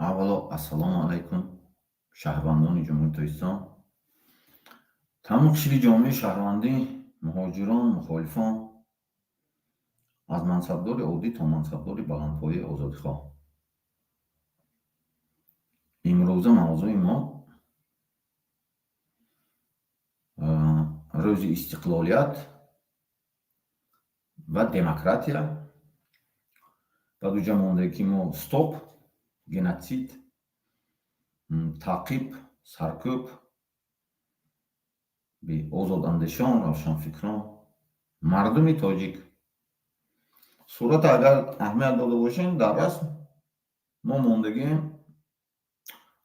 Аввало, ассалому алайкум, шаҳрвандони Ҷумҳурии Тоҷикистон, тамоми қишри ҷомеаи шаҳрвандӣ, муҳоҷирон, мухолифон, аз мансабдори оддӣ то мансабдори баландпояи озодихоҳ. Имрӯза мавзӯи мо рӯзи истиқлолият ва демократия. Баъд уҷа монда, ки мо стоп геноцид, таъқиб, саркӯб озодандешон, равшанфикрон, мардуми тоҷик. Сурата агар аҳамият дода бошем, дар расм мо мондагием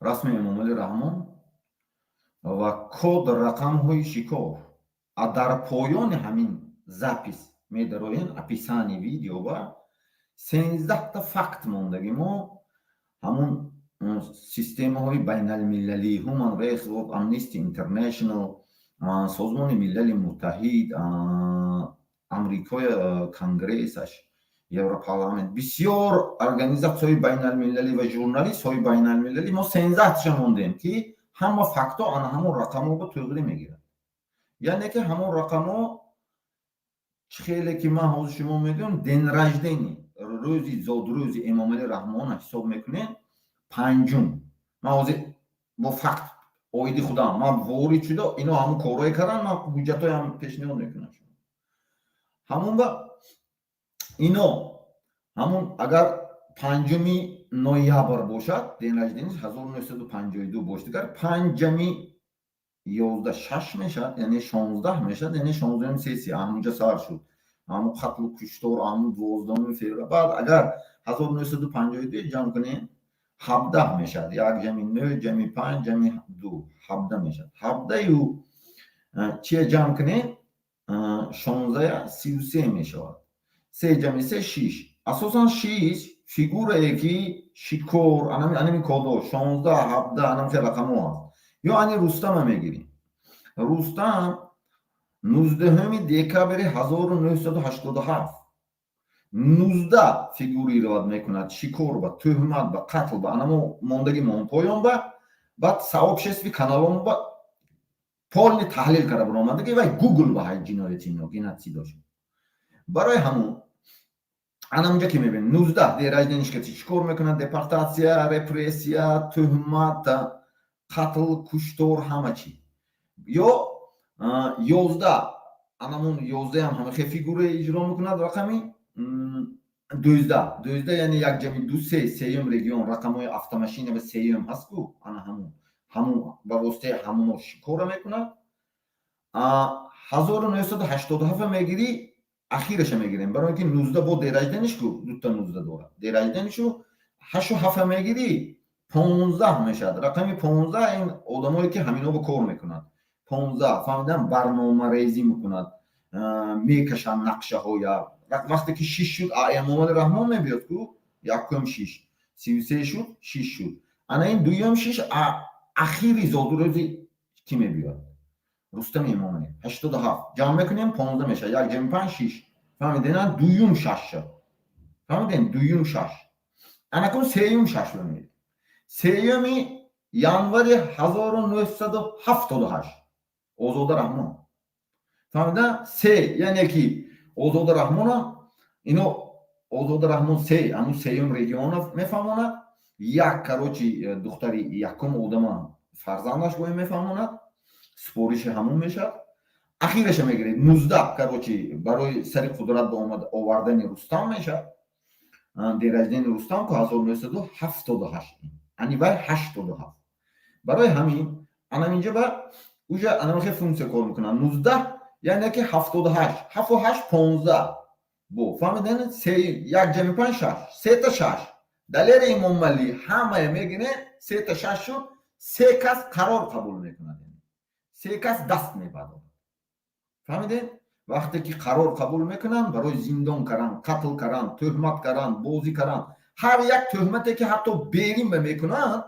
расми Эмомалӣ Раҳмон ва код рақамҳои шикор. А дар поёни ҳамин запись медароем, описание видео ба 13-та факт мондагӣ мо, ҳамун системаҳои байналмилалӣ, Human Rights Watch, Amnesty International, Созмони Милали Муттаҳид, Амрикои Конгрессаш, Европарламент, бисёр организатсияҳои байналмилалӣ ва журналистҳои байналмилалӣ. Мо 13-таша мондем, ки ҳама фактҳо ана ҳамон рақамҳо ба туғрӣ мегирад, яъне ки ҳамон рақамҳо чӣ хеле ки ман ҳозир шумо мегӯям, день рождения, рӯзи зодрӯзи Эмомалӣ Раҳмона ҳисоб мекунем панҷум. Ман ҳозир бо факт оиди худам ман ворид шуда, ино ҳамон корҳое кардам, ман ҳуҷҷатҳоям пешниҳод мекунам. Ҳамон ба ино ҳамон агар 5-уми ноябр бошад, день рождения 1952 бошад, дигар 5-ами 11 шаш мешавад, яъне 16 мешавад, яъне 16-уми сессия ҳамунҷа сар шуд, ҳамун қатлу куштор, ҳамун 12-уми феврал. Баъд агар 1952 ҷамъ кунем, 17 мешавад. Як ҷамъи нӯ ҷамъи панҷ ҷамъи ду 17 мешавад. Ҳабдаю чия ҷамъ кунем, 16-я, 33 мешавад. Се ҷамъи се шиш. Асосан шиш фигурае, ки шикор, анами кодо 16, 17, анам хел рақамҳо ҳаст. Ё ани Рустама мегирем. Рустам 19-уми декабри 1987, 19 фигурировать мекунад шикор ба, тӯҳмат ба, қатл ба, анамо мондагӣ мон поён ба. Баъд сообществои каналон ба полный таҳлил карда баромадаги вай Гугл ба ҳай ҷинояти ино геноцидошон. Барои ҳамун анамунҷа ки мебинем, 19 день рождения ш ка чӣ кор мекунад: депортатсия, репрессия, тӯҳмат, қатл, куштор, ҳама чӣ. Ё 11, анамун 11-ам ҳамахе фигура иҷро мекунад. Рақами 12, 12, яъне як ҷамъи ду се, сеюм регион, рақамҳои автомашина ва сеюм ҳаст ку, ана ҳамун ба воситаи ҳамуно шикора мекунад. 1987 мегирӣ, ахираша мегирем, барои ки 19 бо день рождения ш ку дута 19 дорад. День рождения шу ҳашу ҳафта мегирӣ, 15 мешавад. Рақами 15 ин одамое ки ҳамино ба кор мекунад. 15, фаҳмидам, барномарезӣ мекунад, мекашанд нақшаҳоя. Вақте ки шиш шуд, Эмомали Раҳмон мебиёд ку, якум шиш, 33 шуд, шиш шуд. Ана ин дуюм шиш ахири зодрӯзи кӣ мебиёд? Рустами Эмомалӣ. 87 ҷамъ мекунем, 15 мешавад. Як ҷамъи панҷ шиш. Фаҳмидена? Дуюм шаш шуд, фаҳмидем? Дуюм шаш. Анакун сеюм шаш мемирем. 3-юми январи 1978, Озода Раҳмон. Фаҳмида? Се, яъне ки Озода Раҳмона ино Озода Раҳмон се, ҳамун сеюм региона мефаҳмонад. Як, короче, духтари якум одама фарзандаш боя мефаҳмонад, супориши ҳамун мешавад. Ахираша мегиред, 19, короче, барои сари қудрат ба овардани Рустам мешавад. День рождения Рустам ку 1978, ани вай 87. Барои ҳамин анаминҷа ба уҷа анамихе функсия кор мекунад. 19, яъне ки 78, ҳафту ҳашт 15 бо, фаҳмиден? Се, як ҷамъи панҷ шаш, сета шаш. Далери Эмомалӣ ҳамая мегирем, сета шаш шуд. Се кас қарор қабул мекунад, се кас даст мебардорад. Фаҳмидем? Вақте ки қарор қабул мекунанд барои зиндон кардан, қатл кардан, тӯҳмат кардан, бозӣ кардан, ҳар як тӯҳмате ки ҳатто берин ба мекунанд,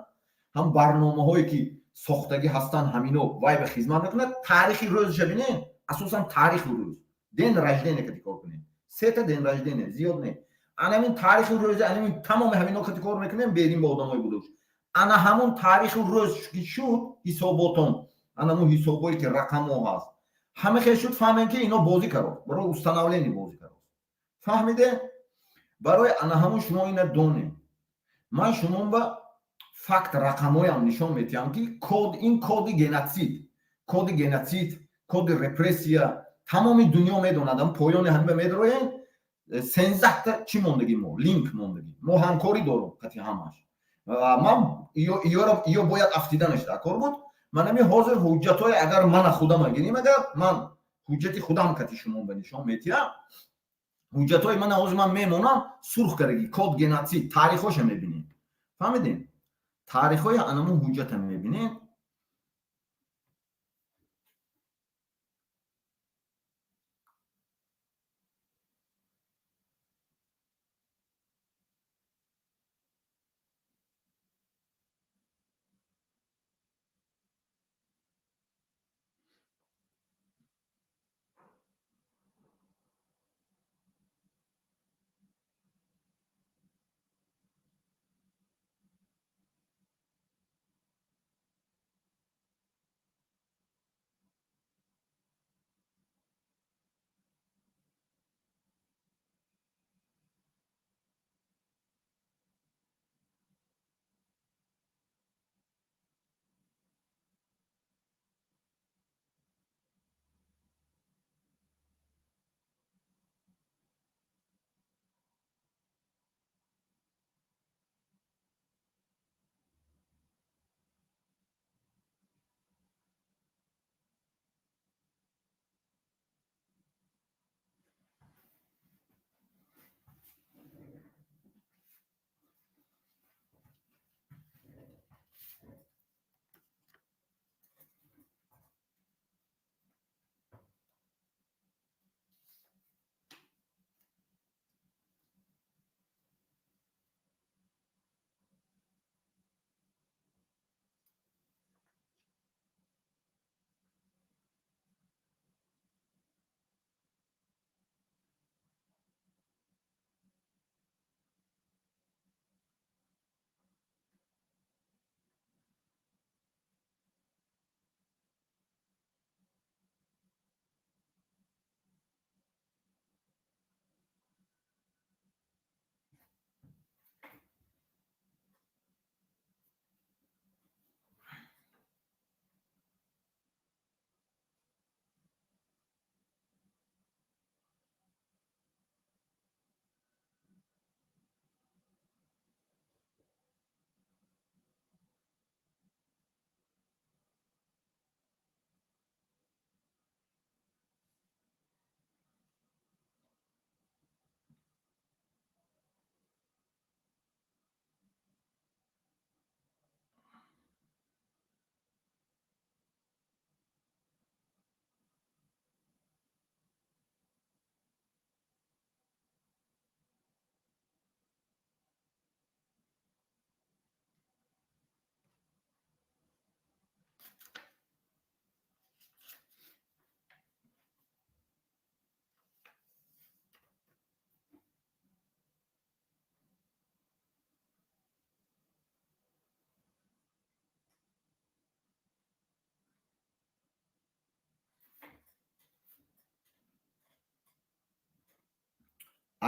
ҳам барномаҳое ки сохтагӣ ҳастанд, ҳамино вай ба хизмат мекунад. Таърихи рӯзша бинед, асосан таърихи рӯз, день рождения кати кор кунем. Сета день рождения зиёд не, анамин таърихи рӯзи, анамин тамоми ҳамино кати кор мекунем. Берин ба одамои будуш. Ана ҳамун таъриху рӯз ки шуд ҳисоботон, ана ҳамун ҳисобое ки рақамҳо ҳаст, ҳама хел шуд, фаҳмем, ки ино бозӣ кард, барои установление бозӣ кард. Фаҳмиде? Барои ана ҳамун шумо ина донем. Ман шумо ба факт, рақамҳоям нишон метиҳам, ки код, ин коди геноцид, коди геноцид, коди репрессия тамоми дунё медонад. Поёни ҳамиба медроем, 13-та чӣ мондагӣ, мо линк мондагӣ, мо ҳамкорӣ дорем қати ҳамаш. Ман ё бояд афтида нашуда кор буд. Ман ами ҳозир ҳуҷҷатҳое, агар мана худама гирим, агар ман ҳуҷҷати худам кати шумо ба нишон метиҳам, ҳуҷҷатҳои мана ҳозир ман мемонам, сурх кардаги, код геноцид, таърихҳоша мебинем. Фаҳмидем? Таърихҳои анамун ҳуҷҷата мебинем.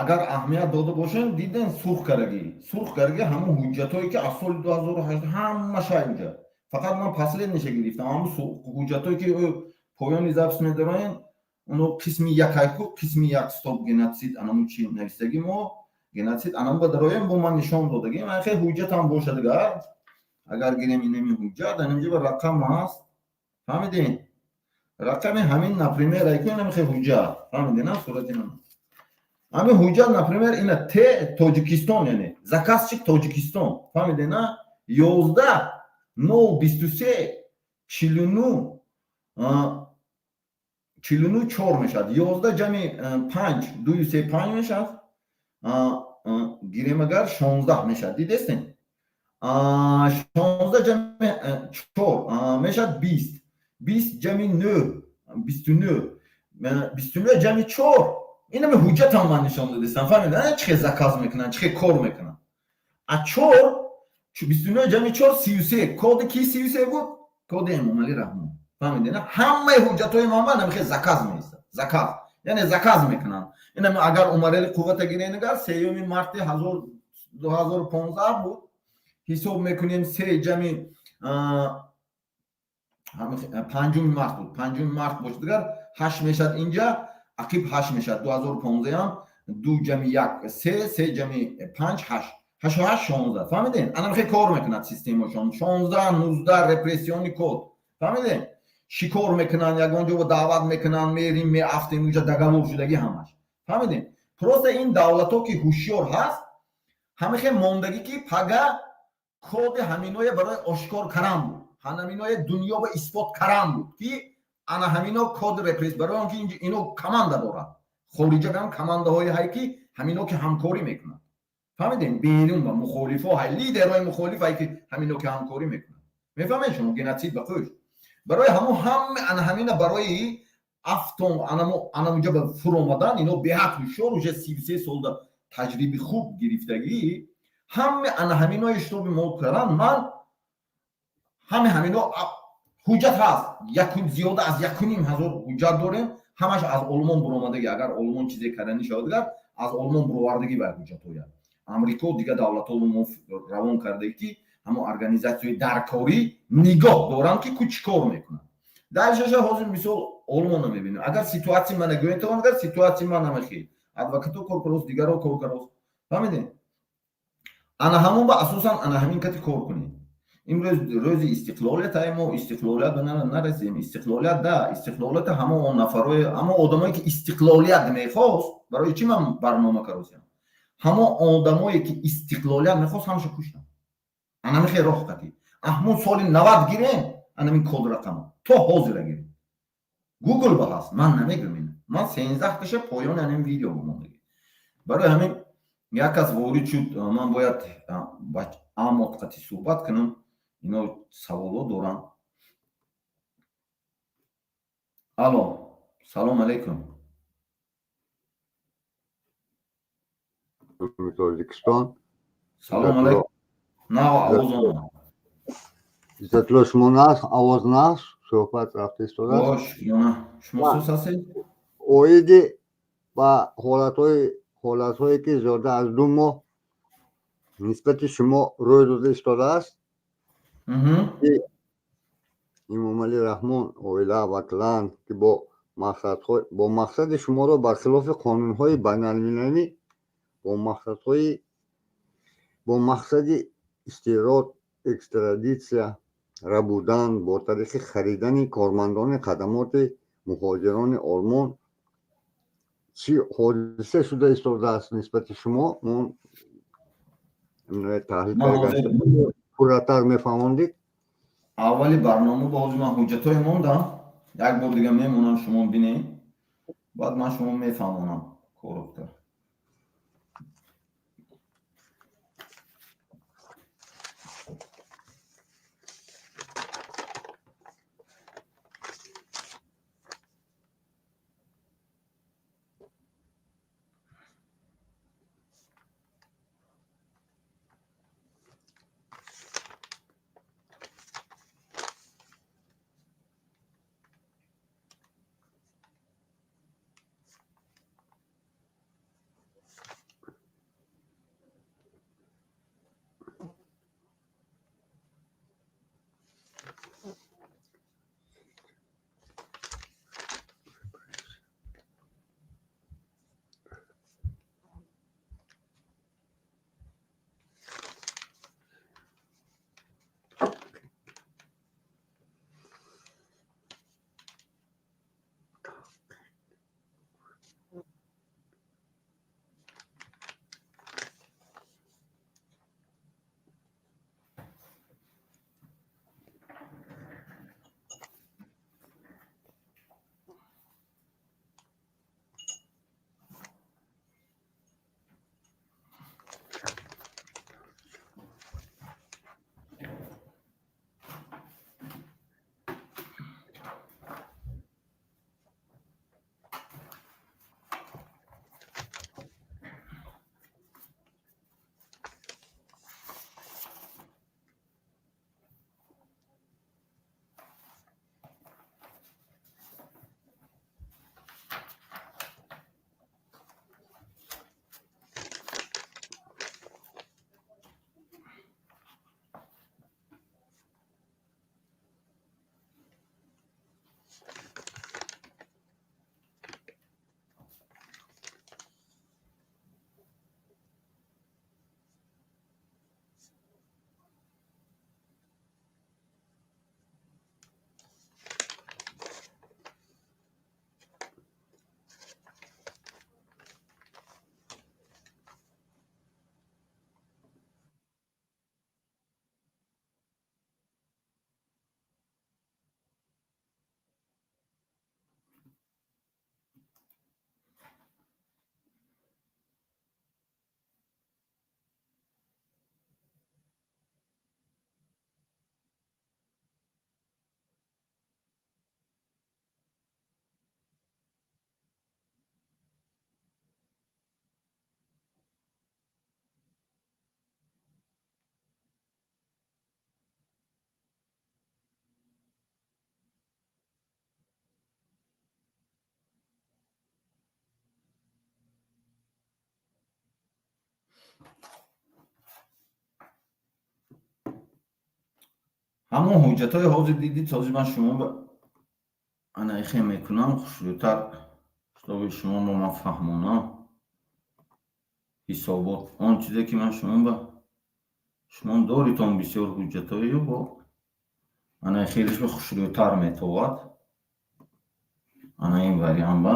Агар аҳамият дода бошем, дидем, сурх карагӣ, сурх карагӣ, ҳамун ҳуҷҷатҳое, ки аз соли 2008 ҳамаша инҷа. Фақат ман последний ша гирифтам. Ҳамун ҳуҷҷатҳое, ки поёни запись медароен, оно қисми якайку, қисми як, стоп геноцид, анамун чи навистагӣ, мо геноцид, анамун ба дароем, бо ман нишон додагӣ. Хел ҳуҷҷатам бошад, агар гирем, инами ҳуҷҷат анамҷа ба рақам ҳаст. Фаҳмидем? Рақами ҳамин, например, айку, инами хел ҳуҷҷат. Фаҳмидем, на сурати ман ҳамин ҳуҷҷат, например, ина т Тоҷикистон, яъне заказчик Тоҷикистон. Фаҳмиде, на? 11 0 23 49 49 4 мешавад. 11 ҷами панҷ, дую, се, панҷ мешавад. Гирем, агар 16 мешавад. Дидестем, 16 ҷами чор мешавад 20, 20 ҷами нӯ, 29, 29 ҷами чор. Инами ҳуҷҷатам ман нишон додистам. Фаҳмида, чӣ хел заказ мекунанд, чӣ хел кор мекунанд. А чор 29 ҷамъи 4 33. Коди ки 33 буд? Коди Эмомалӣ Раҳмон. Фаҳмидед? Ҳамаи ҳуҷҷатҳои ман намихе заказ меистад. Заказ. Яъне заказ мекунанд. Ин агар Умарали қуввата гирем, агар 3 марти 2015 буд, ҳисоб мекунем 3 ҷамъи 5 март буд. 5 март бошад, агар 8 мешад инҷа, ақиб 8 мешад. 2015 ҳам 2 ҷамъи 1 3, 3 ҷамъи 5 8. 8 8 16. Фаҳмидед? Ана хеле кор мекунад системашон. 16 19 репрессионный код. Фаҳмидед? Шикор мекунанд, ягон ҷо даъват мекунанд, мерим, меафтем, уҷа договор шудагӣ ҳамаш. Фаҳмидед? Просто ин давлатҳо ки ҳушёр ҳаст, ҳама хел мондагӣ ки пага коди ҳаминое барои ошкор кардан буд. Ҳаминое дунё ба исбот кардан буд ки ана ҳамино код репресс, барои он ки ино команда дорад. Хориҷа ҳам командаҳое ҳай ки ҳамино ки ҳамкорӣ мекунанд. Фаҳмидем? Берун ба мухолифо ҳай, лидерҳои мухолиф ҳай ки ҳамино ки ҳамкорӣ мекунанд. Мефаҳмед шумо? Геноцид ба қӯш. Барои ҳамон ҳама ана ҳамина барои афтон анамуҷа ба фуромадан ино беҳад ҳушёр, уже 33 солда таҷриби хуб гирифтагӣ, ҳама ана ҳаминое шитоби мо кардан, ман ҳама ҳамино ҳуҷҷат ҳаст. Зиёда аз 1500 ҳуҷҷат дорем, ҳамаш аз Олмон буромадагӣ. Агар Олмон чизе карданӣ шавад, агар аз Олмон буровардагӣ вай ҳуҷҷатҳоя. Амрико дигар давлатҳо мо равон кардагӣ ки ҳамон организатсияи даркорӣ нигоҳ доранд ки ку чӣ кор мекунанд. Дальшаша ҳозир мисол Олмонро мебинем. Агар ситуатсия мана гӯем тавон, агар ситуатсия ман намехел, адвокато кор карост, дигаро кор карост. Фаҳмидем? Ана ҳамон ба асосан ана ҳамин кати кор кунем. Имрӯз рӯзи истиқлолият ай, мо истиқлолият ба нарасем. Истиқлолият да, истиқлолият ҳамон он нафарое, ҳамон одамое ки истиқлолият мехост, барои чӣ ман барнома каросям? Ҳамон одамое ки истиқлолият мехост, ҳамаша куштанд. Ана мехе роҳ қатӣ. Аҳмон соли 90 гирем, анамин код рақама то ҳозира гирем. Гугл ба ҳаст, ман намегӯям ина. Ман 13 таша поёни анин видео бимондагӣ. Барои ҳамин як кас ворид шуд, ман бояд амот қатӣ суҳбат кунам. Ино саволо доранд. Алло, салом алейкум. Тоҷикистон. Салом алейкум. На овоз омад. Иззатулло, шумо нас, овоз нас, суҳбат рафта истодааст. Бош, шукрона. Шумо сӯз ҳастед? Оиди ба ҳолатҳое ки зиёда аз 2 моҳ нисбати шумо рӯй дода истодааст, Эмомалӣ Раҳмон, оила ва клан ки бо мақсади шуморо бар хилофи қонунҳои байналмилалӣ бо мақсади истирод, экстрадитсия рабудан бо тариқи харидани кормандони хадамоти муҳоҷирони Олмон чӣ ҳодиса шуда истодааст нисбати шумо, мо таҳлил пурратар мефаҳмондид. Аввали барнома ба ҳозир ман ҳуҷҷатҳое мондам, як бор дига мемонам, шумо бинед, баъд ман шумо мефаҳмонам коротко. Ҳамон ҳуҷҷатҳои ҳозир дидид, ҳозир ман шумо ана ихе мекунам хушрӯтар, чтобы шумо ба ман фаҳмонам ҳисобот. Он чизе ки ман шумо ба шумо доритон бисёр ҳуҷҷатҳою бо ана хелеш ба хушрӯтар метовад. Ана ин вариант ба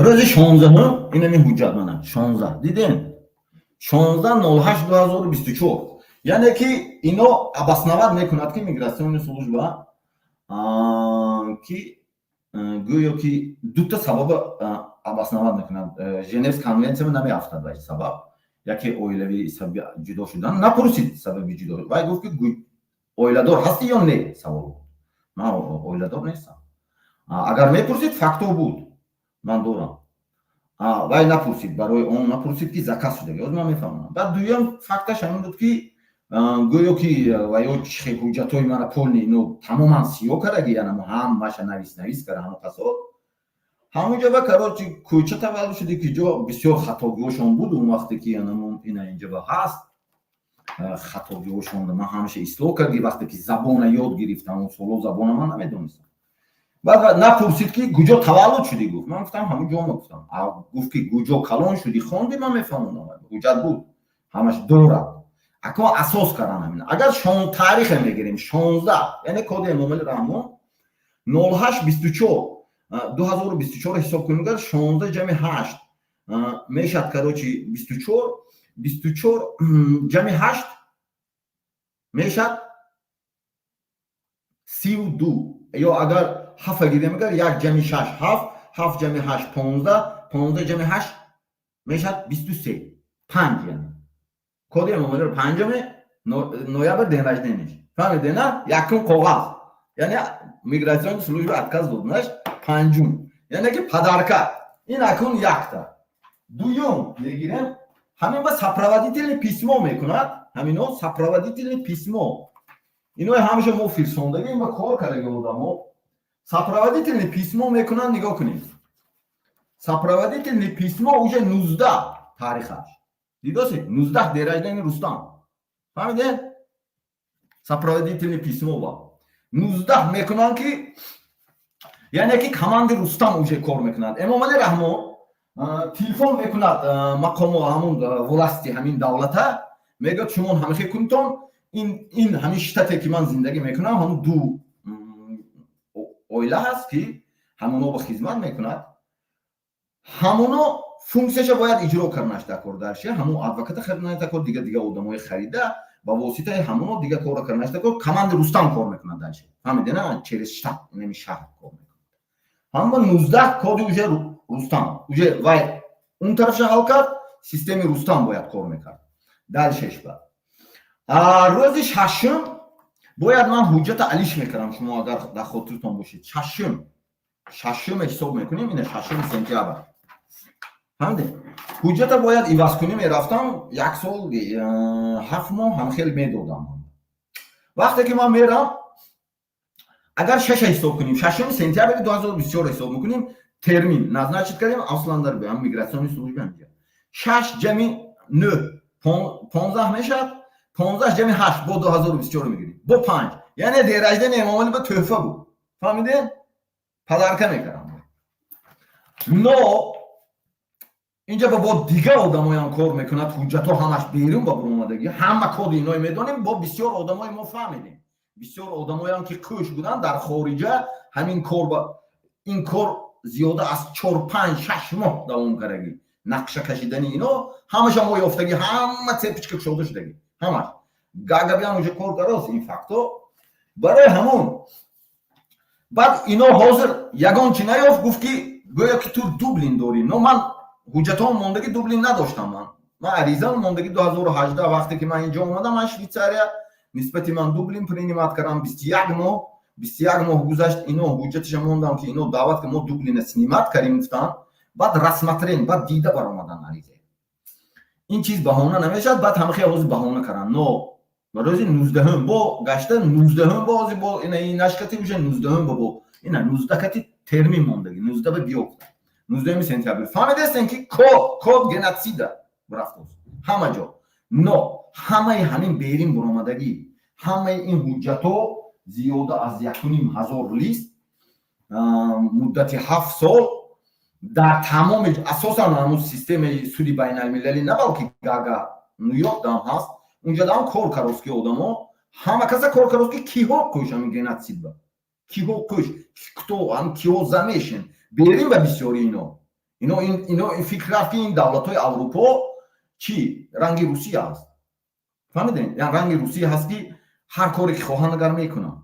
рӯзи 16-ум инами ҳуҷҷат мана 16 дидем, 16.08.2024, яъне ки ино обосновать мекунад, ки миграционная служба ки гӯё ки дута сабаба обосновать мекунад. Женевс конвенсия намеафтад вай сабаб. Яке оилавӣ сабаби ҷудо шудан напурсид, сабаби ҷудо. Вай гуфт, ки оиладор ҳастӣ ё не, савол буд. Ман оиладор нестам. Агар мепурсид, факто буд, ман дорам. Вай напурсид, барои он напурсид, ки заказ шудаги. Ҳозир ман мефаҳмам. Баъд дуюм факташ ҳамин буд, ки гӯё ки ва ё ҳуҷҷатҳои мана полный ино тамоман сиёҳ кардаги, янамо ҳамаша навис навис кара, ҳама қасод ҳамунҷо ба, короче, кӯча таваллуд шуди, ки ҷо бисёр хатогиҳошон буд он вақте ки янамон ина инҷа ба ҳаст хатогиҳошон. Ман ҳамеша ислоҳ карди, вақте ки забона ёд гирифтам, он соло забона ман намедонистам. Баъд напурсид, ки куҷо таваллуд шудӣ, гуфт. Ман гуфтам, ҳамун ҷо гуфтам. Гуфт, ки куҷо калон шудӣ, хонди, ман мефаҳмондам, ҳуҷҷат буд, ҳамаш дорад. Ако асос кардан ҳамин, агар таърихе мегирем, 16, яъне коди Эмомали Раҳмон 08.24.2024 ҳисоб кунем, агар 16 ҷамъи 8 мешад, короче, 24, 24 ҷамъи 8 мешад 32. Ё агар ҳафта гирем, агар як ҷамъи шаш ҳафт, ҳафт ҷамъи ҳашт 15, 15 ҷамъи ҳашт мешад 23, панҷ. Яъне коди Эмомалиро панҷуми ноябр день рождения ш, фаҳмиде на? Якум коғаз, яъне миграционная служба отказ доднаш панҷум, яъне ки подарка. Ин акун якта. Дуюм мегирем, ҳамин ба сопроводительный письмо мекунад. Ҳамино сопроводительный письмо, инои ҳамеша мо фирсондагим ва кор кардаги одамо сопроводительный письмо мекунанд. Нигоҳ кунед, сопроводительный письмо уже 19 таърихаш дидосед, 19, день рождения Рустам, фаҳмидед? Сопроводительный письмо ба 19 мекунанд, ки яъне ки команди Рустам уже кор мекунад. Эмомали Раҳмон телефон мекунад мақомо, ҳамун власти ҳамин давлата, мегӯяд, шумо ҳамихе кунтон, ин ҳамин штате ки ман зиндагӣ мекунам, ҳамун ду оила ҳаст, ки ҳамоно ба хизмат мекунад, ҳамоно функсияша бояд иҷро карданаш дакор, дарше ҳамон адвоката хариданаш дакор, дига дига одамои харида, ба воситаи ҳамоно дига корро карданаш дакор. Команди Рустам кор мекунад дальше, фаҳмиде на? Через штат, инами шаҳр кор мекунад. Ҳама 19 коди уже Рустам, уже вай он тарафша ҳал кард, системи Рустам бояд кор мекард дальше ш. Ба рӯзи шашум бояд ман ҳуҷҷата алиш мекардам. Шумо агар дар хотиртон бошед, шашум ҳисоб мекунем, ина 6 сентябр, фаҳмидед? Ҳуҷҷата бояд иваз кунӣ мерафтам, як сол 7 моҳ ҳам хел медодам. Вақте ки ман мерам, агар шаша ҳисоб кунем, 6 сентябри 2024 ҳисоб мекунем, термин назначить кардем Ausländer ҳам миграционный служба ҳамҷа, шаш ҷами нӯ 15 мешавад, 15 ҷами ҳашт бо 2024 мегирем, бо панҷ, яъне день рождения Эмомалӣ ба тӯҳфа буд, фаҳмидед? Подарка мекардам. Но инҷа ба бо дигар одамоям кор мекунад, ҳуҷҷатҳо ҳамаш берун ба буромадагӣ, ҳама коди иное медонем. Бо бисёр одамои мо фаҳмидем, бисёр одамоям ки кӯш буданд дар хориҷа, ҳамин кор ба ин кор зиёда аз 4, 5, 6 моҳ давом кардагӣ. Нақша кашидани ино ҳамаша мо ёфтагӣ, ҳама цепочка кушода шудагӣ, ҳамаш гагабиам уже кор карост ин факто. Барои ҳамон баъд ино ҳозир ягон чи наёфт, гуфт, ки гӯё ки ту Дублин дорӣ. Но ман ҳуҷҷатҳоам мондагӣ, Дублин надоштам. Ман аризам мондагӣ 2018, вақте ки ман инҷо омадам, ман Швейтсария нисбати ман Дублин принимать кардам. 21 моҳ, 21 моҳ гузашт. Ино ҳуҷҷаташа мондам, ки ино даъват ки мо Дублина снимать кардем, гуфтанд. Баъд рассмотрен, баъд дида баромадан ариза. Ин чиз баҳона намешавад. Баъд ҳамахе ҳозир баҳона карданд. Но рӯзи 19-ум бо гашта, 19-ум бо ҳозир бо ина нашкати уже 19-ум бо ина 19 кати термин мондагӣ, 19 ба биё, 19 сентябр. Фаҳмидестем, ки код геноцида рафтост ҳама ҷо. Но ҳамаи ҳамин берин буромадагӣ, ҳамаи ин ҳуҷҷатҳо, зиёда аз 1500 лист, муддати 7 сол дар тамоми, асосан ҳамун системаи суди байналмилалӣ, на балки Гага, Ню-Йорк дам ҳаст, унҷа дам кор карост, ки одамо ҳама каса кор карост, ки киҳо кӯш ҳамин геноцид ба киҳо кӯш, кто ҳам киҳо замешен берин. Ба бисёри ино фикр рафт, ки ин давлатҳои Аврупо чӣ ранги Русия аст, фаҳмидем? Я ранги Русия ҳаст, ки ҳар коре ки хоҳанд, агар мекунанд,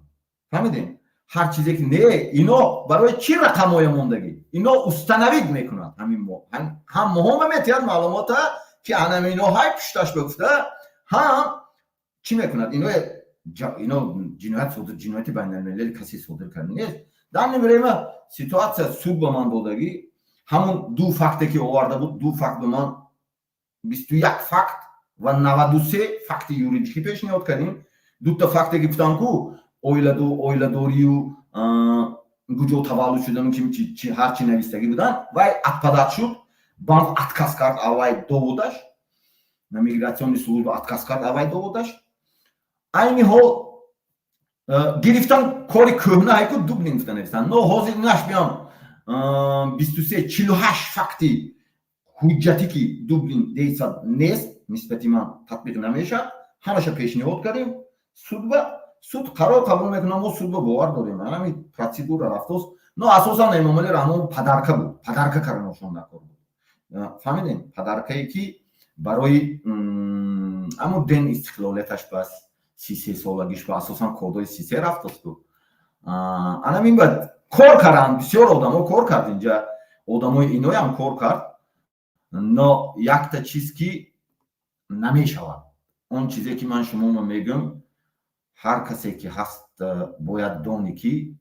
фаҳмидем? Ҳар чизе ки не, ино барои чӣ рақамҳоя мондагӣ, ино установить мекунад. Ҳамин ҳам моҳома метиҳад маълумота, ки анам ино ҳай пушташ бигуфта, ҳам чӣ мекунад. Ино ҷиноят содир, ҷинояти байналмилали касе содир карда нест. Данный время ситуация суд ба ман додагӣ ҳамун ду факте, ки оварда буд, ду факт ба ман, 21 факт ва 93 факти юридикӣ пешниҳод кардем. Дута факте, ки гуфтам, ку оиладорию куҷо таваллуд шудану ҳар чи навистагӣ буданд, вай отпадать шуд. Банк отказ кард аввай доводаш, миграционный служба отказ кард аввай доводаш. Айни ҳол гирифтан кори кӯҳна ҳайку Дублин гуфта навистанд. Но ҳозир инаш биям, 23, 48 факти ҳуҷҷатӣ, ки Дублин 10 нест, нисбати ман татбиқ намешавад, ҳамаша пешниҳод кардем судба. Суд қарор қабул мекунам, мо судба бовар дорем. Ҳамин процедура рафтост. Но асосан Эмомалӣ Раҳмон подарка буд, подарка карданошон дар кор буд, фаҳмидем? Подаркае, ки барои аммо ден истиқлолияташ бас 33 солагиш ба асосан кодои 33 рафтосту. Анамин ба кор карданд, бисёр одамо кор кард, инҷа одамои иноям кор кард. Но якта чиз, ки намешавад, он чизе, ки ман шуморо мегӯм, ҳар касе ки ҳаст, бояд дони, ки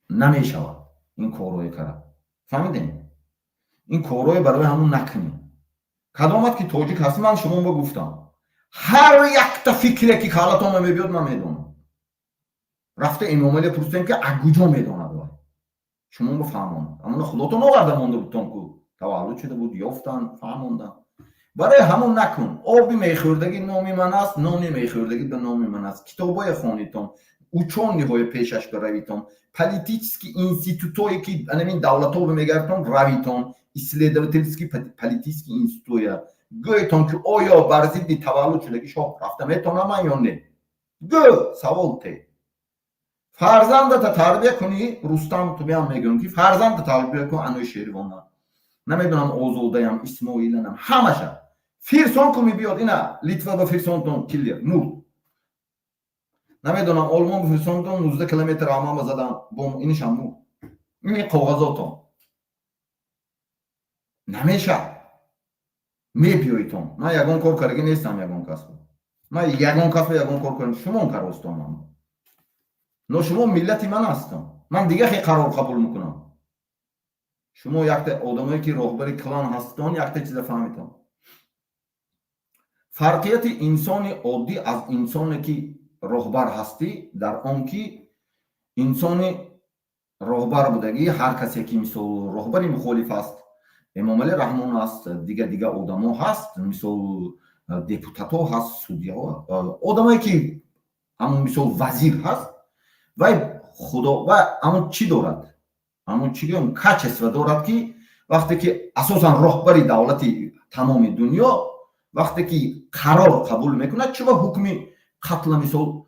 намешавад ин корҳое кард, фаҳмидем? Ин корҳое барои ҳамун накунем. Кадомат ки тоҷик ҳаст, ман шуморо гуфтам, ҳар якта фикре, ки калатона мебиёд, ман медонам. Рафта Эмомале пурсем, ки аз куҷо медонад вай, шумо фаҳмонад. Амона худотон оварда монда будтон, ку таваллуд шуда буд, ёфтанд, фаҳмонданд. Барои ҳамон накун. Оби мехӯрдагӣ номи ман аст, нони мехӯрдагӣ ба номи ман аст. Китобое хонитон, учёныйҳои пешаш баравитон, политический институтое, ки анамин давлатҳо мегардтон, равитон, исследовательский политический институтоя гӯетон, ки оё бар зидди таваллуд шудагӣ шоҳ рафта метавонам ё не? Гӯ, савол те. Фарзандата тарбия кунӣ, Рустам, ту биям мегӯям, ки фарзанда тарбия кун, Анӯшервона, намедонам, Озодаям, Исмоиланам, ҳамаша фирсон ку, мебиёд. Ина Литва ба фирсонтон, киллер мурд, намедонам, Олмон ба фирсонтон, 19 километр амама задан бом, инишам мурд. Ин коғазотон намешавад, мебиёитон. Ман ягон кор кардаги нестам, ягон касбо, ман ягон касбо ягон кор кардам, шумо каростонам. Но шумо миллати ман ҳастам, ман дига хе қарор қабул мекунам. Шумо якта одамое, ки роҳбари клан ҳастон, якта чиза фаҳмитон: фарқияти инсони оддӣ аз инсоне, ки роҳбар ҳастӣ, дар он ки инсони роҳбар будагӣ, ҳар касе, ки мисол роҳбари мухолиф аст, Эмомалӣ Раҳмон аст, дига дига одамо ҳаст, мисол депутатҳо ҳаст, судяҳо, одамое, ки ҳамун мисол вазир ҳаст, вай худо вай ҳамун чӣ дорад, ҳамун чӣ гӯям, качество дорад, ки вақте ки асосан роҳбари давлати тамоми дунё вақте ки қарор қабул мекунад, чӣ ба ҳукми қатла, мисол,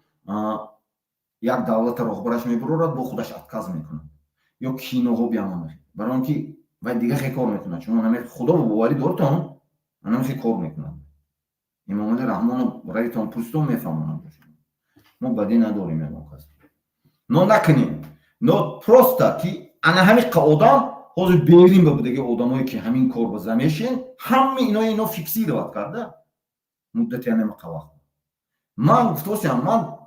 як давлата роҳбараш мебурорад, бо худаш отказ мекунад ё киноҳо биамон, барои он ки вай дига хе кор мекунад. Шумо наме худо боварӣ доритон, анамихе кор мекунад. Эмомали Раҳмонов равитон, пурситон, мефаҳмонам. Мо бадӣ надорем ягон кас, но накунем. Но просто ки ана ҳамиқа одам ҳозир берин ба будаги, одамое, ки ҳамин кор ба замешен, ҳама ино фиксировать карда муддати анамиқа вақт. Ман гуфтосиам, ман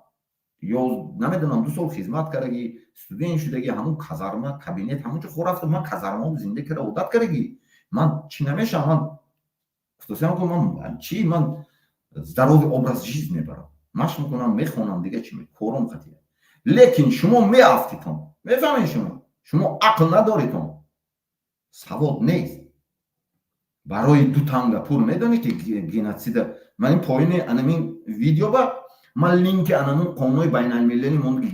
ё намедонам, 2 сол хизмат кардаги, студент шудаги, ҳамун казарма, кабинет, ҳамунҷо хо рафта, ман казармао зинда карда одат кардаги. Ман чӣ намешавам? Ман гуфтосиам, ку ман чӣ, ман здоровый образ жизнь мебарам, машқ мекунам, мехонам, дига чӣ, кором қатия. Лекин шумо меафтитон, мефаҳмед? Шумо ақл надоритон. Савод нест. Барои ду танга пул медонӣ, ки геноцида. Ман ин поини анамин видео ба ман линки анамун қонунҳои байналмилалӣ мондагӣ,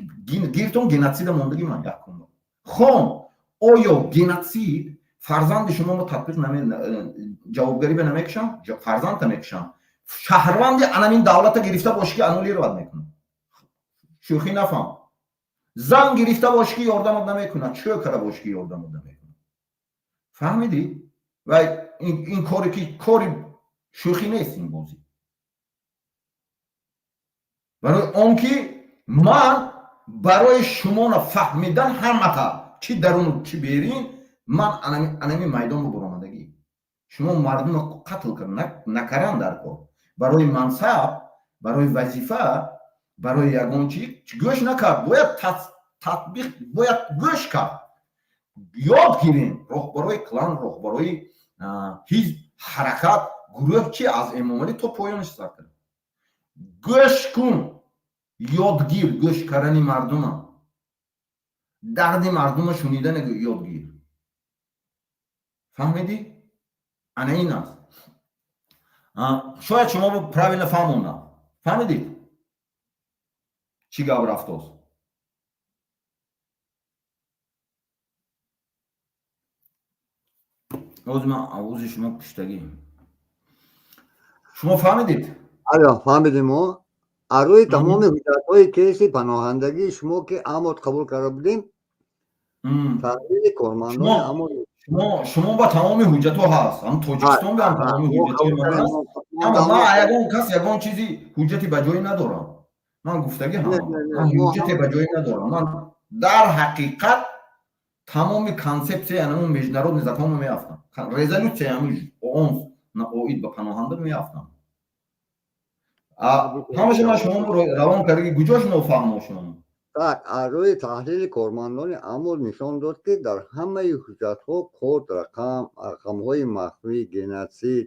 гиртон, геноцида мондагӣ. Ман якум хон. Оё геноцид фарзанди шумо татбиқ ҷавобгарӣ ба намекушам, фарзандта мекушам. Шаҳрванди анамин давлата гирифта бошӣ, ки аннулировать мекунам, шӯхӣ нафаҳм. Зан гирифта бошӣ, ки ёрдамат намекунад, чӯ кара бошӣ, ки ёрдамат намекунад. Фаҳмидӣ? Ва ин коре ки кори шӯхӣ нест, ин бозӣ. Барои он ки ман барои шуморо фаҳмидан, ҳамата, чӣ даруну чӣ берин, ман анами майдон буромадагӣ. Шумо мардумро қатл накаран дар кор барои мансаб, барои вазифа, барои ягон чи гӯш накард. Бояд татбиқ, бояд гӯш кард, ёд гирем. Роҳбарои клан, роҳбарои ҳизб, ҳаракат, гурӯҳ, чи аз Эмомалӣ то поёнаш сар кард, гӯш кун, ёдгир. Гӯш кардани мардума, дарди мардума шунидане ёдгир. Фаҳмидӣ? Ана ин аст. Шояд шумо правильно фаҳмонам. Фаҳмидид, чӣ гап рафтост? Ҳозир ман овози шумо пуштагӣ. Шумо фаҳмидид? Алё, фаҳмидем. Мо аз рӯи тамоми ҳуҷҷатҳои кейси паноҳандагии шумо, ки АМОД қабул карда будем, таҳлили кормандони АМОД. Шумо ба тамоми ҳуҷҷатҳо ҳаст, ҳам Тоҷикистон ба ҳам тамоми ҳуҷҷатҳои ман ҳаст. Аммо ман ягон кас ягон чизи ҳуҷҷате ба ҷое надорам. Ман гуфтагӣ ҳам, ман ҳуҷҷате ба ҷое надорам. Ман дар ҳақиқат тамоми консепсияи анамун международный законро меафтам, резолюсияи ҳамин ООН оид ба паноҳанда меафтам. Ҳамаша ман шумо равон кардаги. Куҷош нофаҳмо шумо? Так, аз рӯи таҳлили кормандони АМОД нишон дод, ки дар ҳамаи ҳуҷҷатҳо код, рақам, рақамҳои махфӣ, геноцид,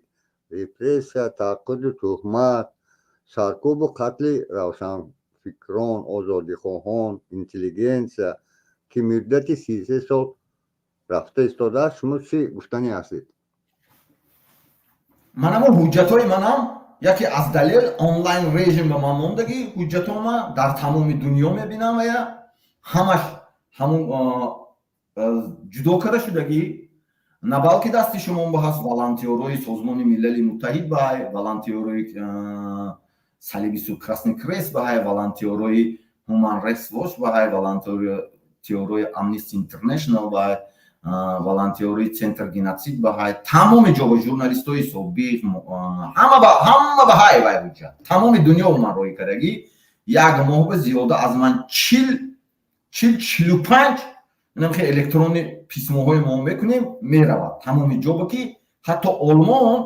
репрессия, таъқиду туҳмат, саркӯбу қатли равшанфикрон, озодихоҳон, интеллигенсия, ки муддати 33 сол рафта истодааст. Шумо чӣ гуфтанӣ ҳастед? Манам ҳуҷҷатҳои манам яке аз далел онлайн режим ба ман мондагӣ. Ҳуҷҷатҳома дар тамоми дунё мебинам ая, ҳамаш ҳамун ҷудо карда шудагӣ. На балки дасти шумо ба ҳаст, волонтёрои Созмони Милали Муттаҳид баҳай, волонтёрои Салиби Сурх, Красный Крест баҳай, волонтёрои Human Rights Watch баҳай, волонтёрои Amnesty International баҳай, волонтёрои Центр геноцид баҳай, тамоми ҷо ба журналистои собиқ, ҳама баҳай. Вай ҳуҷҷат тамоми дунё ман роҳӣ кардагӣ. Як моҳ ба зиёда аз ман 40, 45 инам хел электронный письмоҳои мо мекунем, меравад тамоми ҷоба, ки ҳатто Олмон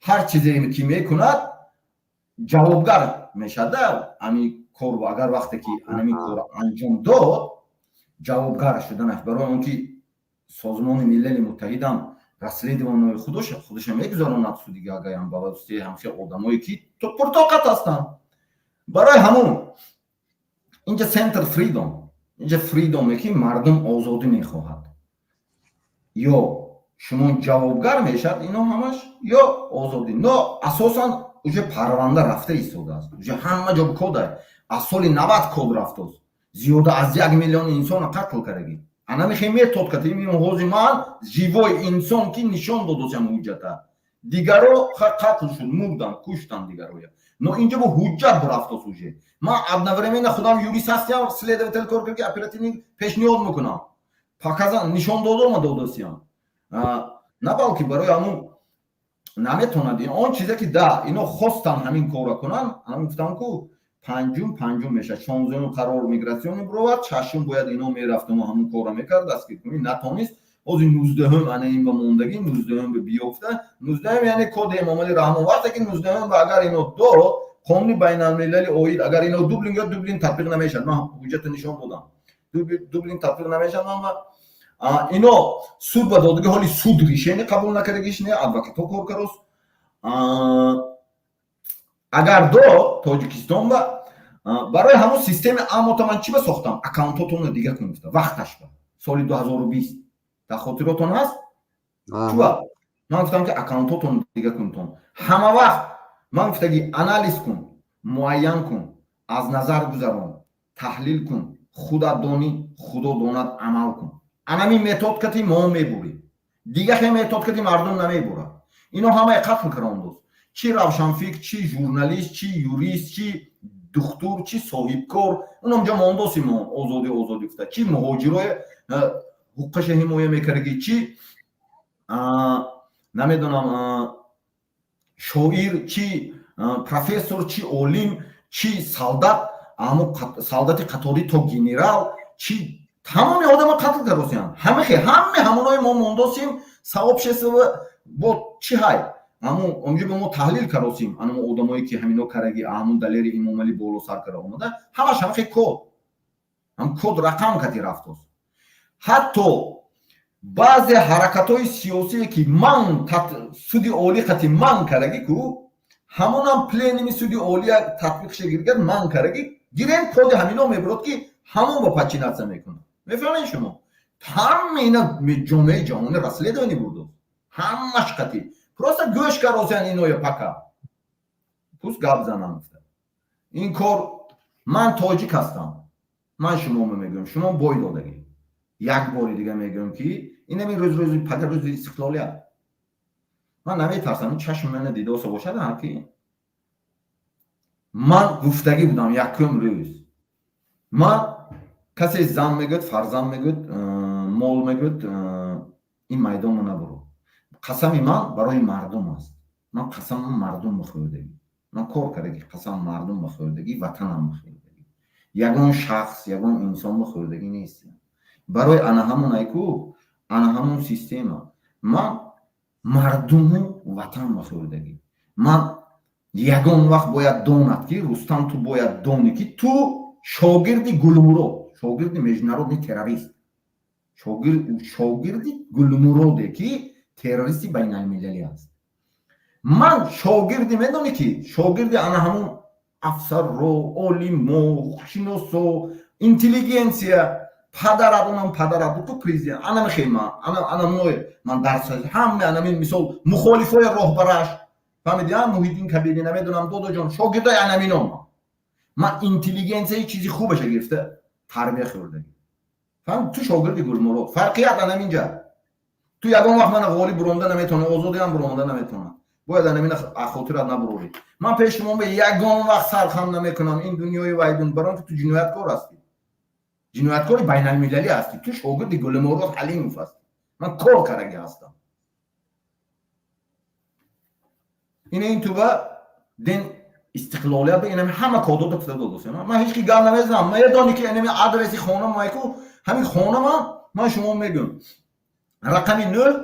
ҳар чизе ки мекунад, ҷавобгар мешада ҳамин кор. Агар вақте ки ҳамин корро анҷом дод, ҷавобгар шуданаш. Барои он ки Созмони Милали Муттаҳидам расследованиҳои худоша мегузаронад, суди Гагаям ба воситаи ҳамхел одамое ки пуртоқат ҳастанд. Барои ҳамун инҷа центр freedom, инҷа freedom ки мардум озодӣ мехоҳад. Ё шумо ҷавобгар мешавад ино ҳамаш, ё озодӣ. Но асосан уже парванда рафта истодааст, уже ҳама ҷо кода аз соли 90 код рафтост. Зиёда аз 1 миллион инсона қатл кардагӣ. Анамихе метод катим. Ҳози ман живой инсон ки нишон додосям ҳуҷҷата. Дигаро қатл шуд, мурдан, куштан дигароя. Но инҷо бо ҳуҷҷат бурафтос. Уже ман одновременно худам юрист ҳастям, следователь кор кард, оперативник пешниҳод мекунам, показан нишон додома додосиям. На балки барои ҳамун наметонад он чизе ки да ино хостан ҳамин корро кунанд. Ҳамин гуфтам ку, панҷум мешавад, 16-юм қарор миграционный буровард, шашум бояд ино мерафтаму ҳамун корро мекард, дастгир кунӣ натонист. Ҳозир 19-ум ана ин ба мондагӣ, 19-ум ба биёфта, 19-ум, яъне коди Эмомалӣ Раҳмон. Вақте ки 19-ум ба агар ино дод, қонуни байналмилали оид, агар ино Дублин ё Дублин татбиқ намешавад. Ман ҳуҷҷата нишон додам, Дублин татбиқ намешавад. Ман ино суд ба додагӣ, ҳоли суд решение қабул накардагиш не, адвокатҳо кор карост. Агар дод Тоҷикистон ба барои ҳамун системаи амота ман чӣ ба сохтам, аккаунтотонро дига кун гуфта вақташ ба соли 2020 дар хотиротон ҳаст. Чуба ман гуфтам, ки аккаунтотон дига кунтон. Ҳама вақт ман гуфтаги: анализ кун, муайян кун, аз назар гузарон, таҳлил кун, худат донӣ, Худо донад, амал кун. Анами метод кати мо мебурем, дига хе метод кати мардум намебурад. Ино ҳамаи қатл карондост: чӣ равшанфикр, чӣ журналист, чӣ юрист, чӣ духтур, чӣ соҳибкор. Унамҷо мондосим мо, озодӣ, озодӣ гуфта, чӣ муҳоҷирои ҳуқуқаша ҳимоя мекардаги, чӣ намедонам, шоир, чӣ профессор, чӣ олим, чӣ солдат, ҳамо солдати қаторӣ то генерал, чӣ, тамоми одамо қатл кардосиянд. Ҳамахе ҳаме ҳамонои мо мондосим. Сообщество бо чӣ ҳай, ҳамун онҷо ба мо таҳлил кардосим. Анамо одамое ки ҳамино караги, ҳамун Далери Имомалӣ боло сар карда омада, ҳамаш ҳамахе код, ҳам код рақам кати рафтост. Ҳатто баъзе ҳаракатҳои сиёсие ки ман суди олӣ қати ман кардаги ку, ҳамонам пленуми суди олия татбиқша гиргад, ман кардаги гирем, коди ҳамино мебурад, ки ҳамон ба подчиняться мекунад. Мефаҳмед шумо? Ҳама ина ҷомеаи ҷаҳонӣ расследование бурдост ҳамаш қати. Просто гӯш каросиян иноя, пока пусть гап занам гуфта. Ин кор, ман тоҷик ҳастам, ман шумо мегӯям, шумо бой додагӣ. Як бори дига мегӯям, ки инами рӯз, рӯзи пага, рӯзи истиқлолият. Ман наметарсам, чашми мана дидоса бошад, ки ман гуфтагӣ будам якум рӯз. Ман касе зан мегӯяд, фарзанд мегӯяд, мол мегӯяд, ин майдонро набуро. Қасами ман барои мардум аст. Ман қасамам мардум бихӯрдагӣ, ман кор кардаги, қасам мардум бихӯрдагӣ, ватанам бихӯрдагӣ, ягон шахс, ягон инсон бихӯрдагӣ нест. Барои ана ҳамон айку, ана ҳамон система, ман мардуму ватан бихӯрдагӣ. Ман ягон вақт бояд донад, ки Рустам, ту бояд донӣ, ки ту шогирди Гулмурод, шогирди международный террорист, шогирди Гулмуроде, ки террористи байналмилалӣ аст. Ман шогирди, медонӣ, ки шогирди ана ҳамун афсарро, олимо, ҳуқуқшиносо, интеллигенсия. Падарат, онам падарат буд ку президент. Ана мехема, ана мной ман дарс ҳаме анамин, мисол, мухолифои роҳбараш, фаҳмиди, а Муҳиддин Кабирӣ, намедонам, додоҷон, шогирдои анамином. Ман интеллигенсияи чизи хубаша гирифта тарбия хӯрдагӣ. Фаҳм, ту шогирди Гулмурод. Фарқият анаминҷа. Ту ягон вақт мана ғолиб буромда наметавонӣ, озодиам буромада наметавонад. Бояд анамина хотират набурорӣ. Ман пеш шумо ягон вақт сархам намекунам. Ин дунёи вайдун, барон ки ту ҷинояткор ҳастӣ, ҷинояткори байналмилалӣ ҳастӣ. Ту шогирди Гулмурод Ҳалимов ҳастӣ. Ман кор кардаги ҳастам. Ина ин туба ден истиқлолият ба инами ҳама кодота куфта додосем. Ман ҳеҷ ки гап намезанам. Медонӣ, ки инами адреси хона майку, ҳамин хона. Ман шумо мегӯям: рақами 9,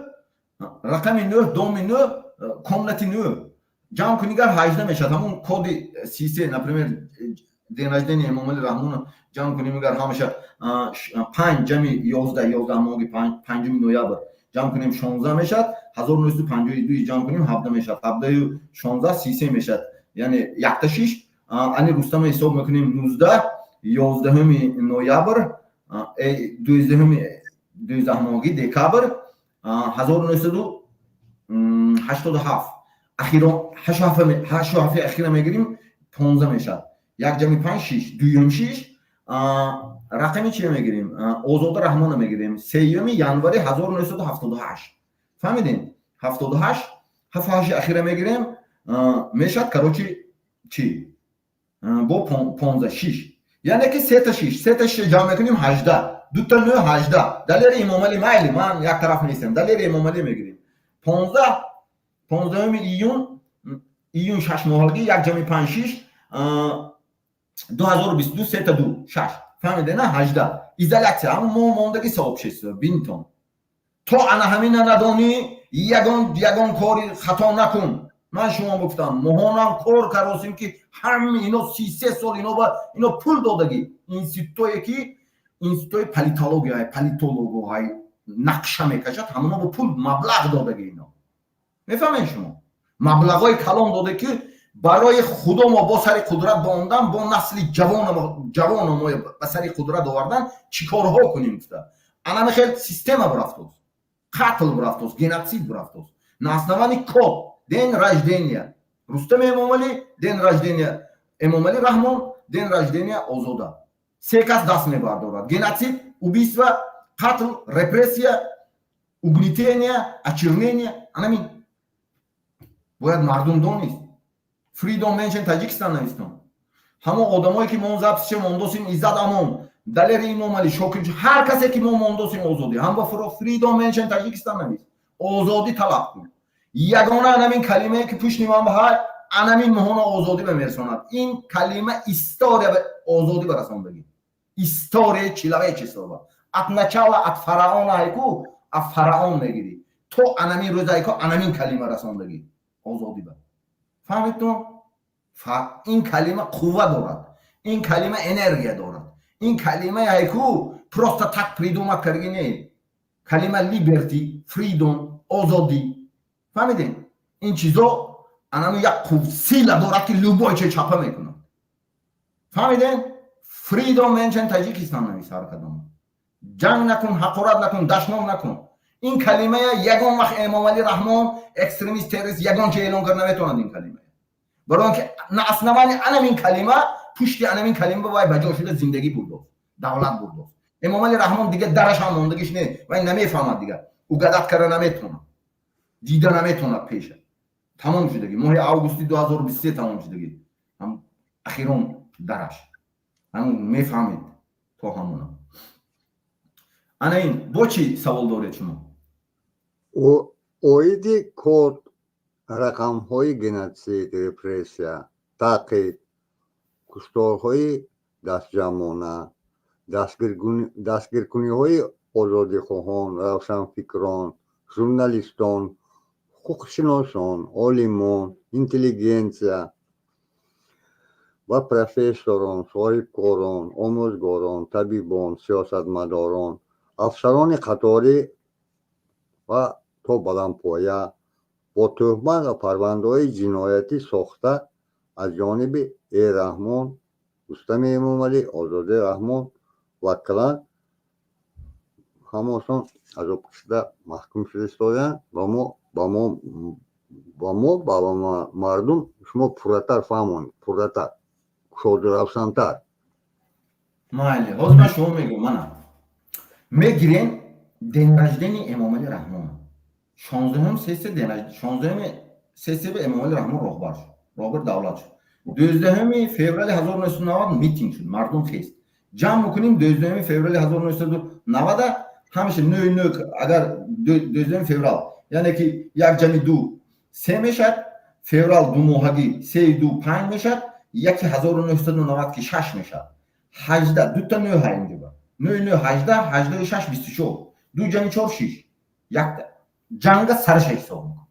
рақами 9, доми 9, комнати 9. Ҷамъ кунигар, 18 мешавад. Ҳамун коди 33, например, день рождения Эмомали Раҳмона ҷамъ кунем, агар ҳамаша 5 ҷамъи 11, 11 моҳи, 5 ноябр ҷамъ кунем, 16 мешавад. 1952 ҷамъ кунем, 17 мешавад. 17-ю 16 33 мешавад, яъне якта шиш. Ани Рустама ҳисоб мекунем: 19, 11 ноябр, 12-уми, 12-моҳи декабр 1987. Ахиро ҳашту ҳафти ахира мегирим, 15 мешавад. Як ҷамъи панҷ шиш, дуюм шиш. Рақами чия мегирем? Озода Раҳмона мегирем, 3 январи 1978. Фаҳмидем? 78, ҳафту ҳашти ахира мегирем, мешавад, короче, чӣ, бо 15, шиш, яъне ки сета шиш, сета шиш ҷамъ мекунем, 18, дута нӯ, 18. Далери Эмомалӣ, майли, ман як тараф нестем. Далери Эмомалӣ мегирем, 15, 15 июн, июн шашмоҳагӣ, як ҷамъи панҷ шиш, 2022, сета ду шаш. Фаҳмиде, на? 18. Изоляция ҳама мо мондаги сообщество бинтон. То ана ҳамина надонӣ, ягон кори хато накун. Ман шумо гуфтам, моҳонам кор каросем, ки ҳами ино 33 сол ино ба ино пул додагӣ, институтое ки институтои политология, политологоҳай нақша мекашад, ҳамоно бо пул маблағ додагӣ ино. Мефаҳмед шумо? Маблағҳои калон дода, ки барои худо мо бо сари қудрат бондан, бо насли ҷавоно мо ба сари қудрат овардан, чӣ корҳо кунем гуфта. Анами хел система бурафтост. Қатл бурафтост, геноцид бурафтост на основании код день рождения Рустами Эмомалӣ, день рождения Эмомалӣ Раҳмон, день рождения Озода. Се кас даст мебардорад: геноцид, убийство, қатл, репрессия, угнетение, очернение. Анамин бояд мардум донист. Freedom Menschen Таҷикистон навистон. Ҳамон одамое, ки мо запись ше мондосим, Иззат Амон, Далери Имомалӣ, Шокир, ҳар касе, ки мо мондосим озодӣ, ҳам ба Freedom Menschen Таҷикистон навис, озодӣ талаб кун. Ягона анамин калимае, ки пушти ман ба ҳай, анамин моҳона озодӣ ба мерасонад. Ин калима история ба озодӣ барасондагӣ, история человечества от начала, от фараона ҳайку, аз фараон мегирӣ то анамин рӯз ҳайку, анамин калима расондагӣ озодӣ ба. Фаҳмидтон? Ин калима қувва дорад, ин калима энергия дорад. Ин калимаи ҳайку просто так придумать карги не. Калима liberty, freedom, озодӣ, фаҳмидем? Ин чизо анами як сила дорад, ки любой че чапа мекунад. Фаҳмидем? Freedom Menschen Таҷикистон навис. Ҳар кадом ҷанг накун, ҳақорат накун, дашном накун. Ин калимая ягон вақт Эмомалӣ Раҳмон экстремист, террорист, ягон че эълон кард наметавонад ин калимая, барои он ки на основании анамин калима, пушти анамин калима вай ба ҷо шуда зиндагӣ бурдост, давлат бурдост. Эмомалӣ Раҳмон дига дарашам мондагиш не, вай намефаҳмад, дига угадать карда наметавонад, дида наметавонад. Пеша тамом шудагӣ, моҳи августи 2023 тамом шудагӣ, ахирон дараш ҳамун мефаҳмед то ҳамона. Ана ин бо чӣ савол доред шумо? Оиди код рақамҳои геноцид, репрессия, таъқиб, кушторҳои дастҷамъона, дастгиркуниҳои озодихоҳон, равшанфикрон, журналистон, ҳуқуқшиносон, олимон, интеллигенсия ва профессорон, соҳибкорон, омӯзгорон, табибон, сиёсатмадорон, афсарони қаторӣ ва то баландпоя бо тӯҳмат ва парвандаҳои ҷиноятӣ сохта аз ҷониби Э Раҳмон, Рустами Эмомалӣ, Озода Раҳмон ва клан ҳамашон азобкашида маҳкум шуда истодаанд. Ба мо, ба мардум шумо пурратар фаҳмонед, пурратар, кушоду равшантар. Майли, ҳозир ман шумо мегӯям. Мана мегирем день рождения Эмомалӣ Раҳмон, 16-ум сессия. 16-уми сессия ба Эмомалӣ Раҳмон роҳбар шуд, роҳбари давлат шуд. 12-уми феврали 1990 митинг шуд, мардум хест. Ҷамъ мекунем 12-уми феврали 1990, ҳамеша нӯ нӯ. Агар 12-уми феврал, яъне ки як ҷамъи ду се мешавад, феврал думоҳагӣ, сеи ду панҷ мешавад, яки 1990 ки шаш мешавад, 18, дута нӯ ҳа инҷоба, нӯи нӯ 18, ҳаждаҳу шаш 24, ду ҷамъи чор шиш, якта ҷанга сараша ҳисоб мекун.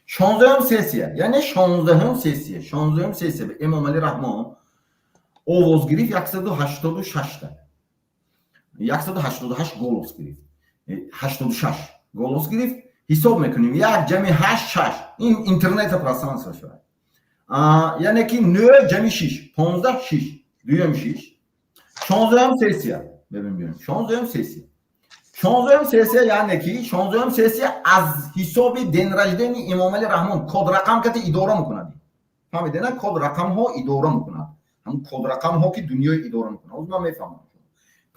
16-ум сессия, яъне 16-ум сессия, 16-ум сессия Эмомалӣ Раҳмон овоз гирифт 186-та, 188 голос гирифт, 86 голос гирифт. Ҳисоб мекунем: як ҷамъи ҳашт шаш. Ин интернета пространство шавад, яъне ки нӯ ҷамъи шиш 15, шиш дуюм шиш. 16-ум сессия бибин, биёем 16-ум сессия. 16-ум сессия, яъне ки 16-ум сессия аз ҳисоби день рождения Эмомалӣ Раҳмон код рақам кати идора мекунад. Фаҳмиде, на? Код рақамҳо идора мекунад, ҳамн код рақамҳо, ки дунёи идора мекунад. Ҳозир ман мефаҳмам.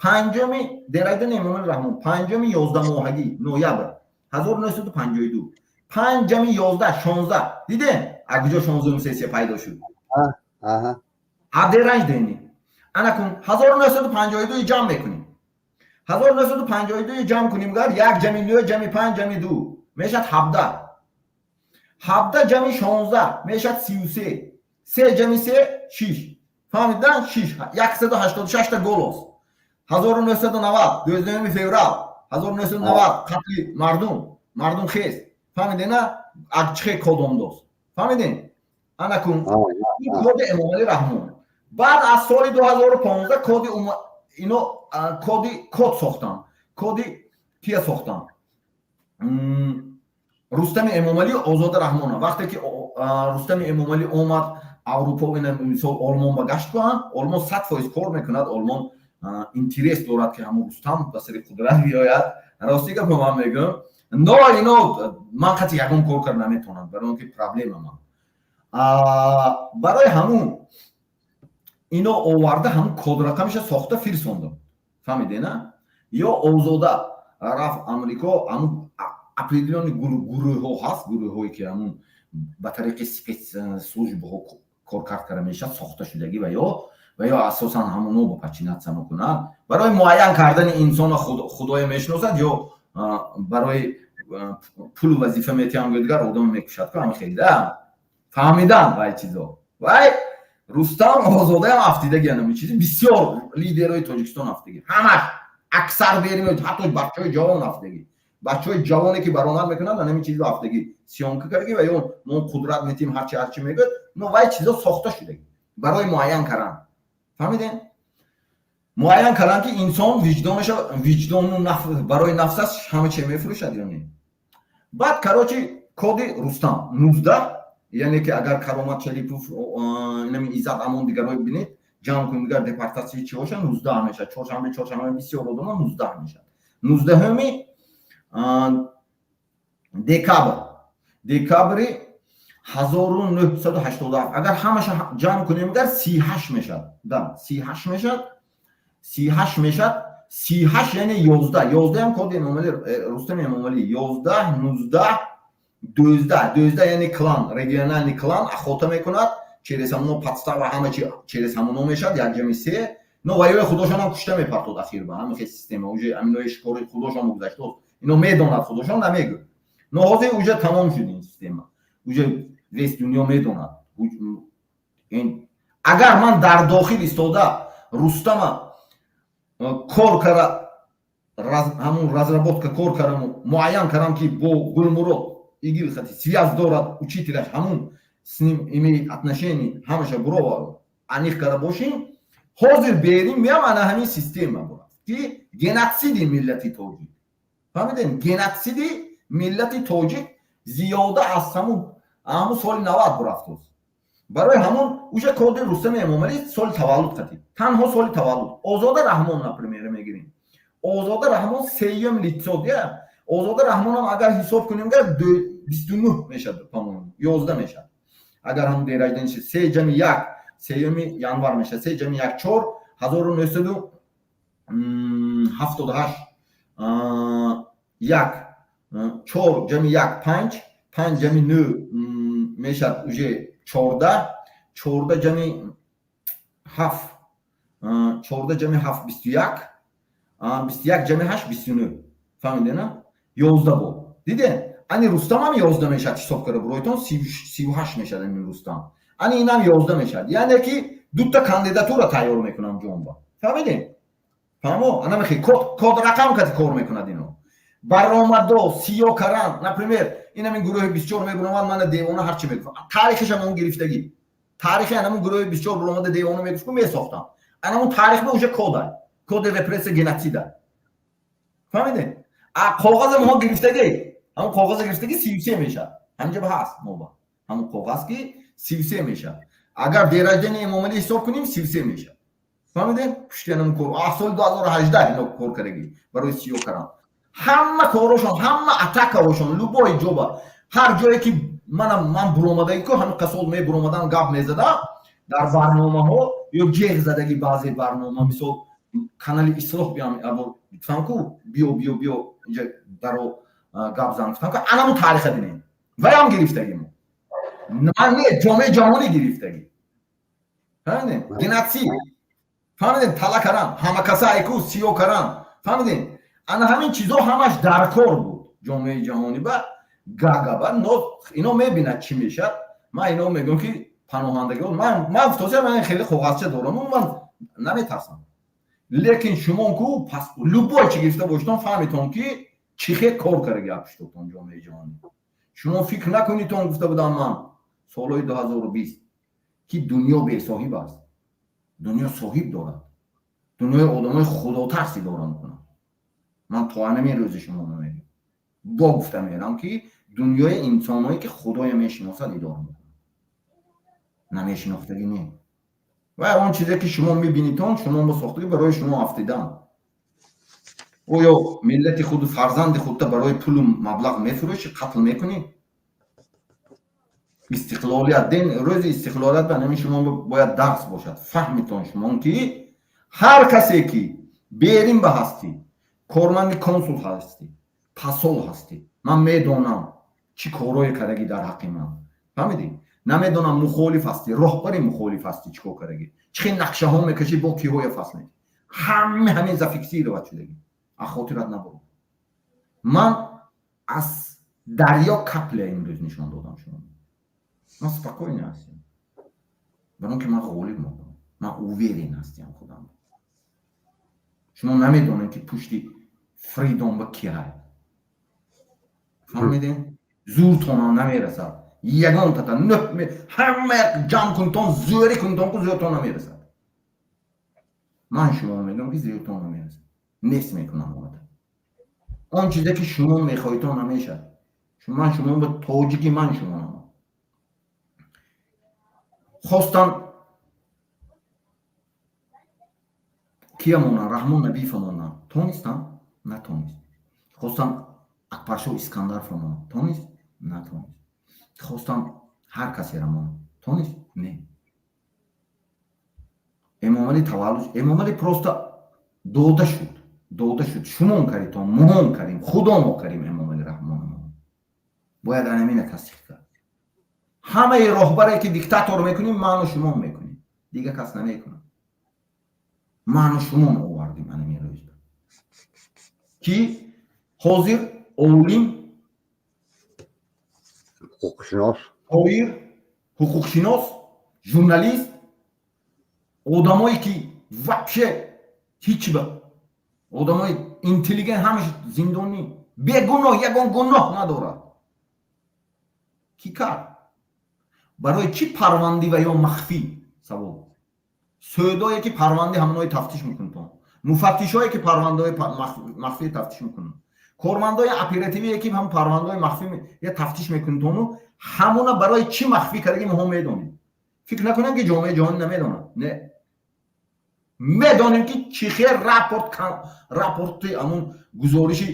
Панҷуми день рождения Эмомалӣ Раҳмон, панҷуми 11-моҳагӣ, ноябр 1952, панҷ ҷамъи 11 16. Дидем, аз куҷо 16-уми сессия пайдо шуд? А день рождения ана кун 1952 ҷамъ мекунем. 1952 ҷамъ кунем, гар як ҷамъи нӯ ҷамъи панҷ ҷамъи ду мешавад 17, 17 ҷамъи 16 мешавад 33, се ҷамъи се шиш. Фаҳмидан? Шиш, 186-та голос. 1990, 12-уми феврал 1990, қатли мардум, мардум хест. Фаҳмидена, чихе код омдост? Фаҳмидем? Ана кун ин коди Эмомалӣ Раҳмон. Баъд аз соли 2015 коди ино, коди код сохтанд. Коди кия сохтанд? Рустами Эмомалӣ, Озода Раҳмона. Вақте ки Рустами Эмомалӣ омад Аврупо, мисол, Олмон ба гашт кунанд, Олмон 100% кор мекунад. Олмон интерес дорад, ки ҳамун Рустам ба сари қудрат биёяд. Рости гапо ман мегӯям. Но ино ман қати ягон кор кард наметавонам, барои он ки проблема ман барои ҳамун ино оварда, ҳамун код рақамиша сохта фирсондам, фаҳмидена? Ё Озода рафт Амрико, ҳамун определённый гурӯҳҳо ҳаст, гурӯҳҳое ки ҳамун ба тариқи спецслужб ҳо коркард карда мешавад, сохта шудагӣ, ва ё асосан ҳамуно ба подчиняться мекунад барои муайян кардани инсона. Худоя мешиносад, ё барои пулу вазифа метиҳам, дигар одам мекушад ку, ҳама хелда фаҳмидан вай чизо. Вай Рустам Озодаам афтидаги, анами чизи бисёр лидерои Тоҷикистон афтидаги, ҳамаш аксар берим, ҳатто бачаҳои ҷавон афтидаги, бачаҳои ҷавоне ки баромад мекунанд, анами чизо афтидаги, съёмка кардаги ва ё мо қудрат метиҳем, ҳарчи ҳарчи мегӯяд. Но вай чизо сохта шудаги барои муайян кардан, фаҳмидем? Муайян кардан, ки инсон виҷдонаша, виҷдону барои нафсаш ҳама чи мефурӯшад ё не. Баъд, короче, коди Рустам 19, яъне ки агар Каромат Шарипов, инами Иззат Амон, дигарҳои бинед, ҷамъ кун, дигар депортатсия чи боша, 19 мешавад. Чоршанбе, чоршанбе бисёр одама 19 мешавад. 19-уми декабр, декабри 1987. Агар ҳамаша ҷамъ кунем, гар 38 мешавад, да, 38 мешавад, 38 мешавад. 38 яъне 11, 11-ам коди Эмомалӣ, Рустами Эмомалӣ, 11, 19, 12, 12, яъне клан, региональный клан охота мекунад через ҳамоно, подстава ҳама чи через ҳамоно мешавад, як ҷами се. Но ваёи худошонам кушта мепартод ахир ба ҳама хел система уже аминои шикори худошон гузаштааст, ино медонад, худошон намегӯ. Но ҳозир уже тамом шуд ин система, уже весь дунё медонад. Агар ман дар дохил истода Рустама кор кара, ҳамун разработка кор караму муайян кардам, ки бо Гулмурод ИГИЛ хати связь дорад, учитель аш ҳамун с ним имеет отношение, ҳамаша буро аниқ карда бошем, ҳозир берим меам, ана ҳамин система бурад, ки геноциди миллати тоҷик, фаҳмидем? Геноциди миллати тоҷик зиёда аз ҳамун соли 90 бурафтост. Барои ҳамон уже коди Рустами Эмомалӣ соли таваллуд қатӣ, танҳо соли таваллуд. Озода Раҳмон, например, мегирем. Озода Раҳмон сеюм лицо дия. Озода Раҳмонам агар ҳисоб кунем, гар 29 мешад, по-моему, 11 мешад. Агар ҳам день рождения се ҷами як, сеюми январ мешад, се ҷами як чор, 1978, як, чор ҷами як панҷ, панҷ ҷами нӯ мешад уже 14, 14 ҷами ҳафт, 14 ҷами ҳафт 21, 21 ҷами ҳашт 29. Фаҳмидена? 11 бо диден, ани Рустамам 11 мешавад. Ҳисоб карда буройтон, 38 мешавад ани Рустам, ани инам 11 мешавад. Яъне ки дута кандидатура тайёр мекунам ҷонба, фаҳмидем? Фаҳмо? Ана мехи код рақам кати кор мекунад ино, баромадо сиё каран. Например, инамин гурӯҳи 24 мебуромад, мана девона ҳарчи мегуфт, таърихишам он гирифтагӣ, таърихи анамун гурӯҳи 24 буромада девона мегуфт ку месохтам, анамун таърих ба уже кода, коди репрессия, геноцида, фаҳмидем? А коғази моҳо гирифтагӣ, ҳамун коғази гирифтагӣ 33 мешавад. Ҳаминҷа ба ҳаст моба ҳамун коғаз, ки 33 мешавад. Агар день рождения Эмомалӣ ҳисоб кунем, 33 мешавад, фаҳмидем? Пушти анамун кор аз соли 2018 ино кор кардагӣ барои сиё кардан. Ҳама корошон, ҳама атакаҳошон, любой ҷоба, ҳар ҷое ки манам ман буромадагӣ ку, ҳамин қасол мебуромадам, гап мезадам дар барномаҳо ё ҷеғ задагӣ баъзе барнома, мисол канали Ислоҳ, биям гуфтам ку, биё, биё, биё инҷа даро гап зан, гуфтам ку, анамун таъриха бинем, ваям гирифтагӣ мо, ман не, ҷомеаи ҷаҳонӣ гирифтагӣ, фаҳмидем? Геноцид, фаҳмидем? Тала каран, ҳама каса айку сиё каран, фаҳмидем? Ана ҳамин чизо ҳамаш дар кор буд ҷомеаи ҷаҳонӣ ба гага ба. Но ино мебинад, чӣ мешад. Ман ино мегӯям, ки паноҳандагӣ, ман гуфтосиам, ман хеле коғазча дорам, ман наметарсам. Лекин шумо ку пас любой чи гирифта бошитон, фаҳмитон, ки чӣ хел кор кардаги апуштотон ҷомеаи ҷаҳонӣ. Шумо фикр накунитон, гуфта будам ман солҳои 2020, ки дунё бесоҳиб аст. Дунё соҳиб дорад, дунёи одамои худотарс идора мекунад. Ман то анами рӯзи шумо намегӯям, бо гуфта мерам, ки дунёи инсонҳое ки Худоя мешиносад идора мекунад, намешинохтагӣ не. Ва он чизе ки шумо мебинитон, шумо бо сохтагӣ барои шумо афтидан. Оё миллати худу фарзанди худта барои пулу маблағ мефурӯшӣ, қатл мекунӣ? Истиқлолият ден, рӯзи истиқлолият ба ҳамин шумо бояд дарс бошад. Фаҳмитон шумон, ки ҳар касе ки берин ба ҳастӣ, корманди консул ҳастӣ, посол ҳастӣ, ман медонам, чӣ корое кардагӣ дар ҳаққи ман. Фаҳмидӣ? Намедонам, мухолиф ҳастӣ, роҳбари мухолиф ҳастӣ, чӣ кор кардагӣ, чӣ хел нақшаҳо мекашӣ, бо киҳоя фасл мекунӣ, ҳама ҳамин зафиксировать шудагӣ, аз хотират набурд. Ман аз дарё капля имрӯз нишон додам шумо. Ман спокойно ҳастем, барон ки ман ғолиб мондам, ман уверен ҳастем худам. Шумо намедонед, ки пушти Фридом ба ки ҳай. Фаҳмидем? Зӯртонам намерасад. Ягонтата ҳама ҷамъ кунтон, зӯрӣ кунтон, ку зӯртон намерасад. Ман шумо мегӯям, ки зӯртон намерасад, нест мекунам омада. Он чизе ки шумо мехоҳитон, намешад. Ман шумо ба тоҷики, ман шумо хостам кия монам, Раҳмон Набиева монам, тонистам? Натонист. Хостам Акбаршоҳ Искандарова монам, тонист? Натонист. Хостам ҳар касера монам, тонист? Не. Эмомалӣ таваллуд, Эмомалӣ просто дода шуд, дода шуд. Шумон каритон, моҳон карим, худо мо карим. Эмомалӣ Раҳмон бояд анамина тасдиқ кард. Ҳамаи роҳбаре ки диктатор мекунем, ману шумон мекунем, дигар кас намекунад. Ману шумон овардем анамин рӯзда, ки ҳозир олим, ҳуқуқшинос, шоир, ҳуқуқшинос, журналист, одамое ки вообще ҳичи ба одамои интеллигент, ҳамаш зиндонӣ, бегуноҳ, ягон гуноҳ надорад. Кӣ кард? Барои чӣ парвандӣ ва ё махфӣ? Савол. Сӯдое ки парванди ҳамонои тафтиш мекунтон, муфаттишое ки парвандаҳои махфӣ тафтиш мекунанд, кормандои оперативие ки ҳам парвандаҳои махфӣ я тафтиш мекунтону, ҳамона барои чӣ махфӣ кардаги, моҳо медонем. Фикр накунем, ки ҷомеаи ҷаҳонӣ намедонад. Не, медонем, ки чӣ хел рапорт, рапорти ҳамун гузориши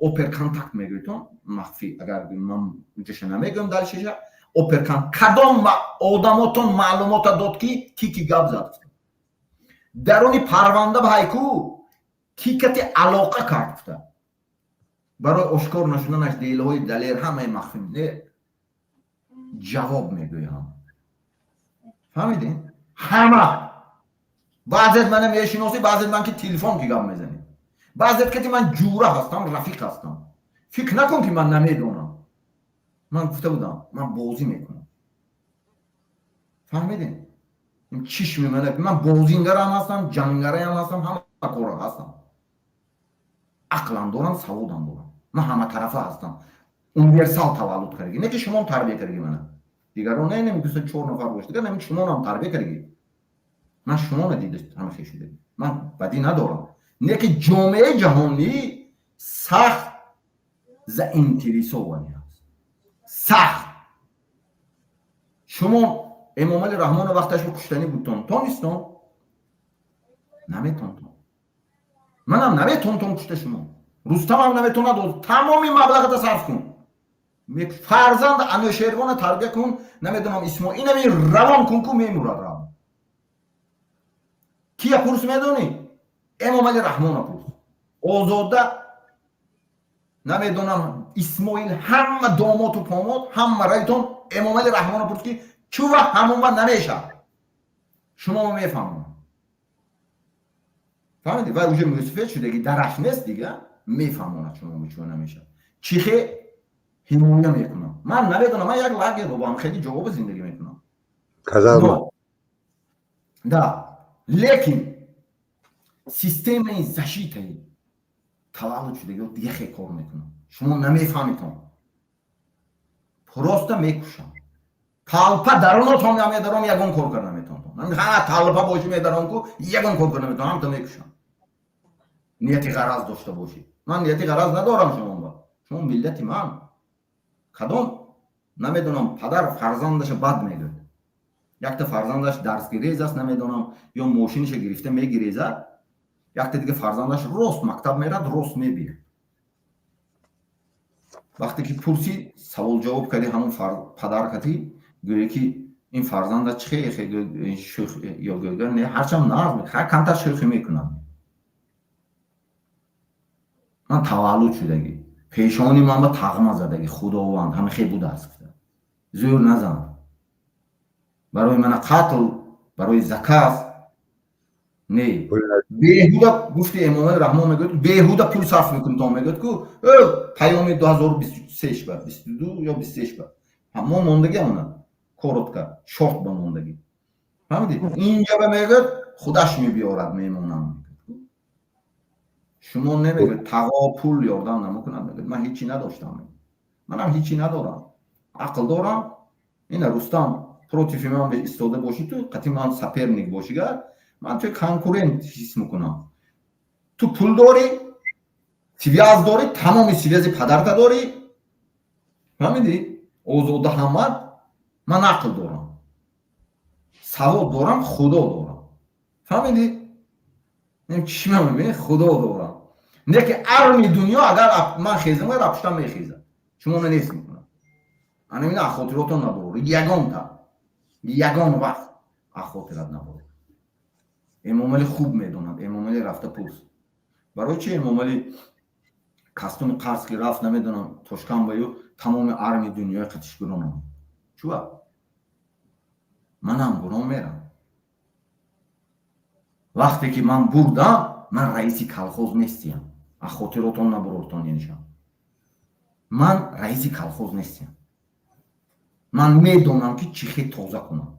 оперконтакт мегӯйтон махфӣ. Агар ман ҷаша намегӯям, далшиша оперкон кадом одамотон маълумота дод, ки ки гап зад даруни парванда, ба ҳайку ки кати алоқа кард, гуфта барои ошкор нашуданаш делҳои далер ҳамаи махфӣ. Не, ҷавоб мегӯям. Фаҳмидем? Ҳама баъзет мана мешиносӣ, баъзет ман ки телефон ки гап мезанем, баъзет кати ман ҷура ҳастам, рафиқ ҳастам. Фикр накун, ки ман намедонам. Ман гуфта будам, ман бозӣ мекунам. Фаҳмидем? Чишми мана, ман бозингарам ҳастам, ҷангараям ҳастам, ҳама кора ҳастам, ақлам дорам, саводам дорам, ман ҳаматарафа ҳастам, универсал таваллуд кардагӣ. Не ки шумом тарбия кардагӣ мана, дигарон не, неми чор нафар бош, дигар нами шумонам тарбия кардагӣ. Ман шуморо дида ҳама хел шудагӣ. Ман бадӣ надорам, не ки ҷомеаи ҷаҳонӣ сахт заинтересованный аст, сахт. Шумо Эмомали Раҳмонро вақташ куштанӣ будтон, тонистон? Наметонтон. Манам наметонтон кушта шумо, Рустамам наметонад. Тамоми маблағата сарф кун, фарзанд Анӯшервона тарбия кун, намедонам, Исмоилами равон кун, ку мемурад рав. Кия пурс, медонӣ? Эмомали Раҳмона пурс, Озода, намедонам, Исмоил, ҳама домоту помод, ҳама райтон, Эмомали Раҳмона пурс, ки чӯ вақт ҳамон вақт намешавад. Шумо мефаҳмонам, фаҳмидӣ? Вай уже мӯсафед шудаги, дараш нест, дига мефаҳмонад шумо чӯ намешавад, чӣ хе ҳимоя мекунам. Ман намедонам, ман як лагер бобам, хеле ҷавоби зиндагӣ мекунам. Казарма. Да, лекин системаи защитаи таваллуд шудагиҳо дига хе кор мекунам. Шумо намефаҳмитон, просто мекушам. Толпа дарунотон медаром, ягон кор карда наметавонтон. Ҳа, толпа боши, медаром, ку ягон кор карда наметавон, ҳамто мекушам. Нияти ғараз дошта бошӣ, ман нияти ғараз надорам. Шумо, шумо миллати ман. Кадом, намедонам, падар фарзандаша бад мегӯяд? Якта фарзандаш дарсгирез аст, намедонам, ё мошиниша гирифта мегирезад. Якте дига фарзандаш рост мактаб мерад, рост мебиёд. Вақте ки пурсид, савол ҷавоб кардӣ, ҳамон падар кати гӯе ки ин фарзанда чӣ ё гӯ не, ҳарчанд нағз, камтар шӯхӣ мекунад. Ман таваллуд шудагӣ, пешони ман ба тағма задагӣ Худованд ҳама хел будааст. Зӯр назан. Барои мана қатл, барои заказ не. Беҳуда гуфти Эмомали Раҳмон мегӯяд, беҳуда пул сарф мекунӣ, то мегӯяд ку паёми 2023 ба 22 ё 23 ба мо мондагӣ, ҳамона коротко, short ба мондагӣ. Фаҳмидӣ? Инҷа ба мегӯяд, худаш мебиёрад, мемонам. Шумо намегӯяд, тағо пул ёрдам намекунад, мегӯяд, ман ҳечи надоштам. Манам ҳечи надорам. Ақл дорам. Ина Рустам против ман истода бошӣ, ту қати ман соперник бошигар, ман туи конкурент ҳис мекунам. Ту пул дорӣ, связь дорӣ, тамоми связи падарта дорӣ, фаҳмидӣ? Озода ҳамад, ман ақл дорам, савод дорам, Худо дорам, фаҳмидӣ? Чӣ ман Худо дорам. Не ки арми дунё агар ман хезам, рапуштам мехезад, шумо нест мекунам. Ана ина хотиротон набурор, ягонта ягон вақт ахотират набурор. Эмомалӣ хуб медонад. Эмомалӣ рафта пурс, барои чи Эмомалӣ кастуми қарз ки рафт, намедонам, Тошканбаю тамоми арми дунёи қатиш гуронам чуа, манам гурон мерам. Вақте ки ман бурдам, ман раиси колхоз нестиям. Ахотиротон набурортон янишам, ман раиси колхоз нестиям. Ман медонам, ки чӣ хел тоза кунам,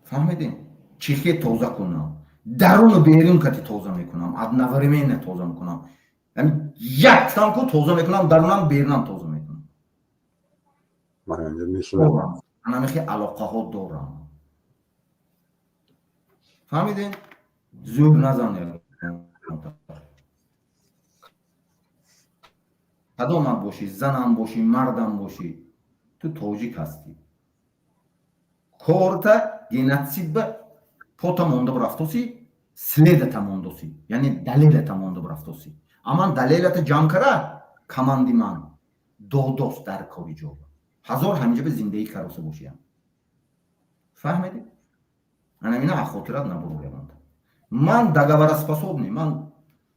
фаҳмидем? Чӣ хел тоза кунам, даруну берун кати тоза мекунам, одновременно тоза мекунам. Як ку тоза мекунам, дарунам берунам тоза мекунам. Анамихи алоқаҳо дорам, фаҳмидем? Зӯр назан. Кадомат бошӣ, занам бошӣ, мардам бошӣ, ту тоҷик ҳастӣ. Корта геноцид ба пота монда бурафтосӣ, следата мондосӣ, яъне далелата монда бурафтосӣ. Аман далелата ҷамъ кара, команди ман додост дар кори ҷоба ҳазор ҳаминҷа ба зиндагӣ кароса бошиям, фаҳмидӣ? Анамина хотират набурӯямонда. Ман договороспособный, ман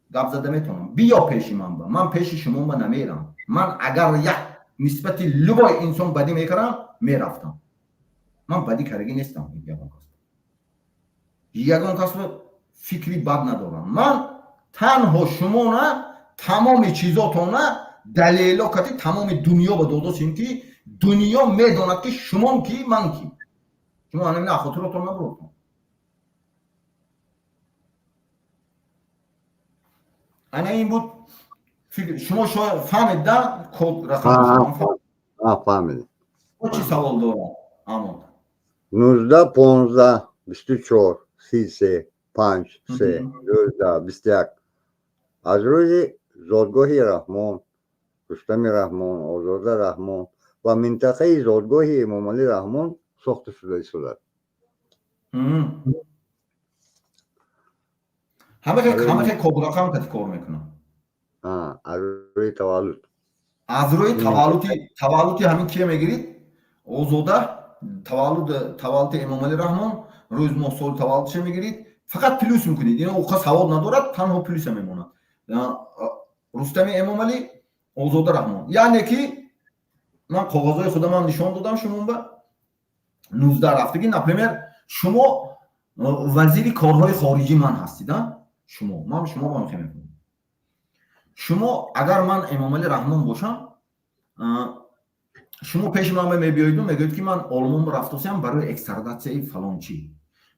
гап зада метавонам. Биё пеши ман, ба ман пеши шумо ба намерам. Ман агар як нисбати любой инсон бадӣ мекардам, мерафтам. Ман бадӣ карагӣ нестам, ягон кас, ягон касро фикри бад надорам. Ман танҳо шумона тамоми чизотона далело кати тамоми дунё ба додосем, ки дунё медонад, ки шумон ки, ман ки. Шумо анамина хотиротон набурдтон. Ана ин буд. Шумо фаҳмид да код рақам? Фаҳмидем. Чӣ савол дорам, Амон? 19 15 24 33 5 3 12 21 аз рӯзи зодгоҳи Раҳмон, Рустами Раҳмон, Озода Раҳмон ва минтақаи зодгоҳи Эмомалӣ Раҳмон сохта шуда истодааст. Ҳамахе код рақам кати кор мекунам. Аз рӯи таваллуд. Аз рӯи таваллуди ҳамин кия мегирид? Озода таваллуди Эмомалӣ Раҳмон, рӯз, моҳ, соли таваллудша мегирид, фақат плюс мекунед. Ино уқа савод надорад, танҳо плюса мемонад. Рустами Эмомалӣ, Озода Раҳмон. Яъне ки ман коғозҳои худамам нишон додам шумоба, 19 рафтагӣ. Например, шумо вазири корҳои хориҷӣ ман ҳастид, шумо, ман шумо ба мехе мекунам. Шумо агар ман Эмомалӣ Раҳмон бошам, шумо пеши ман мебиёиду мегӯед, ки ман Олмон рафтосиям барои экстрадатсияи фалончӣ.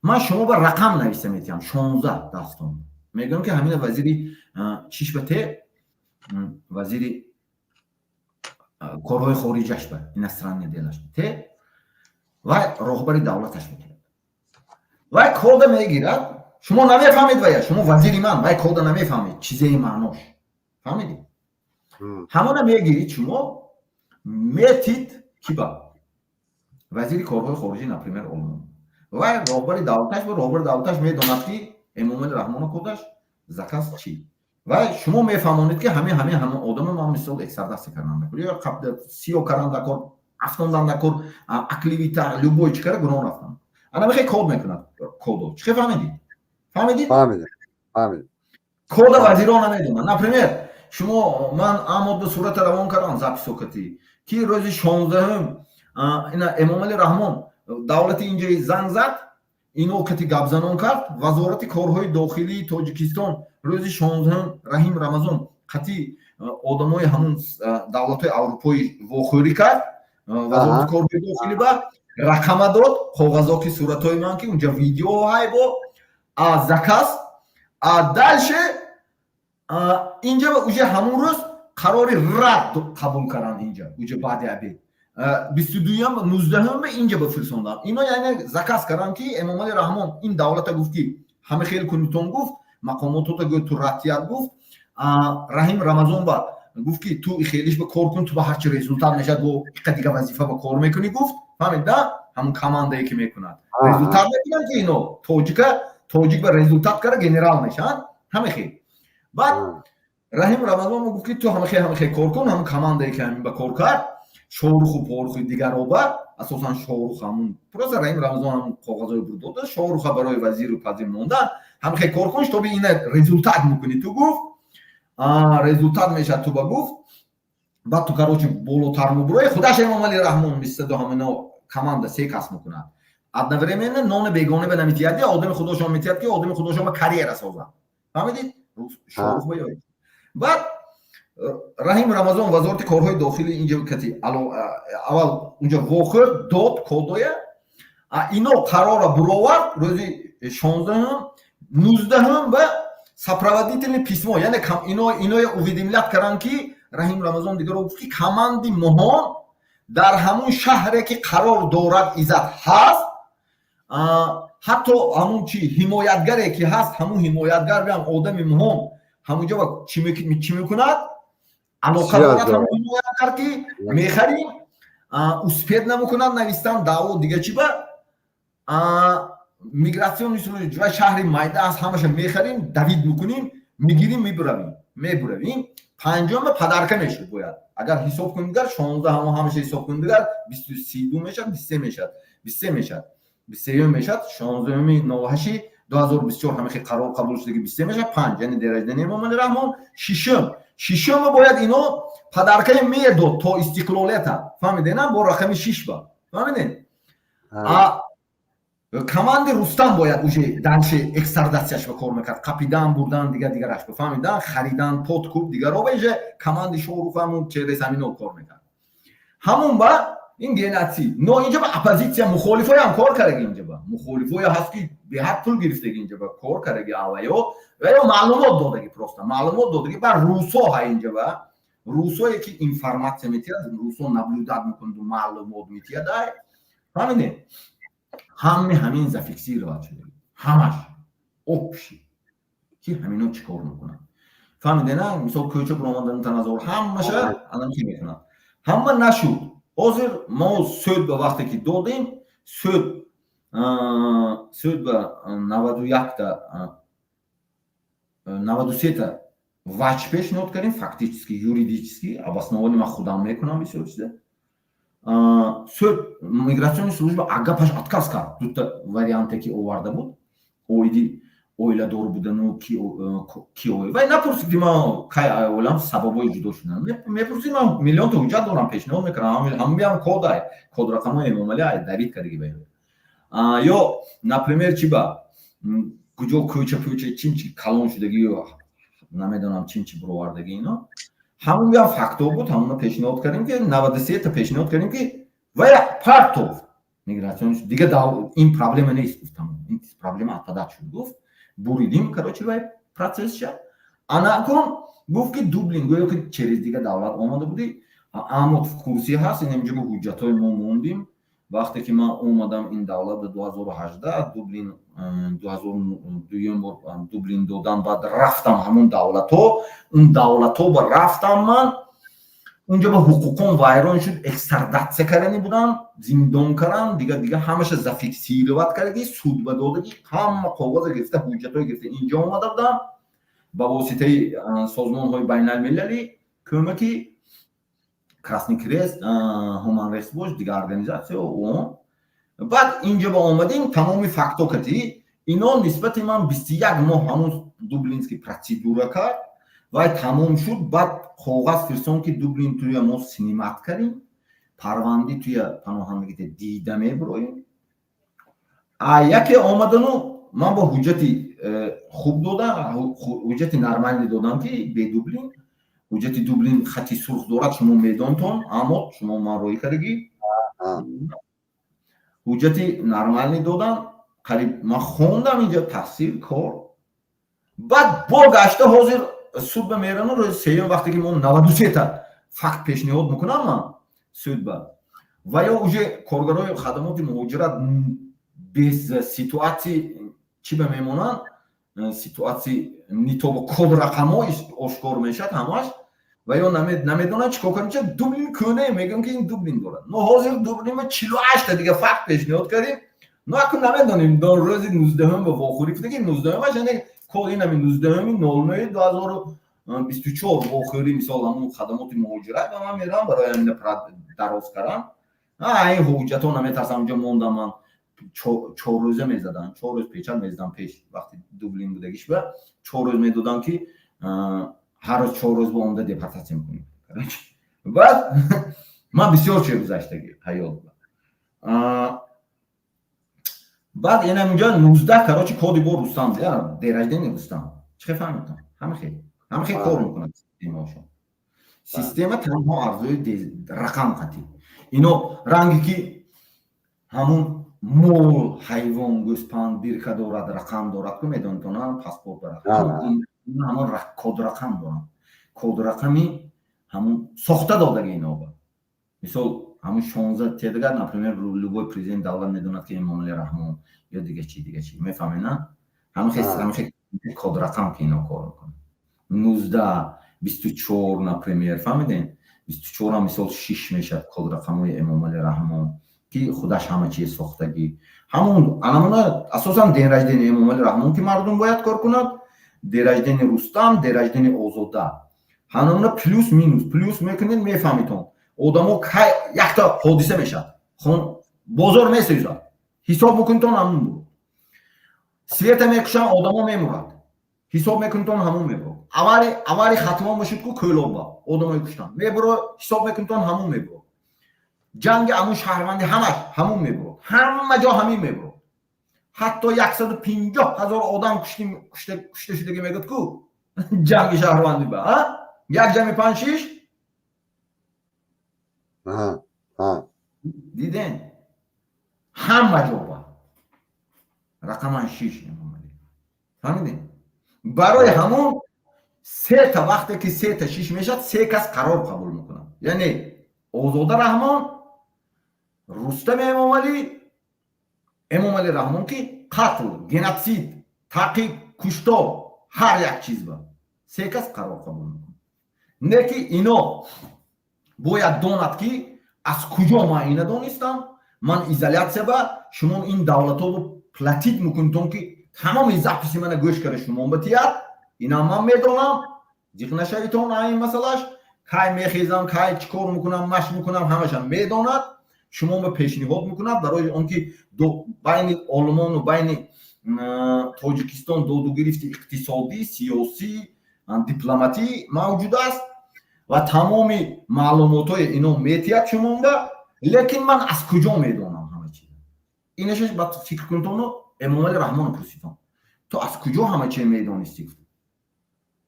Ман шумо ба рақам нависта метиҳам, 16 дастон. Мегӯям, ки ҳамина вазири чиш ба те, вазири корҳои хориҷаш ба, иностранный делаш те, вай роҳбари давлаташ метиҳад. Вай кода мегирад, шумо намефаҳмед, вая шумо вазири ман, вай кода намефаҳмед, чизеи маънош, фаҳмидӣ? Ҳамона мегирид, шумо метид ки ба вазири корҳои хориҷӣ, например, Олмон. Вай роҳбари давлаташ ва роҳбари давлаташ медонад, ки Эмомали Раҳмоно кодаш заказ чӣ. Ва шумо мефаҳмонед, ки ҳамин одама ман, мисол, экстрадитсия кардан дакор ё сиё кардан дакор, афтондан дакор, оклеветить, любой чӣ кара, гуноҳ рафтан. Ана мехе код мекунад кодо. Чӣ фаҳмидӣ? Фаҳмидӣ? Фаҳмидам. Кода вазиро намедонад. Например, шумо ман амод сурата равон кардам, запись окати, ки рӯзи 16-ум ина Эмомали Раҳмон давлати инҷои занг зад, ино кати гапзанон кард. Вазорати корҳои дохилии Тоҷикистон рӯзи 16-ум Раҳим Рамазон қати одамои ҳамун давлатҳои аврупоӣ вохӯрӣ кард. Вазорати корҳои дохилӣ ба рақама дод, коғазо, ки суратҳои ман, ки унҷа видео ҳай бо а заказ. А дальше инҷа уже ҳамун рӯз қарори рад қабул карданд. Инҷа уже баъди обед, 22-юм, 19-ум инҷа бифирсондам ино. Яъне заказ кардам, ки Эмомали Раҳмон ин давлата гуфт, ки ҳама хел кунитон гуфт, мақомотото гӯ ту ратият гуфт. Раҳим Рамазон ба гуфт, ки ту хелиш ба кор кун, ту ба ҳарчи результат мешавад, бо иқа дига вазифа ба кор мекунӣ гуфт. Фаҳмид да? Ҳамун командае ки мекунад, результат мекунанд, ки ино тоҷика, тоҷик ба результат кара, генерал мешаванд, ҳама хел. Баъд Раҳим Рамазон гуфт, ки ту ҳама хел кор кун. Ҳамун командае ки ҳамин ба кор кард, Шоҳруху Порухи дигароба, асосан Шоҳрух, ҳамун просто Раҳим Рамазон ҳамун коғазҳои бурдода, Шоҳруха барои вазиру пазир мондан. Ҳама хел кор кун, чтобы ина результат мекунӣ ту гуфт, результат мешавад ту ба гуфт. Баъд ту, короче, болотар мубурои. Худаш Эмомали Раҳмон бистаду ҳамино команда се кас мекунад одновременно. Нони бегона ба наметиҳад, одами худошон метиҳад, ки одами худошон ба карьера созад. Фаҳмидед? Шоҳрух ба баъд Раҳим Рамазон вазорати корҳои дохилӣ инҷа кати аввал унҷа вохӯрд, дод кодоя. Ино қарора буровард рӯзи 16-ум, 19-ум ба сопроводительный письмо, яъне иное уведомлять карданд, ки Раҳим Рамазон дигаро гуфт, ки команди моҳон дар ҳамун шаҳре ки қарор дорад, иззат ҳаст, ҳатто ҳамун чи ҳимоятгаре ки ҳаст, ҳамун ҳимоятгар биам одами моҳон ҳамунҷо чӣ мекунад, алоқа дорад ҳамун ҳимоятгар, ки мехарим, успеть намекунад навистан даъво дига чи ба миграционный служба. Шаҳри майда аст, ҳамаша мехарим, давид мекунем, мегирим, мебуравим, мебуравим. Панҷома подарка мешуд бояд. Агар ҳисоб кунем дигар, 16 ҳамо ҳамаша ҳисоб кунем дигар, 32 мешавад, 23 мешавад, 23 мешавад, 23-юм мешавад. 16-уми 08-и 2024 ҳамахи қарор қабул шудаги, 23 мешавад, панҷ, яъне день рождения Эмомали Раҳмон. Шишум, шишума бояд ино подаркаи медод то истиқлолията. Фаҳмидена? Бо рақами шиш ба, фаҳмиден? Команди Рустам бояд уже дальше экстрадитсияш ба кор мекард, қапидан, бурдан, дигар дигараш ба, фаҳмидан, харидан, подкуп, дигаро ба иже команди Шоҳрух ҳамун через ҳамино кор мекард. Ҳамун ба ин геноцид. Но инҷа ба оппозитсия, мухолифоям кор кардаги. Инҷа ба мухолифое ҳаст, ки беҳад пул гирифтаги, инҷа ба кор кардаги аваё ва ё маълумот додаги, просто маълумот додаги. Ба русо ҳа, инҷа ба русое ки информатсия метиҳад, русо наблюдать мекунаду маълумот метиҳад, фаҳмидем? Ҳаме ҳамин зафиксировать шуда, ҳамаш общий, ки ҳамино чӣ кор мекунанд. Фаҳмидена? Мисол, кӯча буромадан, таназор, ҳамаша анам ки мекунанд, ҳама нашуд. Ҳозир мо суд ба вақте ки додем, суд ба 91-та, 93-та вач пешниҳод кардем, фактически, юридически обоснованный. Ман худам мекунам бисёр чиза. Суд, миграционный служба агапаш отказ кард. Дута варианте ки оварда буд оиди оиладор будану ки вай напурсид, ки ман кай оилам, сабабҳои ҷудо шудан мепурсид. Ман миллионта ҳуҷҷат дорам, пешниҳод мекунам. Ҳамиам код ай, код рақамҳои Эмомалӣ ай давид кардиги ба ё, например, чи ба куҷо кӯча пӯча чин чи калон шудагӣ, намедонам, чин чи буровардагӣ. Ино ҳамун биам фактҳо буд, ҳамуна пешниҳод кардем, ки 93-та пешниҳод кардем, ки вай партов миграционный дига ин проблема нест, гуфтам, ин проблема отпадать шуд, гуфт. Буридим, короче, вай процессша. Анакун гуфт, ки Дублин, гӯё ки через дига давлат омада будӣ. Амот в курсе ҳаст, ин инҷо ҳуҷҷатҳои мо мондим. Вақте ки ман омадам ин давлат ба 2018, Дублин 2002 бор Дублин додан, баъд рафтам ҳамун давлатҳо, он давлатҳо ба рафтам ман. Унҷо ба ҳуқуқон вайрон шуд, экстрадитсия кардани будан, зиндон кардан, дига дига ҳамаша зафиксировать кардаги, суд ба додаги, ҳама коғаза гирифта, ҳуҷҷатҳое гирифта инҷо омада будам ба воситаи созмонҳои байналмилалӣ, кӯмаки Красный Крест, Human Rights Watch, дигар организатсия. Он баъд инҷо ба омадем, тамоми факто кати ино нисбати ман 21 моҳ ҳамун дублинский процедура кард. Вай тамом шуд, баъд коғаз фирсон, ки Дублин туя мо снимать кардем, парванди туя паноҳандагите дида мебуроем. А яке омадану ман бо ҳуҷҷати хуб дода, ҳуҷҷати нормальный додам, ки бе Дублин. Ҳуҷҷати Дублин хати сурх дорад, шумо медонтон, аммо шумо ман роҳӣ кардагӣ. Ҳуҷҷати нормальный додам, қариб ман хондам инҷа, таҳсил, кор. Баъд бо гашта ҳозир суд ба мерану рӯзи сеюм, вақте ки мо 93-та факт пешниҳод мекунам ман суд ба, ва ё уже коргарои хадамоти муҳоҷират без ситуатсия чӣ ба мемонанд, ситуатсия не то ба код рақамҳо ошкор мешавад ҳамаш, ва ё намедонанд чӣ кор кардам. Дублин кӯне мегӯям, ки ин Дублин дорад. Но ҳозир Дублин ма 48-та дига факт пешниҳод кардем. Но акун намедонем, до рӯзи 19-ум ба вохӯрӣ кунем. 19-умаш, яъне код инами 19-уми 09-2024 вохӯрӣ. Мисол, ҳамун хадамоти муҳоҷират ва ман мерам барои ҳамина дароз кардам ин ҳуҷҷатҳо. Наметарсам, унҷо мондам ман, 4 рӯза мезадам, 4 рӯз печать мезадам. Пеш вақти Дублин будагиш ба 4 рӯз медодам, ки ҳар рӯз 4 рӯз ба омада депортатсия мекунем. Баъд ман бисёр чиз гузаштаги ҳаёт. Баъд инам инҷо 19, короче, коди бо Рустам, день рождения Рустам. Чӣ хел фаҳмидтон? Ҳама хел кор мекунад системаошон. Система танҳо арзои рақам қатӣ ино ранге ки ҳамун мол, ҳайвон, гӯспанд бирка дорад, рақам дорад ку, медонитона, паспорт ба рақам, ҳамон код рақам доранд, код рақами ҳамун сохта додаги иноба. Мисол, ҳамун 16 тедагар, например, любой президент давлат медонад, ки Эмомали Раҳмон ё дига чи, дига чи, мефаҳме, на? Ҳамин код рақам ки ино кор мекунад, 19, 24, например, фаҳмидем? 24-ам мисол шиш мешавад, код рақамҳои Эмомали Раҳмон, ки худаш ҳама чиз сохтагӣ. Ҳамун анамуна асосан день рождения Эмомали Раҳмон, ки мардум бояд кор кунад, день рождения Рустам, день рождения Озода, ҳамуна плюс минус плюс мекунед, мефаҳмитон. Одамо кай якта ҳодиса мешавад, бозор месӯзад, ҳисоб мекунитон, ҳамун буд. Света мекушанд, одамо мемурад, ҳисоб мекунитон, ҳамун мебурад. Авари Хатлон бошид ку, Кӯлобба одамои куштанд, мебуро, ҳисоб мекунитон, ҳамун мебурад. Ҷанги амун шаҳрванди, ҳамаш ҳамун мебурад. Ҳама ҷо ҳамин мебурад. Ҳатто 150 000 одам кушта шудаги мегӯд ку ҷанги шаҳрвандӣ ба як ҷамъи панҷ шиш. Диден, ҳама ҷо ба рақаман шиш. Фаҳмидем? Барои ҳамун сета, вақте ки сета шиш мешавад, се кас қарор қабул мекунад, яъне Озода Раҳмон, Рустами Эмомалӣ, Эмомалӣ Раҳмон, ки қатл, геноцид, таъқиб, куштор, ҳар як чиз ба се кас қарор қабул мекунад. Не ки ино бояд донад, ки аз куҷо ман ина донистам. Ман изолятсия ба шумо ин давлатҳоро платить мекунитон, ки тамоми записи мана гӯш карда шумо батият. Инам ман медонам, зиқ нашавитон. Ин масъалаш кай мехезам, кай чӣ кор мекунам, машқ мекунам, ҳамаша медонад, шумо ба пешниҳод мекунад. Барои он ки байни Олмону байни Тоҷикистон додугирифти иқтисодӣ, сиёсӣ, дипломатӣ мавҷуд аст ва тамоми маълумотҳои ино метиҳад шумонба. Лекин ман аз куҷо медонам ҳама чиз инашаш? Ба фикр кунтону Эмомали Раҳмоно пурсидам: «Ту аз куҷо ҳама чиз медонистӣ?» Гуфт: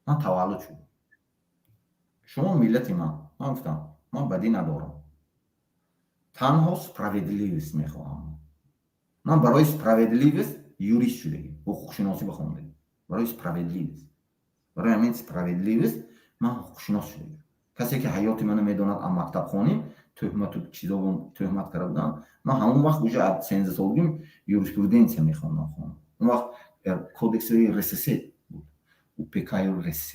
«Ман таваллуд шудам, шумо миллати ман». Ман гуфтам: «Ман бадӣ надорам, танҳо справедливость мехоҳам». Ман барои справедливость юрист шудагӣ, ҳуқуқшиносӣ бихондагӣ, барои справедливость, барои ҳамин справедливость ман ҳуқуқшинос шудагӣ. Касе ки ҳаёти мана медонад, аз мактабхонӣ тӯҳмату чизо тӯҳмат карда будам. Ман ҳамон вақт уже аз 13 солагим юриспруденция мехондам. Он вақт кодекси РСС буд, УПК РСС,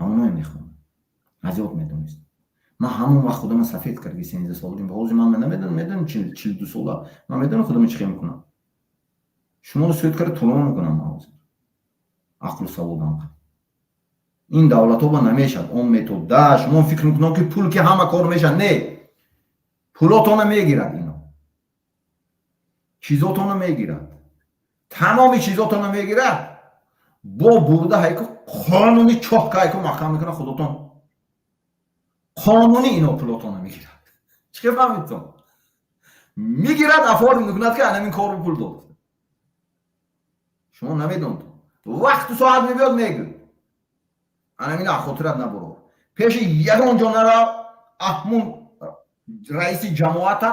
ҳамоное мехондам, аз ёд медонистам. Ман ҳамон вақт худама сафед карди, 13 солагим. Ҳозир ман намедонам, медонам, 42 сола ман медонам худама чӣ хел мекунам. Шуморо суд карда тулома мекунам. Ман ҳозир ақлу саводам ин давлатҳо ба намешад он метод да. Шумо фикр мекунам, ки пул ки ҳама кор мешад. Не, пулотона мегирад, ино чизотона мегирад, тамоми чизотона мегирад, бо бурда ҳайку қонуни чоҳ кайку маҳкам мекунад. Худотон қонунӣ ино пулотона мегирад. Чӣ хел фаҳмидтон? Мегирад, оформить мекунад, ки анамин кору пул дод. Шумо намедонед, вақту соат мебиёд, мегӯ. Анамин хотират набурор, пеши ягон ҷо нарав. Аҳмун раиси ҷамоата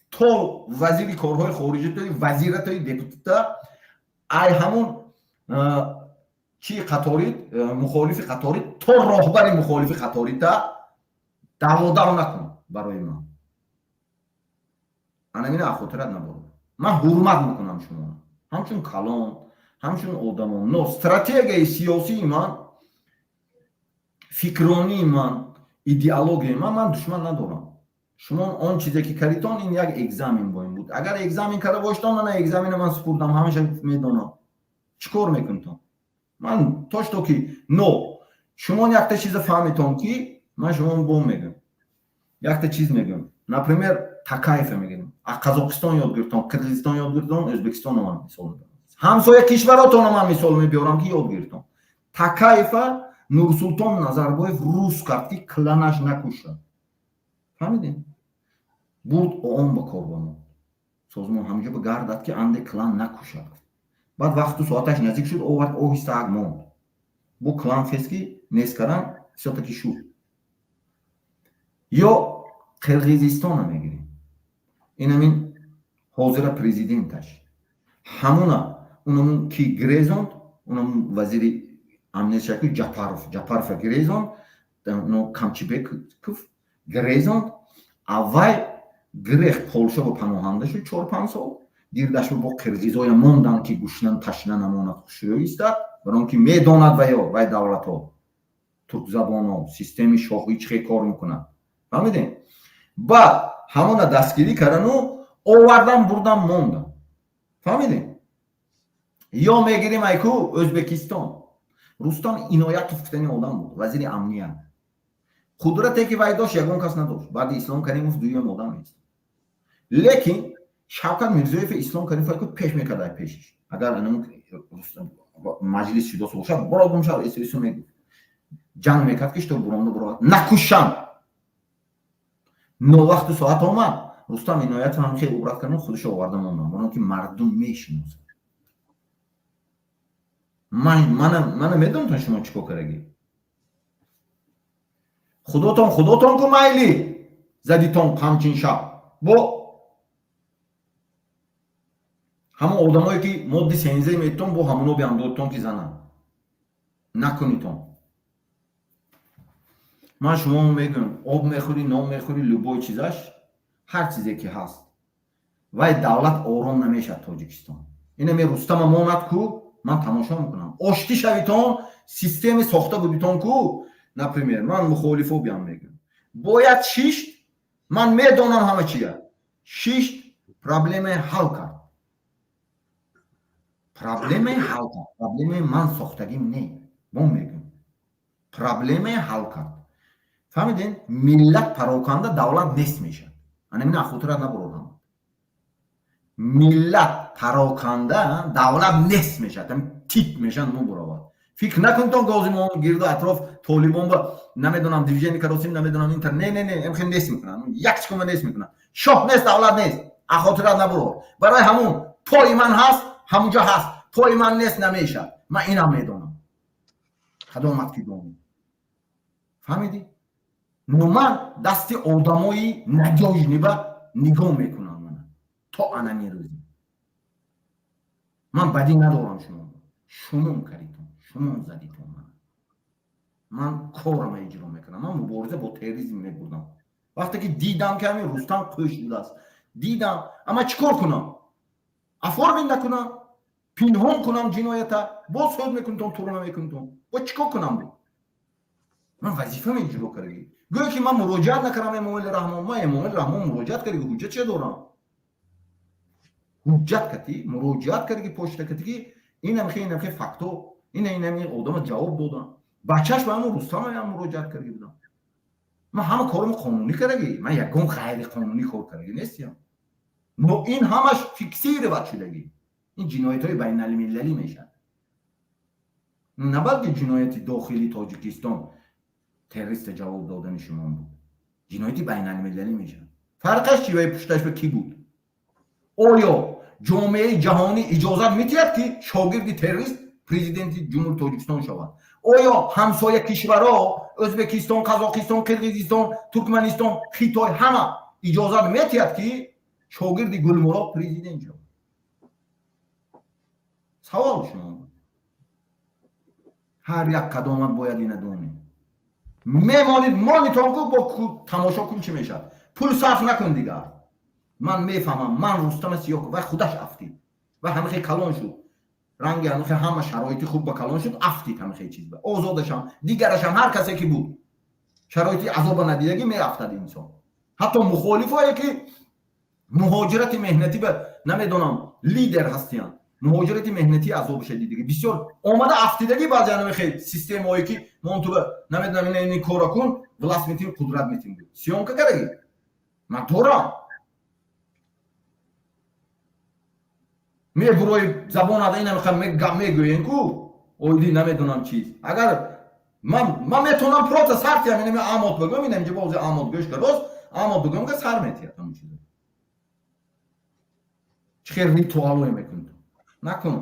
то вазири корҳои хориҷи, вазиратои депутата, ай ҳамун чи қаторид, мухолифи қаторид то роҳбари мухолифи қаторита даъводав накун барои ман. Анамина хотират набурор. Ман ҳурмат мекунам шумо ҳамчун калон, ҳамчун одамон, но стратегияи сиёсии ман, фикронии ман, идеологияи ман, ман душман надорам. Шумо он чизе ки кардитон, ин як экзамен бо ин буд. Агар экзамен карда бошитон, мана экзамена ман супурдам, ҳамаша медонам, чӣ кор мекунтон. Ман то что ки, но шумо якта чиза фаҳмитон, ки ман шумо бом мегӯям, якта чиз мегӯям. Например, Такаева мегӯям, аз Қазоқистон ёд гирифтон, Қирғизистон ёд гирифтон, Ӯзбекистонро ман мисол мебарам, ҳамсоя кишваротонро ман мисол мебиёрам, ки ёд гирифтон. Такаева Нурсултон Назарбоев рус кард, ки кланаш накушад. Фаҳмидем? Бурд ООН ба кор ба мо созмон ҳамҷо ба гардад, ки анде клан накушад. Баъд вақту соаташ наздик шуд, овард, оҳиста монд. Бо клан хест, ки нест кардан, всё-таки шуд. Ё Қирғизистона мегирем. Инамин ҳозира президенташ ҳамуна, унамун ки гирезонд, унамун вазири амниятшаки Ҷапаров, Ҷапарова гирезонд, Камчибеков гирезонд. Аввай гирех, Полша ба паноҳанда шуд 4-5 сол. Гирдаш бо қирғизоя монданд, ки гушнан ташна намонад, хушрӯ истад, барон ки медонад ваё вай давлатҳо, туркзабоно, системи шоҳӣ чӣ хел кор мекунад. Фаҳмидем? Баъд ҳамона дастгирӣ кардану овардан, бурдан, мондан. Фаҳмидем? Ё мегирем айку Ӯзбекистон. Рустам Иноятов гуфтани одам буд, вазири амният. Қудрате ки вай дошт, ягон кас надошт. Баъди Ислом Каримов дуюм одам нест. Лекин Шавкат Мирзиёев Ислом Каримов айку пеш мекард, ай пешиш агар маҷлис шудос бошад, боро гумшав, ису мегуфт, ҷанг мекард, ки что буромда буровад, накушам. Но вақту соат омад, Рустам Иноятов ҳам хел убрат кардан, худашо оварда мондам, барон ки мардум мешиносад. Мана медонам, шумо чӣ кор кардагӣ. Худотон, худотон ку майли задитон қамчин шаб бо ҳамон одамое, ки модди сензаи метон, бо ҳамоно биандодтон, ки зананд накунитон. Ман шумо мегӯям, об мехӯрӣ, нон мехӯрӣ, любой чизаш, ҳар чизе ки ҳаст, вай давлат ором намешавад. Тоҷикистон инаме Рустама монад ку, ман тамошо мекунам. Оштӣ шавитон, системе сохта будитон ку. Например, ман мухолифо биям мегӯям, бояд шишт. Ман медонам ҳама чия. Шишт, проблемаи ҳал кард, проблемаи ҳал кард. Проблемаи ман сохтагим не, мо мегӯем, проблемаи ҳал кард. Фаҳмидем? Миллат пароканда, давлат нест мешавад. Анамина хотират набурор ҳама. Миллат пароканда, давлат нест мешавад, тип мешавад, мубуровад. Фикр накунтон, гози мо гирду атроф толибон ба намедонам движение каросим, намедонам интер, не, не, не, эмхел нест мекунанд, як чикума нест мекунанд. Шоҳ нест, давлат нест. Ахотират набурор. Барои ҳамун пои ман ҳаст, ҳамунҷо ҳаст, пои ман нест, намешавад. Ман инам медонам, хадомат ки донӣ. Фаҳмидӣ? Но ман дасти одамои надёжный ба нигоҳ мекунам. Мана то анами рӯзи ман бадӣ надорам. Шумо шумон кардитон, шумон задитон. Ман корама иҷро мекунам. Ман мубориза бо терроризм мебурдам. Вақте ки дидам, ки ҳамин Рустам қӯш будааст, дидам, ама чӣ кор кунам? Оформить накунам, пинҳон кунам ҷиноята, боз ҳуд мекунитон, турума мекунитон. Бо чӣ кор кунам? Бу Ман вазифам иҷро кардагӣ. Гӯё ки ман муроҷиат накардам Эмомали Раҳмон. Ман Эмомали Раҳмон муроҷиат кардагӣ, ҳуҷҷат че дорам? Ҳуҷҷат кати, муроҷиат кардагӣ, почта кати, ки инамхе, инамхе факто, ина инами одама ҷавоб додам. Бачаш ба ҳамон Рустамаям муроҷиат кардагӣ будам. Ман ҳама кормо қонунӣ кардагӣ, ман ягон ғайриқонунӣ кор кардагӣ нестиям. Но ин ҳамаш фиксировать шудагӣ. Ин ҷиноятҳои байналмилалӣ мешавад, на балки ҷинояти дохили Тоҷикистон. Террориста ҷавоб додани шумо буд, ҷинояти байналмилалӣ мешавад. Фарқаш чи? Вай пушташ ба кӣ буд? Оё ҷомеаи ҷаҳонӣ иҷозат медиҳад, ки шогирди террорист президенти Ҷумҳури Тоҷикистон шавад? Оё ҳамсоя кишварҳо, Ӯзбекистон, Қазоқистон, Қирғизистон, Туркманистон, Хитой, ҳама иҷозат медиҳад, ки шогирди Гулмурод президент шавад? Савол шумо. Ҳар як қадомат бояд ина донед. Мемонид, монитон ку, бо тамошо кун, чӣ мешавад. Пул сарф накун дигар. Ман мефаҳмам. Ман Рустама Сиёков, вай худаш афтид ва ҳамихе калон шуд, ранги ҳамихе ҳама шароити хуб ба калон шуд, афтид ҳамихе чиз ба озодашам, дигарашам, ҳар касе ки буд, шароити азоба надидагӣ меафтад инсон. Ҳатто мухолифое ки муҳоҷирати меҳнатӣ ба, намедонам, лидер ҳастиянд, муҳоҷирати меҳнатӣ азобаша дидагӣ бисёр омада афтидагӣ. Баъзе ҳамихе системаое ки мон ту намедонам, ина ини кора кун, власть метим, қудрат метим, съёмка кардагӣ. Ман дорам. Мебурои забон ада, ина мегӯен ку оиди намедонам чиз. Агар ман метавонам просто сар тиям, инами амот бигӯям, ина инҷа бози амот гӯш ка, рост амот бигӯям, ка сар метиҳад ҳамон чизо. Чӣ хел ритуалое мекунӣ? Накун.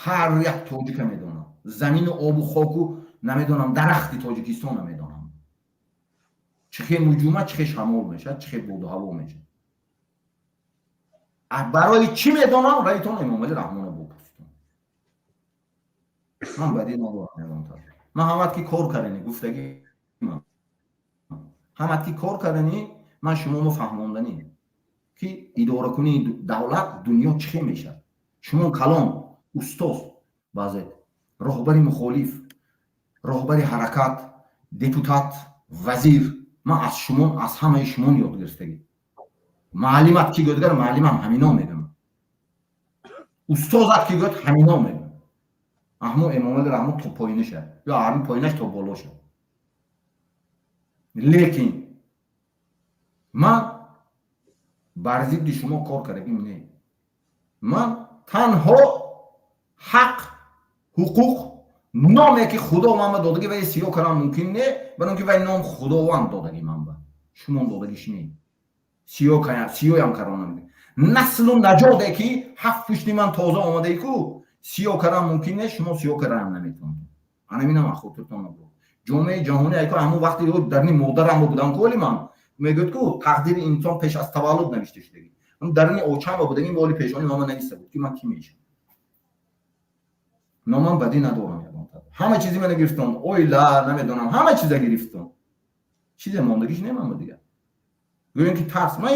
Ҳар як тоҷика медонам, замину обу хоку, намедонам, дарахти Тоҷикистона медонам, чӣ хел нуҷума, чӣ хел шамол мешавад, чӣ хел боду ҳаво мешавад. Барои чӣ медонам? Раитон Эмомали Раҳмонро бупурситон. Ман бадӣ надорам. Ман ҳамат ки кор кардани гуфтагӣ, ҳамат ки кор кардани, ман шумомо фаҳмонданӣ, ки идоракунии давлат, дунё чӣ хел мешавад. Шумо калон устоз, баъзе роҳбари мухолиф, роҳбари ҳаракат, депутат, вазир, ман аз шумо, аз ҳамаи шумон ёд гирифтагӣ. Маълимат ки гӯяд, гар маълимам ҳамино мегӯям, устозат ки гӯяд, ҳамино мегӯям. Аҳмо Эмомали Раҳмон то поинаша ё ҳамин поинаш то болоша. Лекин ман бар зидди шумо кор кардагим не. Ман танҳо ҳақ, ҳуқуқ, номе ки Худо манба додагӣ, вай сиёҳ кардан мумкин не, барои он ки вай ном Худованд додагӣ манба, шумо додагиш не. Сиёям кардан намумкин. Наслу наҷоде ки ҳафт пушти ман тоза омадаи ку, сиёҳ кардан мумкин не, шумо сиёҳ карданам наметавонед. Анаминам аз хотиртон набуд. Ҷомеаи ҷаҳонӣ айко ҳамон вақти дарни модарам будам ку, оли ман мегӯяд ку, тақдири инсон пеш аз таваллуд навишта шудагӣ. Дарни очама будагӣ, оли пешони мама нависта буд, ки ман кӣ мешавам. Но ман бадӣ надорам ягонта. Ҳама чизи мана гирифтон, оила, намедонам, ҳама чиза гирифтон, чизе мондагиш немама дигар. Гӯем ки тарс, ман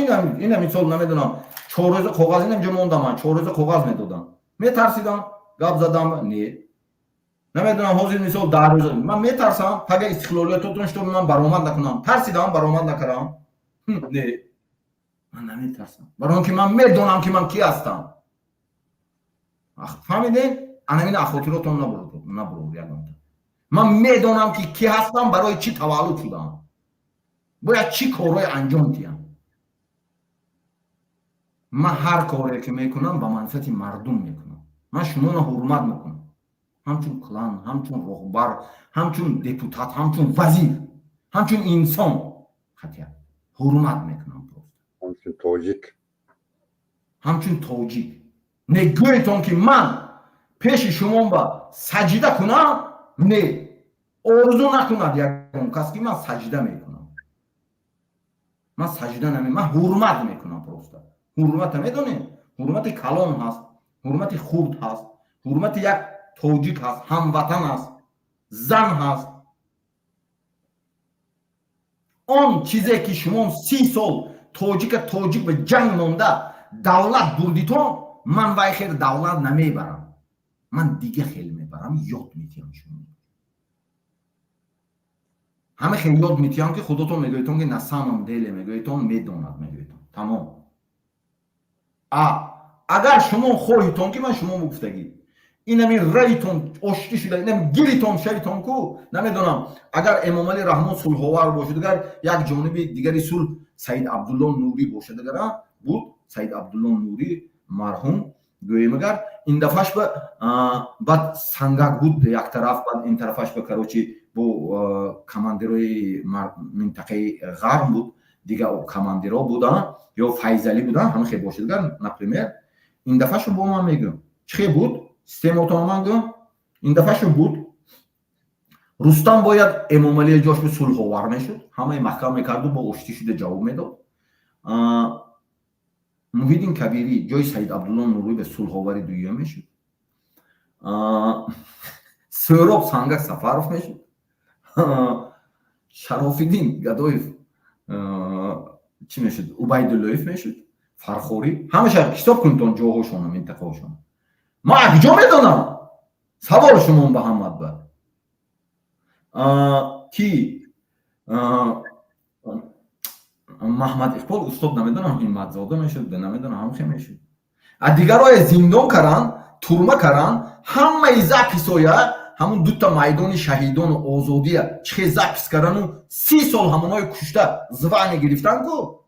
ина мисол, намедонам, 4 рӯза коғаз инам ҷо мондам, ман 4 рӯза коғаз медодам, метарсидам гап задам? Не. Намедонам, ҳозир мисол 10 рӯза ман метарсам, пага истиқлолиятотон шуто ман баромад накунам, тарсидам, баромад накардам? Не, ман наметарсам, барои он ки ман медонам, ки ман кӣ ҳастам. Фаҳмидем? Анамина хотиротон набурд ягонта. Ман медонам, ки кӣ ҳастам, барои чӣ таваллуд шудам, бояд чӣ корҳое анҷом диҳам. Ман ҳар коре ки мекунам, ба манфиати мардум мекунам. Ман шуморо ҳурмат мекунам, ҳамчун клан, ҳамчун роҳбар, ҳамчун депутат, ҳамчун вазир, ҳамчун инсон хатя ҳурмат мекунам просто. Ҳамчун тоҷик. Ҳамчун тоҷик. Не гӯетон, ки ман пеши шумо ба саҷида кунам. Не, орзу накунад ягон кас, ки ман саҷида мекунам. Ман саҷида наме, ман ҳурмат мекунам просто. Ҳурмата медонед? Ҳурмати калон ҳаст, ҳурмати хурд ҳаст, ҳурмати як тоҷик ҳаст, ҳамватан ҳаст, зан ҳаст. Он чизе ки шумо 30 сол тоҷика тоҷик ба ҷанг монда давлат бурдитон, ман вай хел давлат намебарам, ман дига хел мебарам, ёд метиҳам шумо. Ҳама хел ёд метиҳам, ки худотон мегӯетон, ки на самом деле мегӯетон, медонад, мегӯетон, тамом. А агар шумо хоҳитон, ки ман шумо гуфтагӣ, инами раитон оштӣ шуда, инами гиритон шавитон ку, намедонам, агар Эмомалӣ Раҳмон сулҳовар бошад, агар як ҷониби дигари сулҳ Саид Абдулло Нурӣ бошад, агар буд Саид Абдулло Нурӣ марҳум, гӯем, агар ин дафъаш ба баъд Сангак буд як тараф, баъд ин тарафаш ба, короче, бо командирои минтақаи ғарб буд, дигар командиро буда ё Файзалӣ буда, ҳама хел бошад, агар, например, ин дафъашу бо ман мегӯям, чӣ хел буд системаотон, ман гӯям, ин дафъашу буд. Рустам бояд Эмомалия ҷош бо сулҳовар мешуд, ҳамаи маҳкам мекарду, бо оштӣ шуда ҷавоб медод. Муҳиддин Кабирӣ ҷои Саид Абдулло Нурӣ ба сулҳовари дуюм мешуд. Сӯроб Сангак Сафаров мешуд. Шарофиддин Гадоев чӣ мешуд? Убайдуллоев мешуд. Фархорӣ, ҳамаша ҳисоб кунтон, ҷоҳошона, минтақаҳошона. Ман куҷо медонам? Савол шумо ба ҳамат ба ки Маҳмад Иқбол устод, намедонам, Ҳимматзода мешуд, намедонам, ҳамхе мешуд. А дигарое зиндон каранд, турма каранд, ҳамаи записоя, ҳамун дута майдони шаҳидону озодия чихе запись кардану 30 сол ҳамоное кушта звание гирифтан ку,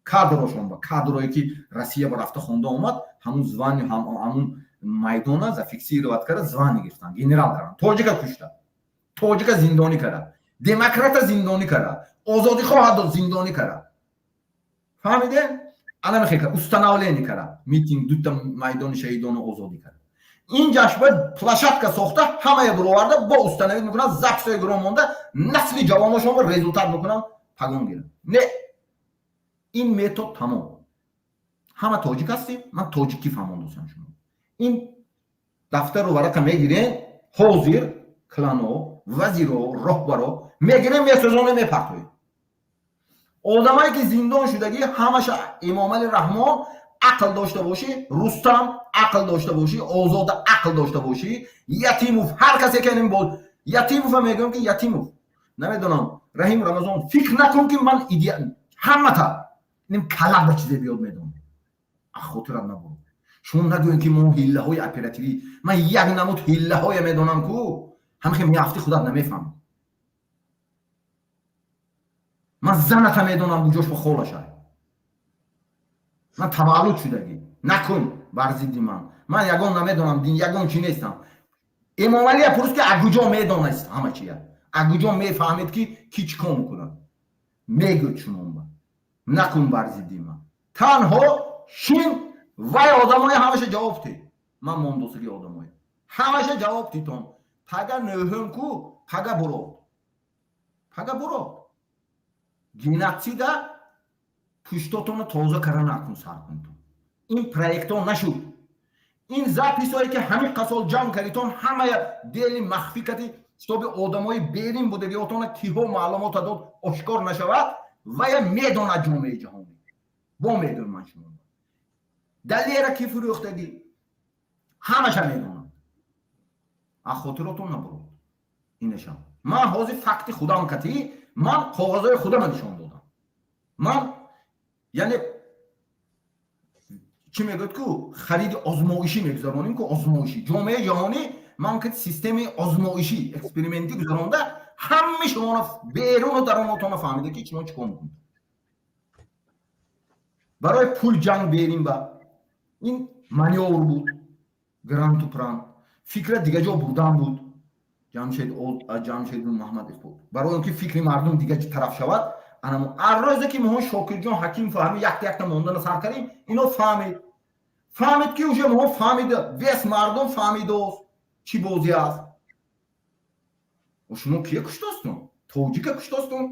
кадрошон ба кадрое ки Россия ба рафта хонда омад, ҳамун звание, ҳамун майдона зафиксировать карда, звание гирифтан, генерал кардан. Тоҷика кушта, тоҷика зиндонӣ карда, демократа зиндонӣ карда, озодихоҳа зиндонӣ карда, фаҳмиде? Ана мехе установление карда, митинг дута майдони шаҳидону озодӣ карда. Ин ҷашба площадка сохта, ҳамая буроварда, бо установить мекунанд, записҳои гурон монда, насли ҷавоношонро результат мекунанд, погон гиранд. Не, ин метод тамом. Ҳама тоҷик ҳастем, ман тоҷикӣ фаҳмондосам шумо. Ин дафтару варақа мегирем, ҳозир клано, вазиро, роҳбаро мегирем, месӯзонем, мепартоем. Одамое ки зиндон шудагӣ, ҳамаша. Эмомали Раҳмон, ақл дошта бошӣ, Рустам, ақл дошта бошӣ, Озода, ақл дошта бошӣ, Ятимов, ҳар касе ки бо Ятимова мегӯям, ки Ятимов, намедонам, Раҳим Рамазон, фикр накун, ки ман идея ҳамата ним калак ба чизе биёд медонам, хотират набурд. Шумо нагӯем, ки мо ҳиллаҳои оперативӣ. Ман як намуд ҳиллаҳое медонам ку, ҳамахе меафти, худат намефаҳмӣ. Ман заната медонам, буҷош ба холаша ман таваллуд шудагӣ. Накун бар зидди ман. Ман ягон намедонам, дин ягон чӣ нестам. Эмомалия пурс, ки а куҷо медонаст ҳама чия, а куҷо мефаҳмед, ки ки чӣ кор мекунад. Мегӯд шумонба, накун бар зидди ман. Танҳо шин вай одамоя ҳамаша ҷавоб ти. Ман мондосаги одамоя ҳамаша ҷавоб титон. Пага нӯҳум ку, пага бурод, пага бурод. Геноцида пуштотонро тоза кара накун, сар кунтон. Ин проектҳо нашуд. Ин записҳое ки ҳамин қасол ҷамъ кардитон, ҳамая дели махфӣ кардӣ, чтобы одамои берин будагиотона киҳо маълумота дод, ошкор нашавад. Вая медонад ҷомеаи ҷаҳонӣ, бо медонам ман шумо. Далера ки фурӯхтагӣ, ҳамаша медонам, аз хотиротон набурод. Инашам ман ҳозир факти худам катӣ, ман коғазҳои худама нишон додам. Ман яъне чӣ мегӯяд ку, хариди озмоишӣ мегузаронем ку, озмоишӣ ҷомеаи ҷаҳонӣ. Ман ки системаи озмоишӣ, экспериментӣ гузаронда, ҳамаи шуморо беруну дарунотонро фаҳмида, ки шумо чӣ кор мекунед барои пул ҷанг берин. Ба ин манёвр буд, гранту прант, фикра дига ҷо бурдан буд. Ҷамшед, Ҷамшеду Маҳмад Иқбол, барои он ки фикри мардум дига тараф шавад. Анамо ар рӯзе ки моҳо Шокирҷон Ҳаким фаҳми, якта якта мондана сар кардем, ино фаҳмид, фаҳмид, ки уже моҳо фаҳмида, вес мардум фаҳмидост, чӣ бозӣ аст. Шумо кия куштостон? Тоҷика куштостон.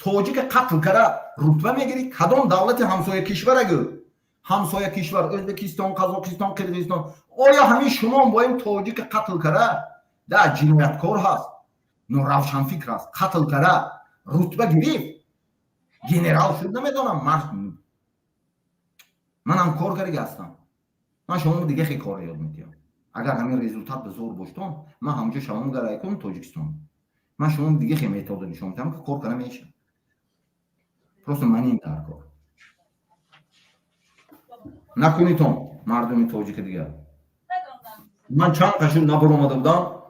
Тоҷика қатл кара, рутба мегирӣ. Кадом давлати ҳамсоя кишвара гӯ, ҳамсоя кишвар, Ӯзбекистон, Қазоқистон, Қирғизистон, оё ҳамин шумо бо ин тоҷика қатл кара, да ҷинояткор ҳаст, норавшанфикр аст, қатл кара, рутба гирифт, генерал шуд, намедонам. Манам кор кардаги ҳастам. Ман шумо дига хе кора ёд медиҳам. Агар ҳамин результат ба зор боштон, ман ҳамҷо шавам, гарайкун Тоҷикистон. Ман шумо дига хе метода нишон медиҳам, ки кор карда мешавад. Просто манин дар кор накунитон, мардуми тоҷика. Дигар ман чанд қашун набаромада будам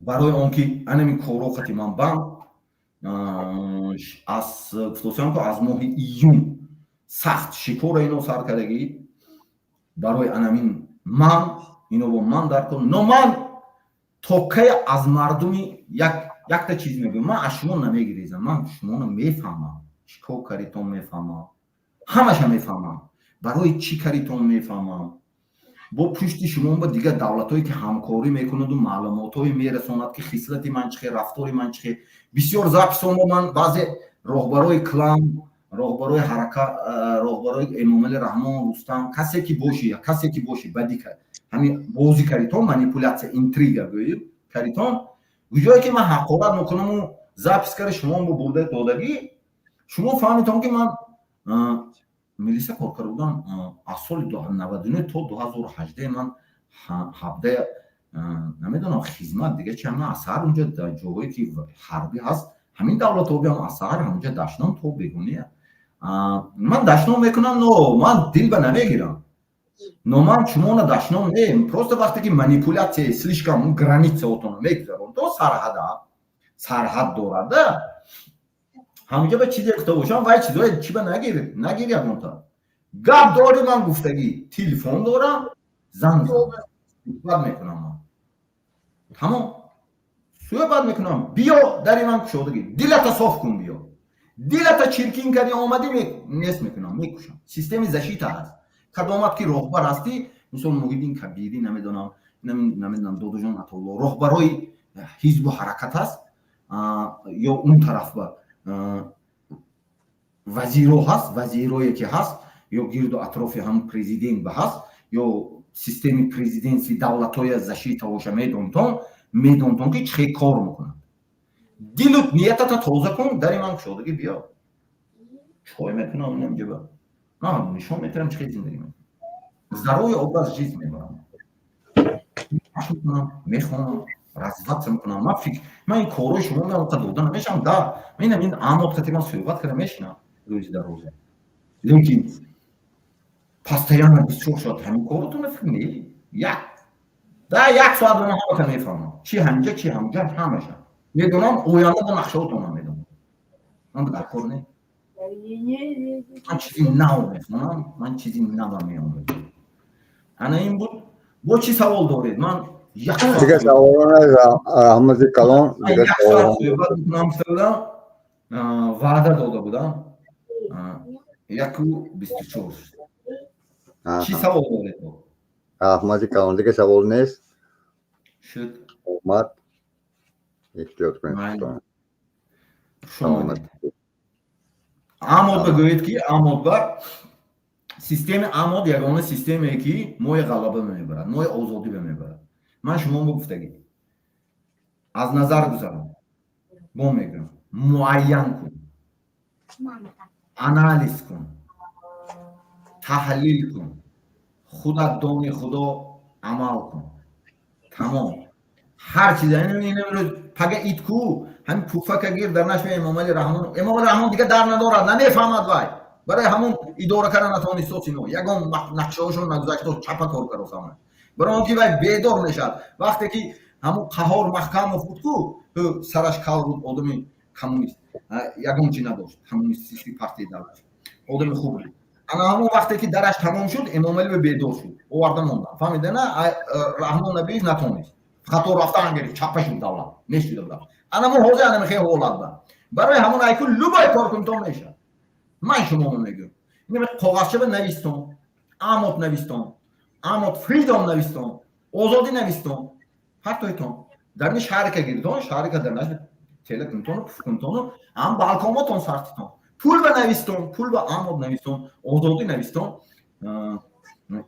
барои он ки анами коро қати ман банд аз гуфтосиам, ку аз моҳи июн сахт шикора ино сар кардагӣ барои анамин ман ино бо ман дар кор. Но ман то кай аз мардуми якта чиз мегӯям: ман аз шумо намегирезам, ман шуморо мефаҳмам, чӣ кор каритон мефаҳмам, ҳамаша мефаҳмам, барои чӣ каритон мефаҳмам. Бо пушти шумо ба дигар давлатҳое ки ҳамкорӣ мекунаду маълумотҳое мерасонад, ки хислати ман чӣ хел, рафтори ман чӣ хел. Бисёр записомо ман баъзе роҳбарои клан, роҳбарои ҳаракат, роҳбарои Эмомали Раҳмон, Рустам, касе ки бошӣ, касе ки бошӣ, бади ҳамин бозӣ каритон, манипуляция, интрига гӯем каритон, куҷое ки ман ҳақорат мекунаму запись кари шумо бо бурда додагӣ, шумо фаҳмитон, ки ман милиса кор карда будам аз соли 99 то 2018. Ман ҳабда, намедонам, хизмат дига чи, ман аз саҳар унҷа дар ҷоҳое ки ҳарбӣ ҳаст, ҳамин давлатобиам, аз саҳар ҳамунҷа дашном то бегуния ман дашном мекунам, но ман дилба намегирам, но ман шуморо дашном не, просто вақте ки манипуляция слишком границаотонро мегузарон, то сарҳада сарҳад дорада, ҳамунҷа ба чизе гуфта бошам, вай чизое чиба нагир, нагир. Ягонта гап дорӣ, ман гуфтагӣ, телефон дорам, занг суҳбат мекунам, ман тамом суҳбат мекунам. Биё, дари ман кушодагӣ, дилата соф кун, биё. Дилата чиркин кардӣ, омадӣ, нест мекунам, мекушам. Системаи защита ҳаст. Кадомат ки роҳбар ҳастӣ, мисол Муҳиддин Кабирӣ, намедонам, Додуҷон Атолло, роҳбарои ҳизбу ҳаракат ҳаст ё он тараф ба вазиро ҳаст, вазирое ки ҳаст ё гирду атрофи ҳам президент ба ҳаст ё системаи президентси давлатҳоя защитаоша медонтон, медонтон, ки чӣ хел кор мекунад. Дилу ниятата тоза кун, дари ман кушодагӣ, биё, чой мекунам инамҷаба, ман нишон метарам, чӣ хел зиндагӣ мекунам, здоровый образ жизнь мебарам, мекунам, мехонам, развиваться мекунам. Ман фикр, ман ин корҳои шумо меоқа дода намешавам. Да, инам ин амод қати ман суҳбат карда мешинам рӯзи дар рӯза, лекин постоянно 24 соат ҳамин коротона фикр не. Як да як соат ман ҳамата мефаҳмам, чи ҳамҷа, чи ҳамҷа, ҳамаша медонам, оянда бо нақшаотонам медонам. Ман дар кор не, ман чизи нав мехонам, ман чизи нава меомӯзам. Ана ин буд. Бо чӣ савол доред? Ман Дигар саволо, раҳмати калон. Дигар суҳбат мекунам гуфта будам, ваъда дода будам, 1:24. Чӣ савол доред? Раҳмати калон, дигар савол нест. Шуд. Омад, эҳтиёт кунед. Хуш омадед. Амод бигӯед, ки амод ба системаи амод ягона системае, ки мои ғалаба мебарад, мои озодӣ мебарад. Ман шумо гуфтагӣ, аз назар гузарон, бо мегӯям, муайян кун, анализ кун, таҳлил кун, худат дони худо, амал кун, тамом. Ҳар чиз имрӯз пага ид ку, ҳамин пуфака гир дар нашви Эмомали Раҳмон. Эмомали Раҳмон дига дар надорад, намефаҳмад. Вай барои ҳамон идора карда натавонистос, ино ягон нақшаҳошон нагузашто, чапа кор каросама, барои он ки вай бедор мешавад. Вақте ки ҳамун Қаҳор Маҳкамов буд ку, сараш кал буд, одами коммунист, ягон чи надошт, коммунистический партияи давлат, одами хуб буд. Ана ҳамон вақте ки дараш тамом шуд, Эмомали бедор шуд, оварда мондам, фаҳмида на? Раҳмон Набиев натонист, хато рафтан гирифт, чапа шуд, давлат нест шуда будам. Ана мо ҳозир ана мехоҳем ҳолат ба барои ҳамон айку любой кор кунтон мешавад. Ман шуморо мегӯям, коғазчаба навистон, амот навистон, амот freedom навистон, озодӣ навистон, ҳартоитон дар ни шарика гирдон, шарика дар нажди тела кунтону пуф кунтону ҳам балкомотон сартитон, пул ба навистон, пул ба амот навистон, озодӣ навистон,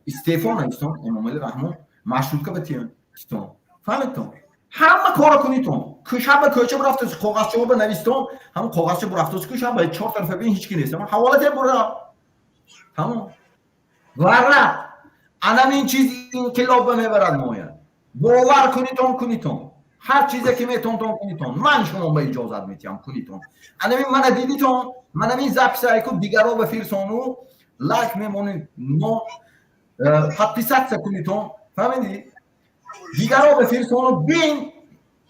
истеъфо навистон, Эмомали Раҳмон, маршрутка ба тистон, фаҳмидтон? Ҳама кора кунитон. Шаба кӯча бурафтоси, коғазчаҳо ба навистон, ҳамон коғазча бурафтоси ку, шаба чор тарафа бин, ҳеч ки нест, ҳаволате бура, тамом. Вара анамин чиз инқилоб ба мебарад моя, бовар кунитон, кунитон. Ҳар чизе ки метонтон, кунитон. Ман шумо ба иҷозат метиҳам, кунитон. Анами мана дидитон, манами запись айку дигаро ба фирсону лайк мемонед, но подписаться кунитон, фаҳмидӣ? Дигаро ба фирсону бин,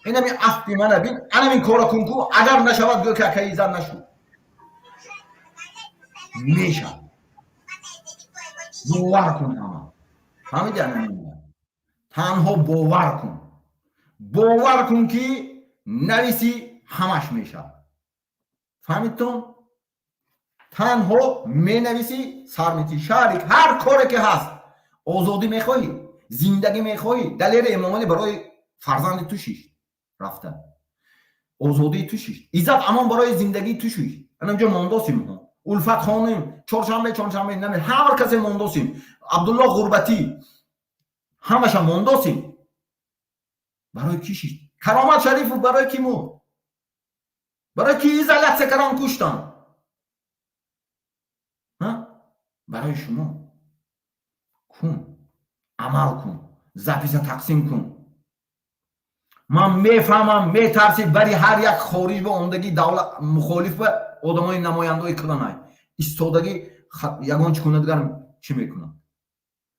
инами афти мана бин, анамин кора кун ку, агар нашавад, гӯ ки акаи Иззат нашуд. Мешавад, бовар кун ҳама, фаҳмиди? Анамин танҳо бовар кун, бовар кун, ки нависӣ, ҳамаш мешавад, фаҳмидтон? Танҳо менависӣ, сар метӣ, шарик, ҳар коре ки ҳаст. Озодӣ мехоҳӣ, зиндагӣ мехоҳӣ. Далери Эмомалӣ барои фарзанди ту шишт рафта, озодии ту шишт, Иззат Амон барои зиндагии ту шишт. Анамҷо мондосим, Улфат хоним, чоршанбе, чоршанбе, наме, ҳар касе мондосим, Абдулло Ғурбатӣ, ҳамаша мондосим. Барои кӣ шишт? Каромат Шарифов барои кӣ мурд? Барои кӣ изолятсия кардан, куштан? Барои шумо. Кун, амал кун, запись а тақсим кун. Ман мефаҳмам, метарсӣ, бари ҳар як хориҷ ба омдагӣ, давлат мухолиф ба одамои намояндаои киланай истодагӣ, ягон чӣ кунад, дигар чӣ мекунад?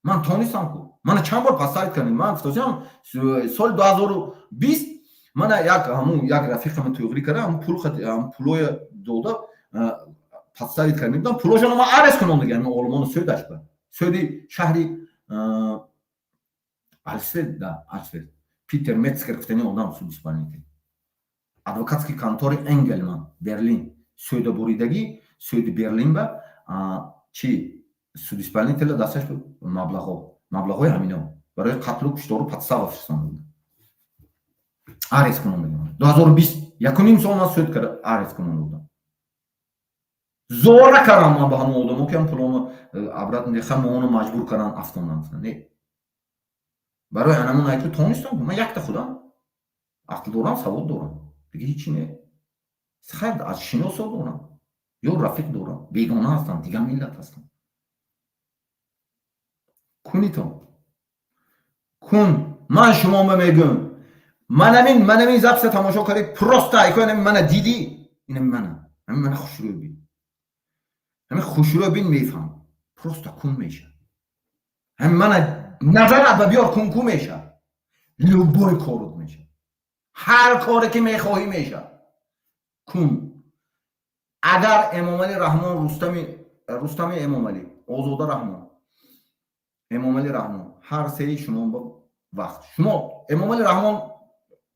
Ман тонистам ку, мана чанд бор подставить кардем. Ман гуфтасиам, соли 2020 мана як ҳамун як рафиқама туғрӣ карда, ҳамун пул, пулоя дода, подставить кардем будам, пулошонро ман арест кунам дига. Ҳамин олмону сӯдаш ба сӯди шаҳри Альсфед да Альсфед, Питер Метскер гуфтани одам, судисполнитель, адвокатский контори Энгелман, Берлин, сӯда буридагӣ, сӯди Берлин ба чи судисполнителя дасташ маблағҳо, маблағҳои ҳамино барои қатлу куштору подстава фирстонда, арест кунонда. 2020, якуним сол ман суд карда, арест кунонда будам. Зора кардам ман ба ҳамон одамо, ки ҳам пуломо обратно деха, моно маҷбур кардан, афтондан. Не, барои анамон айку тонистам. Ман якта худам ақл дорам, савод дорам, дига ҳичи не. Хайр, аз шиносо дорам ё рафиқ дорам, бегона ҳастам, дигар миллат ҳастам. Кунитон, кун. Ман шумо мегӯм, манамин запись а тамошо кардӣ, просто айко инами мана дидӣ, инами мана, ҳамин мана хушрӯй бин, ҳамин хушрӯй бин, мефаҳм, просто кун, меша. Ҳамин мана назарат ба биёр, кун, ку меша, любой корут меша, ҳар коре ки мехоҳӣ, меша, кун. Агар Эмомалӣ Раҳмон, Рустами, Рустами Эмомалӣ, Озода Раҳмон, Эмомалӣ Раҳмон, ҳар сеи шумо вақт шумо Эмомалӣ Раҳмон,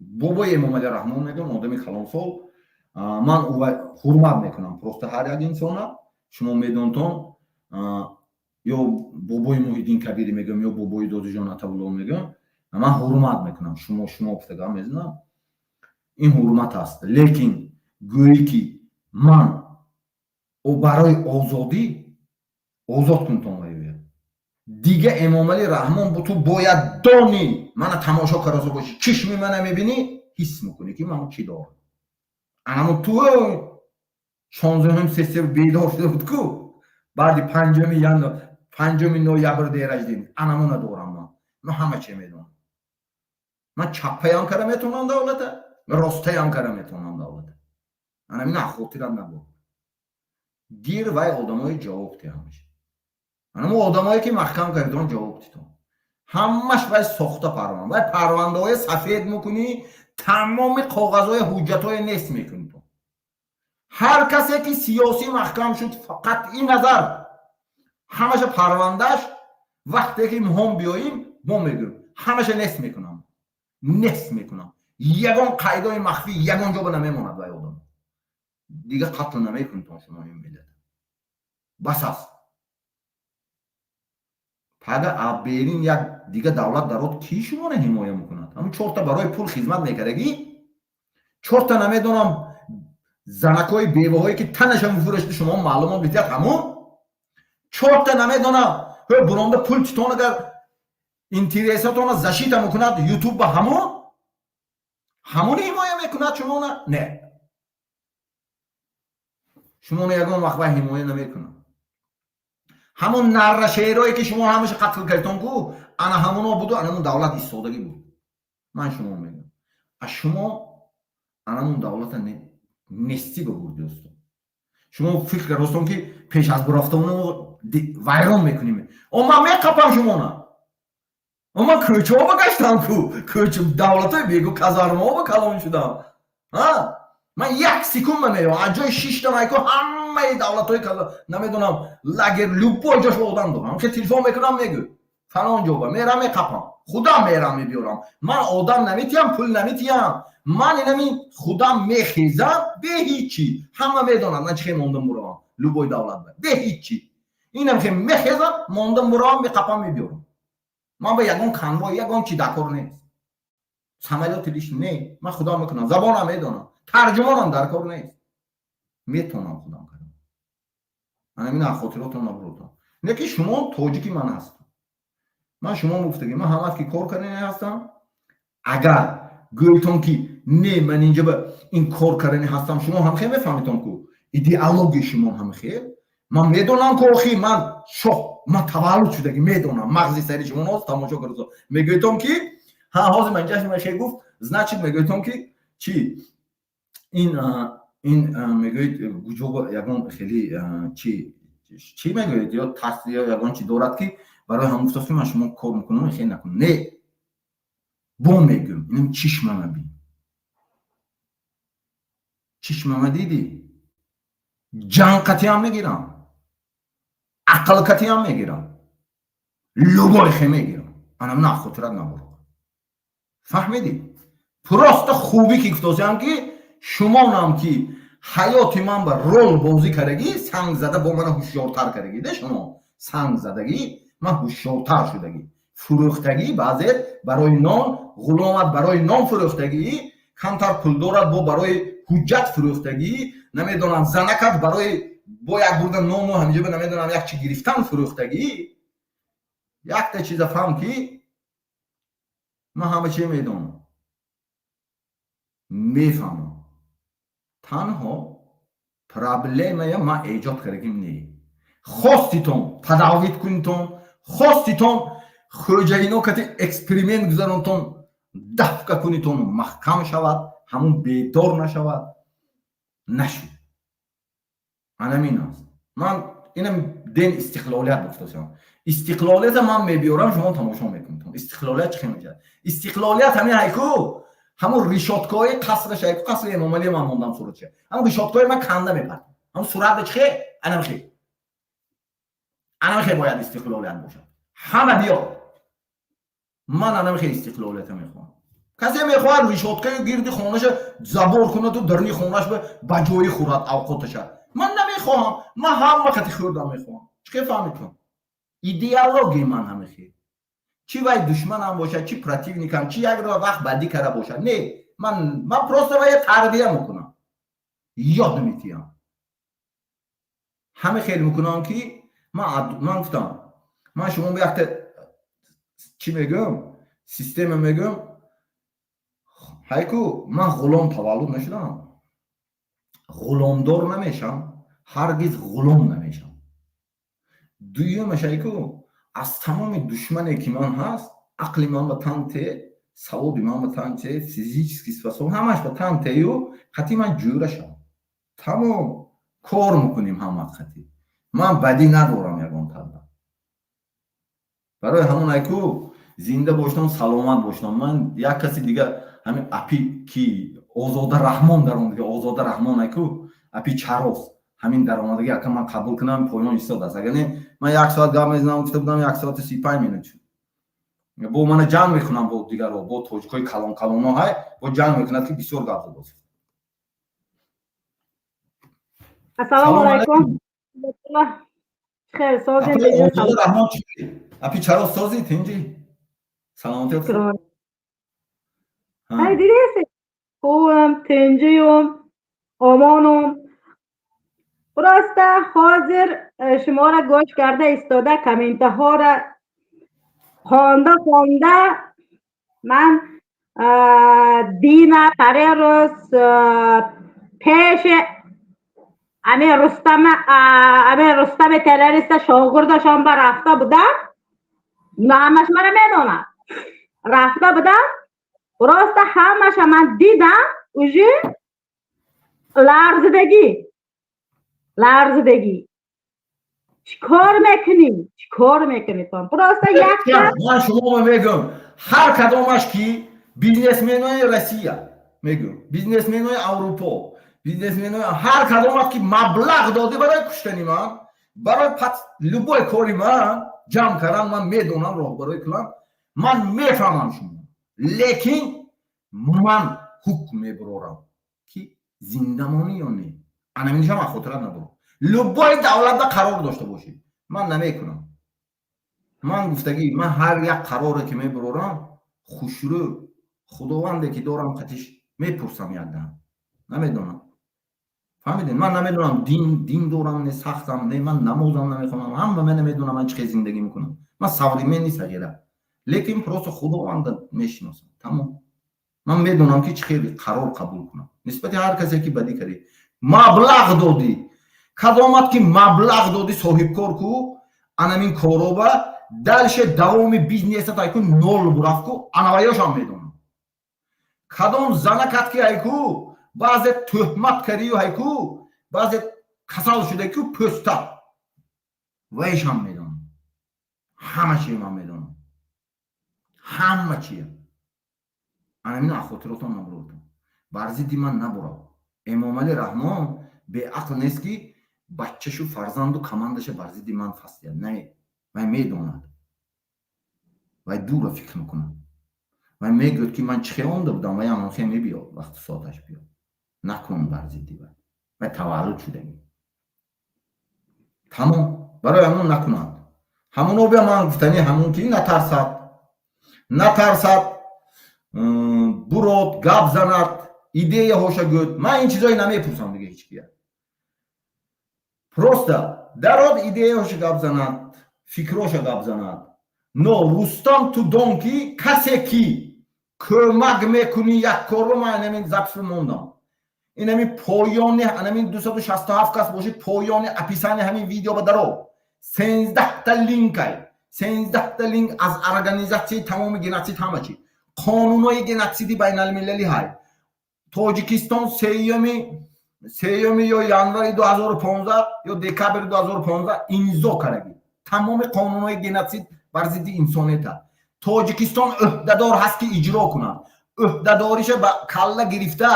бобои Эмомалӣ Раҳмон мегӯям, одами калонсол, ман ҳурмат мекунам просто ҳар як инсона. Шумо медонтон, ё бобои Муҳиддин Кабирӣ мегӯям, ё бобои Додиҷон Атабулло мегӯям, ман ҳурмат мекунам. Шумо, шумо гуфта гап мезанам, ин ҳурмат аст. Лекин гӯӣ ки ман барои озодӣ, озод кунтон ваюя. Дига Эмомалӣ Раҳмон, ту бояд донӣ, мана тамошо караса бошӣ, чишми мана мебинӣ, ҳис мекунӣ, ки ман чӣ дорам. Анамо ту 16-ум сессия бедор шуда буд ку, баъди 5-уми январ, 5-уми ноябр день рождения, анамо надорам. Ман ҳама че медонам. Ман чаппаям кара метавонам давлата, ростаям кара метавонам давлата. Анамина хотират набуд. Гир вай одамои ҷавоб тиҳамаш, анамо одамое ки маҳкам кардон, ҷавоб титон. Ҳамаш вай сохта парванда, вай парвандаҳои сафед мекунӣ, тамоми коғазҳои ҳуҷҷатҳое нест мекунӣ. Ту ҳар касе ки сиёсӣ маҳкам шуд, фақат ин назар, ҳамаша парвандааш, вақте ки муҳом биёим, мо мегӯем, ҳамаша нест мекунам, нест мекунам. Ягон қайдои махфӣ ягон ҷо ба намемонад. Вай одам дига қатл намекунитон шумо ин миллат, бас аст. Пага аберин як дига давлат дарод, ки шуморо ҳимоя мекунад? Ҳамн чорта барои пул хизмат мекардагӣ, чорта намедонам, занакҳои беваҳое ки танаша мефурӯшти, шумо маълумот бидиҳад, ҳамун чорта намедонам, буронда пул титон, агар интересатона защита мекунад Ютуб ба, ҳамун ҳимоя мекунад шумона? Не, шумоно ягон вақт вай ҳимоя намекунад. Ҳамон наррашерое ки шумо ҳамаша қатл кардтон ку, ана ҳамоно буду, ана ҳамон давлат истодагӣ буд. Ман шумо мегӯям. А шумо анамун давлата нестӣ бабурди, устод. Шумо фикр кардостон, ки пеш аз бурафтану вайрон мекунем. О, ман меқапам шумона. О, ман кӯчаҳо ба гаштам, ку кӯч, давлатҳои бегу казармаҳо ба калон шудам. Ман як секунд намеём аз ҷои шиштам, айко ҳамаи давлатҳои, намедонам, лагер, любой ҷош одам дорам. Ки телефон мекунам, мегӯ фалон ҷоба мерам, меқапам, худам мерам, мебиёрам. Ман одам наметиҳам, пул наметиҳам. Ман инами худам мехезам бе ҳичи. Ҳама медонад, ман чихе мондам буравам любой давлат бе ҳичи. Инам хе мехезам, мондам буравам, меқапам, мебиёрам. Ман ба ягон конвой, ягон чи дакор нест, самолёти лиш не. Ман худам мекунам, забонам медонам, тарҷумонам дар кор нест, метавонам худам кардам. Анамина хотиротон набурдам. Не ки шумо тоҷики ман ҳастам. Ман шумо гуфтагӣ, ман ҳамат ки кор кардани ҳастам. Агар гӯйтон, ки не, ман инҷа ба ин кор кардани ҳастам, шумо ҳам хел мефаҳмитон, ку идеологияи шумо ҳам хел. Ман медонам, ку охи ман шоҳ, ман таваллуд шудагӣ медонам. Мағзи сари шумо ноз тамошо карда мегӯйтон, ки ҳа, ҳозир ман ҷашн хел гуфт, значит, мегӯйтон, ки чи ин мегӯед, гуҷо ягон хеле чи чӣ мегӯед, ё тарс ё ягон чи дорад, ки барои ҳам гуфтааст, ки ман шумо кор мекунам, хел накунам. Не, бо мегӯм, инам чишмама бин, чишмама дидӣ, ҷанг қатиам мегирам, ақл қатиам мегирам, любой хе мегирам. Анам на хотират набур, фаҳмидӣ? Просто хубӣ ки гуфтосиам, ки шумонам, ки ҳаёти ман ба рол бозӣ кардагӣ, санг зада бо мана ҳушёртар кардагӣ де. Шумо санг задагӣ, ман ҳушёртар шудагӣ. Фурӯхтагӣ баъзе барои нон, ғуломат барои нон фурӯхтагӣ, камтар пул дорад, бо барои ҳуҷҷат фурӯхтагӣ, намедонам, занакат барои бо як бурда нону ҳамиҷоба, намедонам, як чи гирифтан фурӯхтагӣ. Якта чиза фаҳм, ки ман ҳама чи медонам, мефаҳмам. Танҳо проблемая ман эҷод кардагим не. Хоститон падавид кунитон, хоститон хӯҷаино кати эксперимент гузаронтон, дафка кунитон, маҳкам шавад, ҳамун бедор нашавад, нашуд. Анамин аст. Ман инам ден истиқлолият гуфтасам. Истиқлолията ман мебиёрам, шумо тамошо мекунитон, истиқлолият чӣ хел мешавад. Истиқлолият ҳамин ҳайку, ҳамун решёткаҳои қасраш, ҳайку қасри Эмомалӣ ман мондам суратша, ҳамун решёткаҳои ман канда мепартам. Ҳамун сурат чӣ хел, анамхел, анамхел бояд истиқлолият бошад. Ҳама биёд, ман анамхел истиқлолията мехоҳам. Касе мехоҳад решёткаи гирди хонаша забор кунаду дарни хонаш ба ҷои хӯрад авқоташа. Ман намехоҳам, ман ҳама қати хӯрдам мехоҳам. Чӣ хел фаҳмидтон? Идеологияи ман ҳамихел. Чӣ вай душманам бошад, чӣ противникам, чӣ як вақт бадӣ карда бошад, не, ман просто вая тарбия мекунам, ёд метиҳам. Ҳама хел мекунам, ки ман гуфтам, ман шумо якта чӣ мегӯям, система мегӯям. Ҳайку, ман ғулом таваллуд нашудам, ғуломдор намешам, ҳаргиз ғулом намешам. Дуюмаш, ҳайку, аз тамоми душмане ки ман ҳаст, ақли ман ба тан те, саводи ман ба тан те, физически способ ҳамаш ба тан тею, қати ман ҷӯра шавам, тамом, кор мекунем ҳама қати. Ман бадӣ надорам ягон талба. Барои ҳамон, айку, зинда боштам, саломат боштам. Ман як каси дига, ҳамин апи ки Озода Раҳмон даромадага, Озода Раҳмон, айку, апи Чарос, ҳамин даромадаги, ака, ман қабул кунам, поён истодааст. Агар не, ман як соат гап мезанам гуфта будам, 1 соату 35 минут шуд. Бо мана ҷанг мекунам бо дигаро, бо тоҷикҳои калон калоно ҳай, бо ҷанг мекунад, ки бисёр гап задост. Ассалому алайкум. Хел созем? Раҳмон, апи Чарос, созӣ, тинҷӣ, саломатият? Ҳай, дидеси, хубам, тинҷиюм, омонум. Просто ҳозир шуморо гӯш карда истода, комментаҳоро хонда хонда, ман дина парерӯз пеши ами Рустама, ами Рустами террориста шогирдашон ба рафта будам. Ино ҳамаш мара медонад. Рафта будам. Просто ҳамаша ман дидам, уже ларзидагӣ, ларзидагӣ. Чӣ кор мекунӣ, чӣ кор мекунӣ? Просто якта. Ман шумо мегӯм, ҳар кадомаш ки бизнесменои Россия, мегӯм, бизнесменои Аврупо, бизнесменои ҳар кадомаш ки маблағ додӣ барои куштани ман, барои любой кори ман ҷамъ кардан, ман медонам роҳбарои кунам, ман мефаҳмам шумо, лекин ман ҳукм мебурорам ки зинда монӣ ё не. Анаминишам аз хотират набурам. Любой давлатда қарор дошта бошӣ, ман намекунам. Ман гуфтагӣ, ман ҳар як қароре ки мебурорам, хушрӯ худованде ки дорам, қатиш мепурсам. Якдам намедонам, фаҳмидед? Ман намедонам, дин дорам, не сахтам, не ман намозам намехонам, ҳама ман намедонам ман чӣ хел зиндагӣ мекунам. Ман современный сағира, лекин просто худованда мешиносам, тамом. Ман медонам ки чӣ хел қарор қабул кунам нисбати ҳар касе ки бадӣ кардӣ, маблағ додӣ. Кадомат ки маблағ додӣ, соҳибкор ку, анамин короба дальше давоми бизнесат айку нол бурафт ку, анаваёшам медонам. Кадом занакат ки айку баъзе тӯҳмат кардию, айку баъзе касал шуда ку, пӯста вайшам медонам. Ҳама чие ман медонам, ҳама чие. Анамин аз хотиротон набуротон, бар зидди ман набурав. Эмомалӣ Раҳмон беақл нест ки бачашу фарзанду командаша бар зидди ман фастияд. Не, вай медонад, вай дура фикр мекунад. Вай мегӯяд ки ман чӣ хел омда будам, вай ҳамон хел мебиёд, вақту соаташ биёд. Накун бар зидди вай, вай таваллуд шудагӣ, тамом. Барои ҳамон накунанд. Ҳамоно бия, ман гуфтани ҳамон ки натарсад, натарсад, бурод, гап занад, идеяҳоша гӯд. Ман ин чизое намепурсам дига ҳеч кия. Просто дарод, идеяҳоша гап занад, фикроша гап занад. Но Рустам, ту дон ки касе ки кӯмак мекунӣ як корро, ман анамин запись мондам, инами поёни анамин 267 кас бошед, поёни описание ҳамин видео ба даро 13-та линкай, 13-та линк аз организатсияи тамоми геноцид, ҳама чи қонунҳои геноциди байналмилалӣ ҳай. Тоҷикистон сеюми ё январи 2015 ё декабри 2015 имзо кардагӣ тамоми қонунҳои геноцид бар зидди инсонията. Тоҷикистон ӯҳдадор ҳаст ки иҷро кунад. Ӯҳдадориша ба калла гирифта,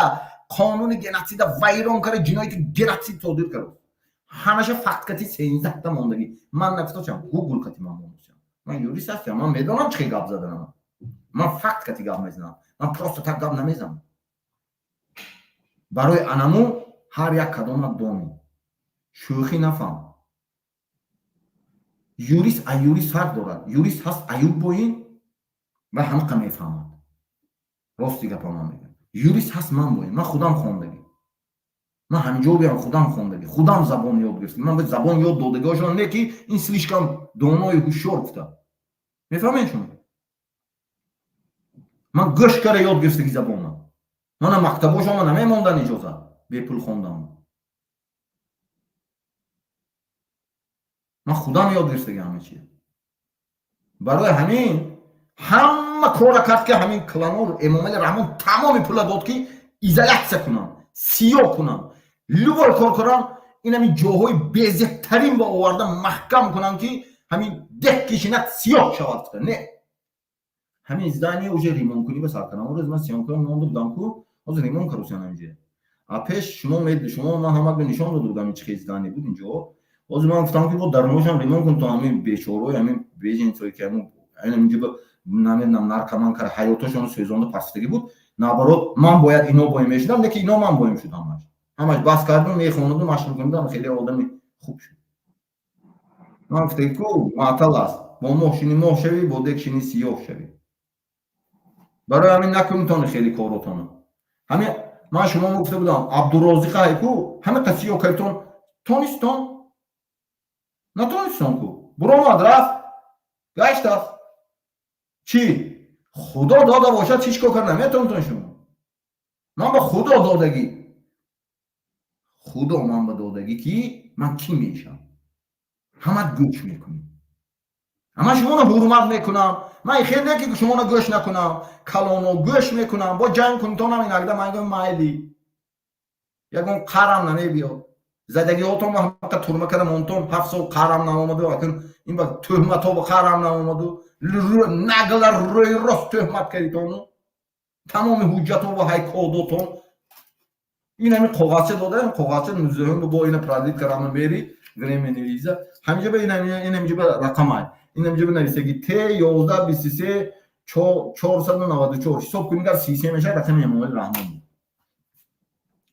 қонуни геноцида вайрон карда, ҷинояти геноцид содир кард. Ҳамаша факт кати 13-та мондагӣ. Ман нафтошам, Гугл кати ман мондосям. Ман юрист ҳастам, ман медонам чӣ хел гап заданам. Ман факт кати гап мезанам, ман просто так гап намезанам. Барои анаму ҳар як кадомат дони, шӯхӣ нафаҳм. Юрист а юрист фарқ дорад. Юрист ҳаст Аюб боин ва ҳамақа мефаҳмад, рости гапа ман мегӯям. Юрист ҳаст ман боин, ман худам хондагӣ, ман ҳаминҷо биям, худам хондагӣ, худам забон ёд гирифтам. Ман забон ёд додагиҳошон не ки ин слишком донои ҳушёр гуфта. Мефаҳмед шумо? Ман гӯш кара ёд гирифтаги забонам. Мана мактабошома намемондан иҷозат бепул хондан. Ман худам ёд гирифтаги ҳама чия. Барои ҳамин ҳама кора кард ки ҳамин кланор Эмомали Раҳмон тамоми пула дод ки изолятсия кунам, сиёҳ кунам, любой кор кунам, ин ҳамин ҷоҳои безебтарин ба оварда маҳкам кунам ки ҳамин деҳ кишинад, сиёҳ шавад гуфта. Не, ҳамин здание уже ремонткунӣ ба сар кардам. Рӯз ман съёмка монда будам ку, ҳозир ремонт карусиан ҳаминҷо. А пеш шумо шумо ман ҳамак нишон дода будам, чӣ хел здание буд инҷо. Ҳозир ман гуфтам ки бо даруношам ремонт кун, то ҳамин бечораҳои ҳамин беженцое ки ҳамин инҷо намедонам наркоман кара, ҳаётошон сӯзонда пастагӣ буд. Наоборот, ман бояд ино боем мешудам, лекин ино ман боем шуд. Ҳамаш, ҳамаш бас кардум, мехондум, машқ мекунидам, хеле одами хуб шуд. Ман гуфтаги ку маътал аст: бо моҳ шини, моҳ шавӣ, бо дег шини, сиёҳ шавӣ. Барои ҳамин накунитони хеле коротона. Ҳамин ман шумо гуфта будам, Абдурозиқа ку ҳама қа сиёҳ кардитон, тонистон, натонистон ку, буромад, рафт, гаштааст. Чӣ худо дода бошад, ҳеҷ кор карда наметавонтон шумо. Ман ба худо додагӣ, худо ман ба додагӣ ки ман кӣ мешам, ҳамат гӯш мекунӣ. Ман шуморо ҳурмат мекунам. Ман хел не, ки шуморо гӯш накунам, калоно гӯш мекунам. Бо ҷанг кунтонам иногда ман гӯям, майли, ягон қарам намебиёд. Задагиҳотон ҳамақа турма када монтон 7 сол, қарам наомаду. Акун ин ба тӯҳматҳо ба қарам наомаду, нагла рӯи рост тӯҳмат кардитону тамоми ҳуҷҷатҳо ва ҳайкодотон. Ин ҳамин коғазча додаем, коғазча 19-ум бо ина продлить карама, мери временный виза. Ҳаминҷа ба ин ҳаминҷа ба рақамай, ин ҳаминҷа ба нависаги Т 11 23 494. Ҳисоб кунӣ, гар 33 мешавад, рақами Эмомали Раҳмон буд.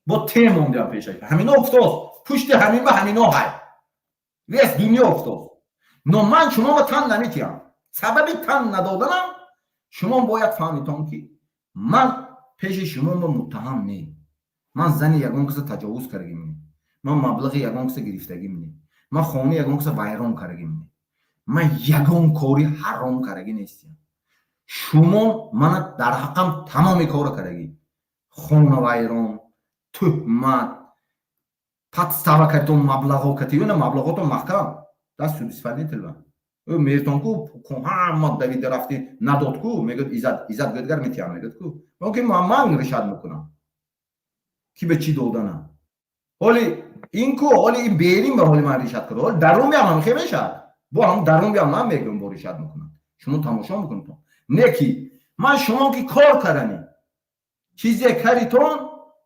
Бо Т мондиам пешаш. Ҳамино уфтоз, пушти ҳамин ба ҳамино ҳай, весь дунё уфтоз. Но ман шумо ба тан наметиҳам. Сабаби тан надоданам, шумо бояд фаҳмитон, ки ман пеши шумо ба муттаҳам не. Ман зани ягон каса таҷовуз кардагим не, ман маблағи ягон каса гирифтагим не, ман хонаи ягон каса вайрон кардагим не, ман ягон кори ҳаром кардагӣ нестиям. Шумо мана дар ҳаққам тамоми кора кардагӣ: хона вайрон, тӯҳмат, подстава кардитон, маблағҳо катиюна, маблағотон маҳкам даст судисфалитилва ӯ мертон ку, ҳама давида рафти, надод ку. Мегӯяд, Иззат, Иззат гӯядгар метиҳам, мегӯяд ку, ки ман решать мекунам, ки ба чӣ доданам. Ҳоли ин ку, ҳоли ин берин ба ҳоли ман решать кунад, ҳоли дарун биам ҳам хе мешавад. Бо ҳам дарун биам, ман мегӯям, бо решать мекунам, шумо тамошо мекунедтон. Не ки ман шумо ки кор карданӣ чизе каритон,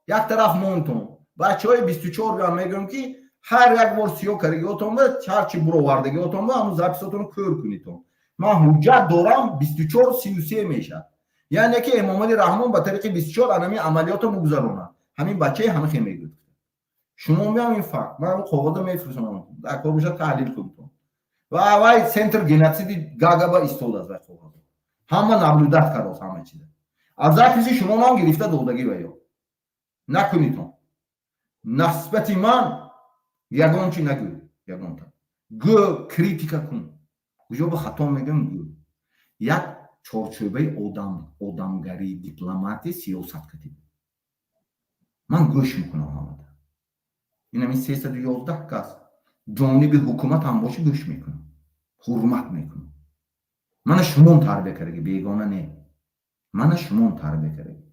як тараф монтон. Бачаҳои 24 биам мегӯям, ки ҳар як бор сиёҳ карагиотон ба ҳарчи буровардагиотон ба ҳамун запись отонро кӯр кунитон. Ман ҳуҷҷат дорам, 24 33 мешавад, яъне ки Эмомали Раҳмон ба тариқи 24 анами амалиётро мугузаронад. Ҳамин бачаи ҳама хе мегӯяд. Шумо меам ин факт, ман коғоза мефирсонам, дар кор боша, таҳлил кунитон. Ва вай центр геноциди Гага ба истодааст, вай коғазо ҳама наблюдать кардааст, ҳама чиза аз запись и шумо нам гирифта додагӣ. Ва ё накунитон, нисбати ман ягон чи нагӯ, ягонта гӯ, критика кун, куҷо ба хато мегӯям, гӯ. Як чорчӯбаи одам, одамгарӣ, дипломатия, сиёсат катиб ман гӯш мекунам ҳамада. Инами 311 кас ҷониби ҳукумат ҳам боша, гӯш мекунам, ҳурмат мекунам. Мана шумон тарбия кардаги, бегона не, мана шумон тарбия кардаги.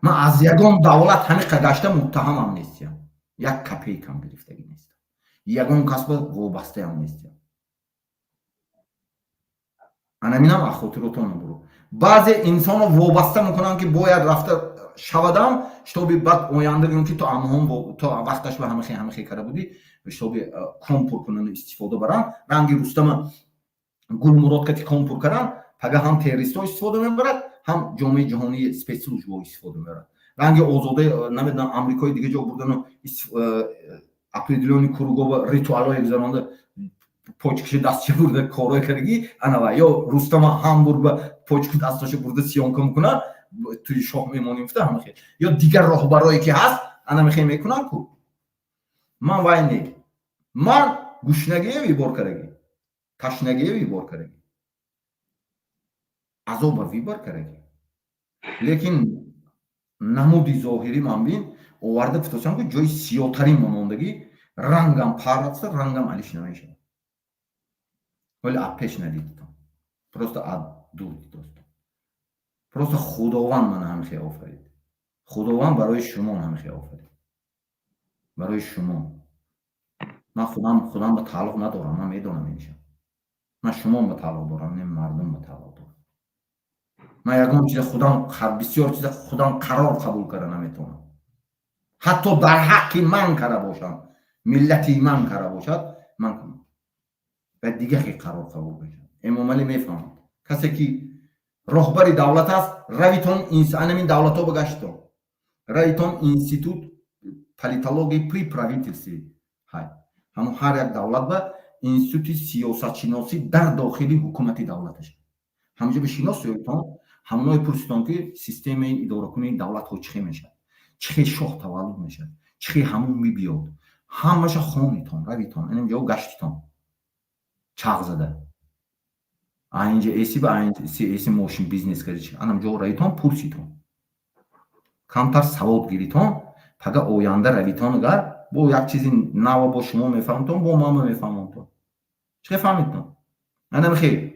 Ман аз ягон давлат ҳамиқа гашта муттаҳамам нестиям, як копейка м гирифтагӣ нестам, ягон касба вобастаам нестиям. Анаминам аз хотиротон набуро. Баъзе инсонро вобаста мекунанд, ки бояд рафта шавадам, чтобы баъд оянда гӯям, ки то амҳон то вақташ ба ҳамахе ҳамахе карда будӣ, чтобы ком пур кунанд, истифода баранд. Ранги Рустама Гулмурод кати ком пур кардан, пага ҳам террористҳо истифода мебарад, ҳам ҷомеаи ҷаҳонии спецслужба ҳо истифода мебарад. Ранги Озода, намедонам, амрикои дига ҷо бурдану определённый круг ова ритуалҳое гузаронда, почка ши дастша бурда корое кардагӣ анава. Ё Рустама Ҳамбург ба почку дасташа бурда съёмка мекунад, туи шоҳ мемонем гуфта ҳама хел. Ё дигар роҳбарое ки ҳаст, ана мехе мекунанд ку. Ман вай не, ман гушнагие выбор кардагӣ, ташнагие выбор кардагӣ, азоба выбор кардагӣ. Лекин намуди зоҳирӣ ман бин оварда гуфтасам, ки ҷои сиёҳтарин мондагӣ, рангам параста, рангам алиш намешавад. Вале аз пеш надидитон, просто аз дур дидостон. Просто Худованд мана ҳамихе офарид, Худованд барои шумо ҳамихе офарид, барои шумо. Ман худам ба тааллуқ надорам, ман медонам инша. Ман шумо ба тааллуқ дорам, не мардум ба тааллуқ дорам. Ман ягон чиза худам, бисёр чиза худам қарор қабул карда наметавонам, ҳатто дар ҳаққи ман карда бошам, миллати ман карда бошад, ман ва дига хел қарор қабул мешавад. Эмомалӣ мефаҳмад, касе ки роҳбари давлат аст. Равитон анамин давлатҳо ба гаштитон, равитон институт политологии при правительстве ҳай. Ҳамон ҳар як давлат ба институти сиёсатшиносӣ дар дохили ҳукумати давлаташ, ҳамҷо ба шинос ёитон, ҳамоное пурситон, ки системаи идоракунии давлатҳо чӣ хел мешавад, чӣ хел шоҳ таваллуд мешавад, чӣ хел ҳамун мебиёд. Ҳамаша хонитон, равитон, инҷо гаштитон, чағ зада айнҷа эси ба эси мошин бизнес карди, анам ҷо равитон, пурситон, камтар савод гиритон. Пага оянда равитон, агар бо як чизи нава бо шумо мефаҳмтон, бо мама мефаҳмонтон. Чӣ хел фаҳмидтон? Анамихел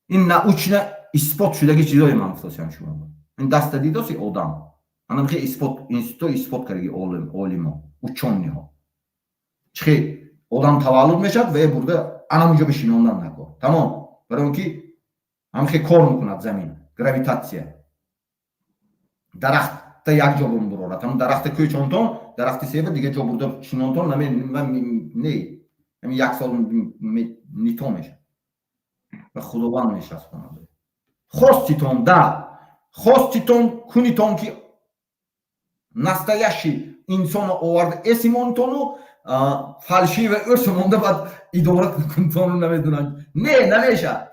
ин научно исбот шудаги чизое ман гуфтосиам шумо. Ин даста дидоси одам, анамихел исбот, институт исбот кардаги, олимо, учёный ҳо. Чихел одам таваллуд мешавад ва бурда анамунҷо бишинондан накор, тамом. Барои он ки ҳамихел кор мекунад замин, гравитация, дарахта як ҷо бумбурорад, ҳамн дарахта кӯчонтон, дарахти себа дига ҷо бурда шинонтон не, як сол нито мешавад ва Худованд мешаспонад. Хоститон да хоститон кунитон, ки настоящий инсоно оварда эсимонтону фальшивый ӯрсу монда, баъд идора кунтону намедонам, не, намешавад.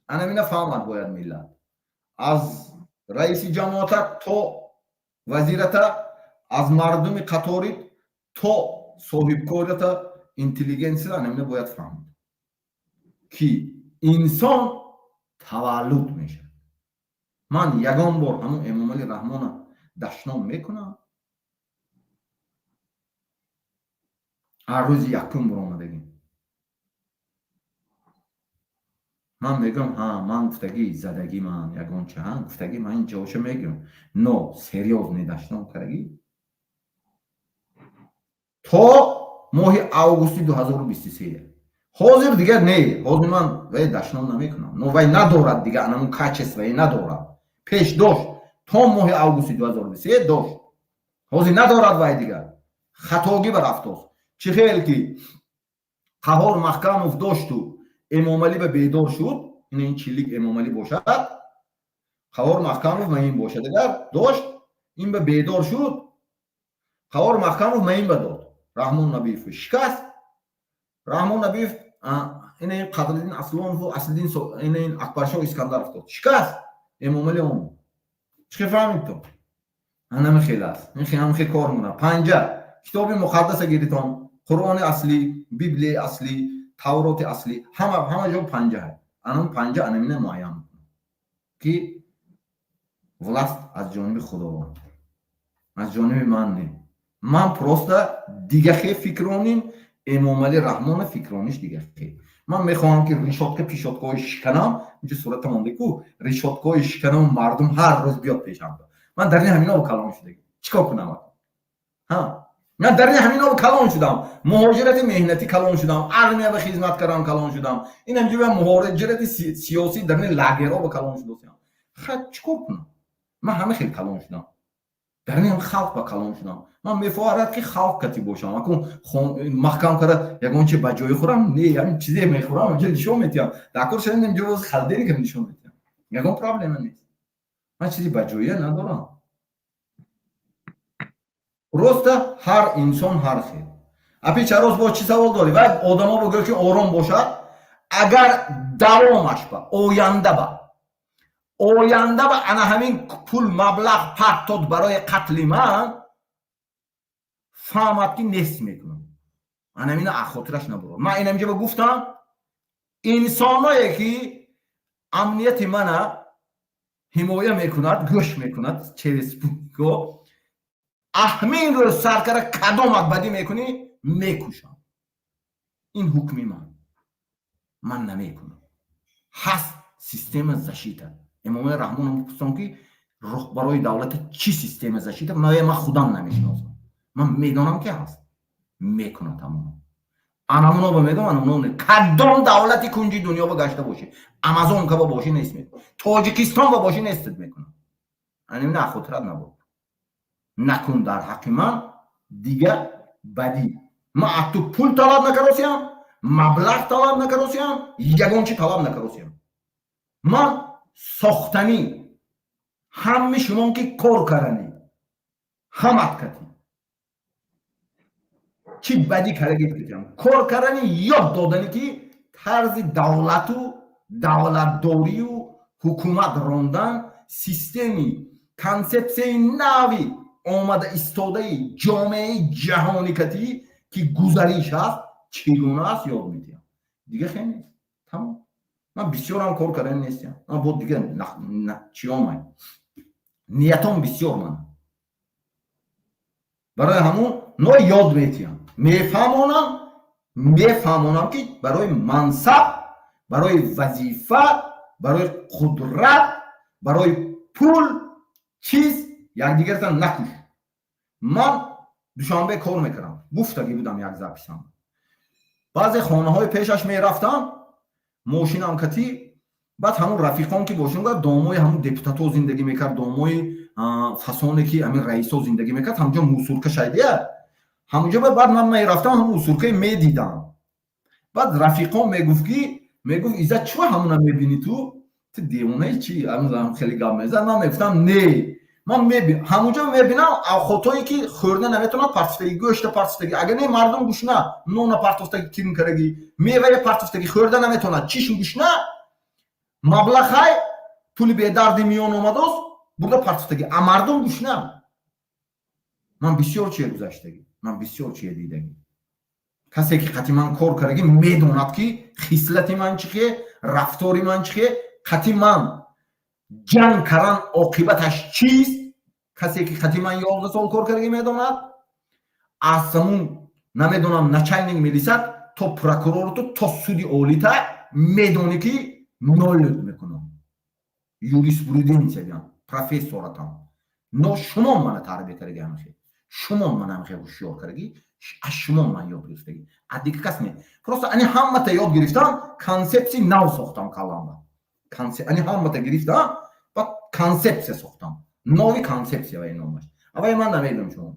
Анамина фаҳмад бояд миллат, аз раиси ҷамоата то вазирата, аз мардуми қаторӣ то соҳибкората, интеллигенсия. Анамина бояд фаҳмид, ки инсон таваллуд мешавад. Ман ягон бор ҳамун Эмомалӣ Раҳмона дашном мекунам? Ҳар рӯзи якум буромадагӣ ман мегӯям, ҳа, ман гуфтагӣ задагӣ, ман ягонча, ҳа, гуфтагӣ, ман ин ҷоша мегӯям, но серьёзно дашном кардагӣ то моҳи августи 2023. Ҳозир дигар не, ҳозир ман вай дашном намекунам, но вай надорад дига анамун качество е надорад. Пеш дошт, то моҳи августи 2023 дошт, ҳозир надорад вай дигар, хатогӣ барафтост. Чӣ хел ки Қаҳор Маҳкамов дошту Эмомалӣ ба бедор шуд, ин чилик Эмомалӣ бошад, Қаҳор Маҳкамов маин бошад, агар дошт, ин ба бедор шуд, Қаҳор Маҳкамов маин ба дод, Раҳмон Набиев шикаст. Раҳмон Набиев ина ин Қадриддин Аслонову Аслиддин, ина ин Акбаршоҳ Искандаров дод, шикаст, Эмомалӣ омад. Чӣ фаҳмид то? Анами хел аст, ин ҳамихел кор мекунад. Панҷа китоби муқаддаса гиритон, Қуръони аслӣ, Библияи аслӣ, Тавроти аслӣ, ҳама ҷо панҷа. Анам панҷа анамина муайян мекунад, ки власть аз ҷониби Худованд, аз ҷониби ман не. Ман просто дигахе фикроним, Эмомалӣ Раҳмона фикрониш дигахе. Ман мехоҳам, ки решётка пишётка ҳои шиканам, инҷо сурата монда ку, решётка ҳои шиканам, мардум ҳар рӯз биёд пешам. Ман дар ин ҳамино калон шудагӣ, чӣ кор кунам? Ҳа, ман дар ин ҳамино калон шудам, муҳоҷирати меҳнатӣ калон шудам, армия ба хизмат кардам калон шудам, ин ҳамҷо муҳоҷирати сиёсӣ дар ин лагерҳо ба калон шудасиам. Ха, чӣ кор кунам? Ман ҳама хел калон шудам, дар ин халқ ба калон шудам. Ман мефоҳарад, ки халқ кати бошам. Акун маҳкам карда ягон чи ба ҷои хӯрам, не, ҳамин чизе мехӯрам, инҷо нишон метиҳам. Дар кор шуда, инҷо боз холодильник ам нишон метиҳам, ягон проблема нест. Ман чизи ба ҷоя надорам. Просто ҳар инсон ҳар хел. Апи чароз, боз чӣ савол дорӣ? Вай одамо бигӯ, ки ором бошад. Агар давомаш ба оянда, ба ана ҳамин пул маблағ партод барои қатли ман, фаҳмад, ки нест мекунам. Анамина хотираш набурад. Ман инамҷа ба гуфтам, инсоное ки амнияти мана ҳимоя мекунад, гӯш мекунад через го, аҳмин рӯз сар кара кадомат бадӣ мекунӣ, мекушам. Ин ҳукми ман, ман намекунам. Ҳаст система защита. Эмомали Раҳмонов пурсам, ки роҳбарои давлата чӣ система защита? Ман худам намешиносам, ман медонам, ки ҳаст, мекунад тамом. Анамуно ба медонам, анамуно кадом давлати кунҷи дунё ба гашта бошӣ, Амазонка ба бошӣ, нест мекунад, Тоҷикистон ба бошӣ, нестед мекунад. Аним на хотират набуд, накун дар ҳаққи ман дига бадӣ. Ман аз ту пул талаб накаросиям, маблағ талаб накаросиям, ягон чи талаб накаросиям. Ман сохтанӣ ҳами шумон, ки кор каранӣ, ҳамат катӣ чӣ бадӣ карагӣ катиам, кор карани, ёд додани, ки тарзи давлату давлатдорию ҳукумат рондан, системи консепсияи нави омада истодаи ҷомеаи ҷаҳонӣ катӣ, ки гузариш аст, чӣ гуна аст, ёд медиҳам. Дига хел нест, тамом. Ман бисёрам кор кардани нестиям, ман бо дига чиёмай ниятом бисёр. Ман барои ҳамун но ёд метиҳам, мефаҳмонам, ки барои мансаб Барои вазифа, барои қудрат, барои пул, чиз якдигаратан накуш. Ман Душанбе кор мекардам, гуфтагӣ будам як записам. Баъзе хонаҳои пешаш мерафтам, мошинам катӣ. Баъд ҳамун рафиқон ки бошон, домои ҳамун депутатҳо зиндагӣ мекард, домои фасоне ки ҳамин раисо зиндагӣ мекард, ҳамунҷо мусорка шайдия, ҳамунҷо. Баъд ман мерафтам, ҳамун мусоркаи медидам. Баъд рафиқон мегуфт, ки мегуфт: «Иззат, чиро ҳамуна мебинӣ? Ту девонаи чи?» Хеле гап мезад. Ман мегуфтам: «Не, ман ҳамунҷо мебинам, авхотое ки хӯрда наметавонад, партофтагӣ, гӯшта партофтагӣ, агар не, мардум гушна, нона партофтагӣ, кирм карагӣ, мевая партофтагӣ, хӯрда наметавонад, чишм гушна, маблағ ҳай, пули бедарди миён омадост, бурда партофтагӣ, а мардум гушна». Ман бисёр чие гузаштагӣ, ман бисёр чие дидагӣ. Касе ки қати ман кор кардагӣ, медонад, ки хислати ман чӣ хе, рафтори ман чӣ хе, қати ман ҷанг кардан оқибаташ чист. Касе ки қати ман 11 сол кор кардагӣ, медонад. Аз ҳамун, намедонам, начальник милиса то прокурорту то суди олита медонӣ, ки ноль мекунам. Юриспруденция биям, профессоратам. Но шумо мана тарбия кардаги, ҳамахе шумо мана ҳамахе ҳушёр кардаги, аз шумо ман ёд гирифтагӣ, аз дигар кас не. Просто ани ҳамата ёд гирифтам, консепсияи нав сохтам калама. Ани ҳамата гирифтам, баъд консепсия сохтам, нови консепсия ваи номаш. Аввай ман намедонам, шумо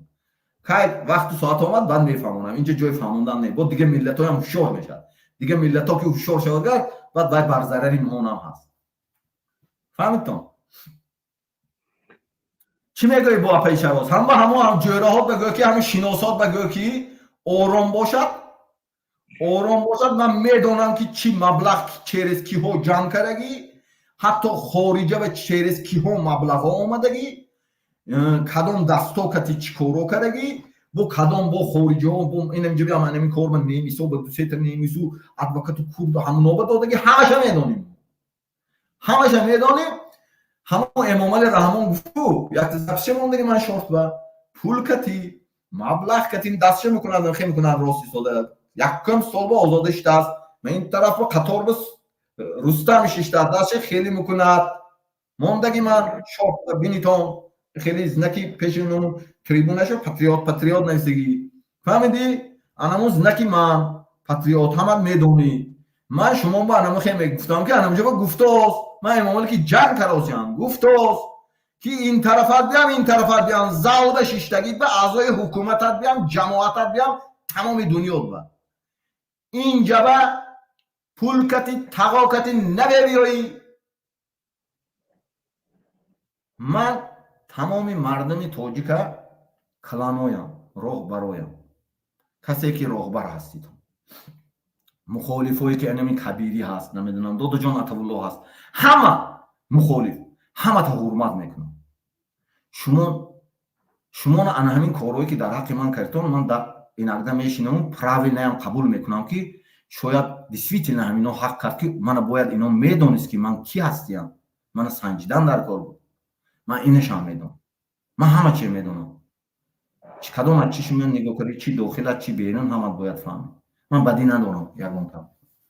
кай вақту соат омад, баъд мефаҳмонам. Инҷа ҷои фаҳмондан не. Бо дигар миллатҳоям ҳушёр мешавад. Дигар миллатҳо ки ҳушёр шавад, гар баъд вай бар зарари монам ҳаст. Фаҳмидтон? Чӣ мегӯӣ бо апаи Шароз? Ҳама ҳамо ҷӯраҳот бигӯ, ки ҳамин шиносот бигӯ, ки ором бошад, ором бошад. Ман медонам, ки чӣ маблағ через киҳо ҷамъ кардагӣ, ҳатто хориҷа ва через киҳо маблағҳо омадагӣ, кадом дасто кати чӣ коро кардагӣ, бо кадом, бо хориҷиҳо, бо инамҷо биям, анамин кор ба немисо, ба дусета немису адвокату курду ҳамуноба додагӣ. Ҳамаша медонем, ҳамаша медонем. Ҳамон Эмомали Раҳмон гуфту, якта записе мондаги, ман шорт ба пул кати, маблағ кати дастша мекунад, хе мекунад, рост истода якум сол ба озода шидааст. Ма ин тараф ба қатор ба Рустам шиштааст, дастша хеле мекунад. Мондаги ман шорт ба бинитон, хеле знаки пеши трибунаша патриот, патриот нависагӣ. Фаҳмидӣ? Анамун знаки ман патриот, ҳамат медонӣ. Ман шумо ба анамун хе мегуфтам, ки анамунҷо ба гуфтост. Ман Эмомалӣ ки ҷанг каросиям, гуфтост, ки ин тарафат биям, ин тарафат биям, залба шиштагӣ ба аъзои ҳукуматат биям, ҷамоатат биям, тамоми дунёт ба инҷа ба пул кати, тағо кати набебиёӣ. Ман тамоми мардуми тоҷика каланоям, роҳбароям. Касе ки роҳбар ҳастид, мухолифое ки анами Кабирӣ ҳаст, намедонам, Додоҷон Атавулло ҳаст, ҳама мухолиф, ҳамата ҳурмат мекунам. Шумо, шумоно ана ҳамин корҳое ки дар ҳаққи ман кардитон, ман дар инагда мешинаму правильноям қабул мекунам, ки шояд действительно ҳамино ҳақ кард, ки мана бояд ино медонист, ки ман кӣ ҳастиям. Мана санҷидан дар кор буд. Ман инашам медонам, ман ҳама чиз медонам. Кадом аз чишми ман нигоҳ кардӣ, чи дохилат, чи берун, ҳамат бояд фаҳмед. Ман бадӣ надорам ягон там,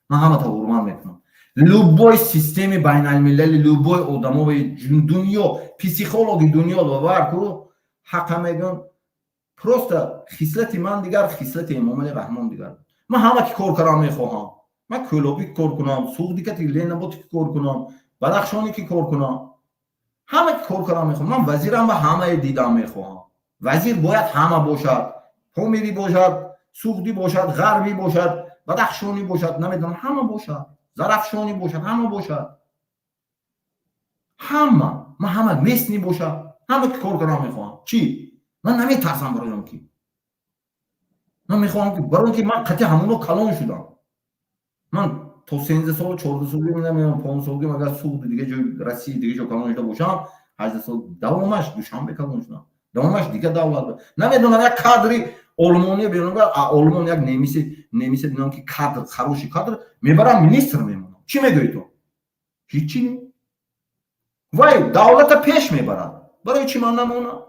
ман ҳамата ҳурмат мекунам. Любой системи байналмилали, любой одамои дунё, психологи дунё бовар ку, ҳақа мегӯям. Просто хислати ман дигар, хислати Эмомали Раҳмон дигар. Ман ҳама ки кор карам мехоҳам. Ман Кӯлобӣ кор кунам, Суғдӣ кати, Ленаботи ки кор кунам, Бадахшонӣ ки кор кунам, ҳама ки кор карам мехоҳам. Ман вазирам ба ҳамаи дидам мехоҳам. Вазир бояд ҳама бошад: помирӣ бошад, суғдӣ бошад, ғарбӣ бошад, бадахшонӣ бошад, намедонам, ҳама бошад, зарафшонӣ бошад, ҳама бошад, ҳама. Ман ҳама местный бошад, ҳама ки кор карам мехоҳам. Чӣ, ман наметарсам, барои он ки ман мехоҳам, ки барои он ки ман қатъи ҳамоно калон шудам. Ман то 13 сол, 14 солги, намедонам, 15 солги, агар Суғди, дига ҷои Россия, дига ҷо калон шуда бошам, 18 сол давомаш Душанбе калон шудам, давомаш дига давлат, намедонам, як кадри олмония берун, олмон як немиси, немисе динам, ки кадр, хороший кадр мебарам, министр мемонам. Чӣ мегӯӣ ту? Ҳичи не. Вай давлата пеш мебарад, барои чӣ ман намонам?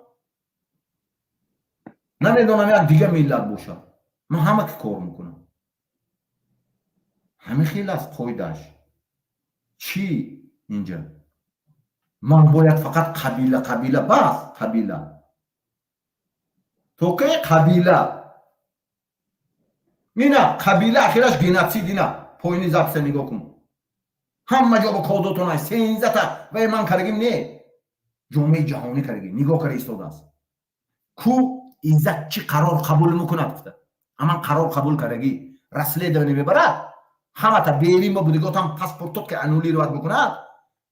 Намедонам, як дига миллат бошад, ман ҳама ки кор мекунам. Ҳамин хел аст қоидааш. Чӣ инҷа ман бояд фақат қабила, қабила, бас, қабила, то кай қабила? Ина қабила ахираш геноцид. Ина поини запись а нигоҳ кун, ҳама ҷо ба кодотона сензата вай ман карагим не, ҷомеаи ҷаҳонӣ карагим, нигоҳ кара истодааст ку. Иззат чӣ қарор қабул мекунад гуфта, аман қарор қабул карагӣ, расследование мебарад, ҳамата берин ба будиготам паспортот ки аннулировать мекунад.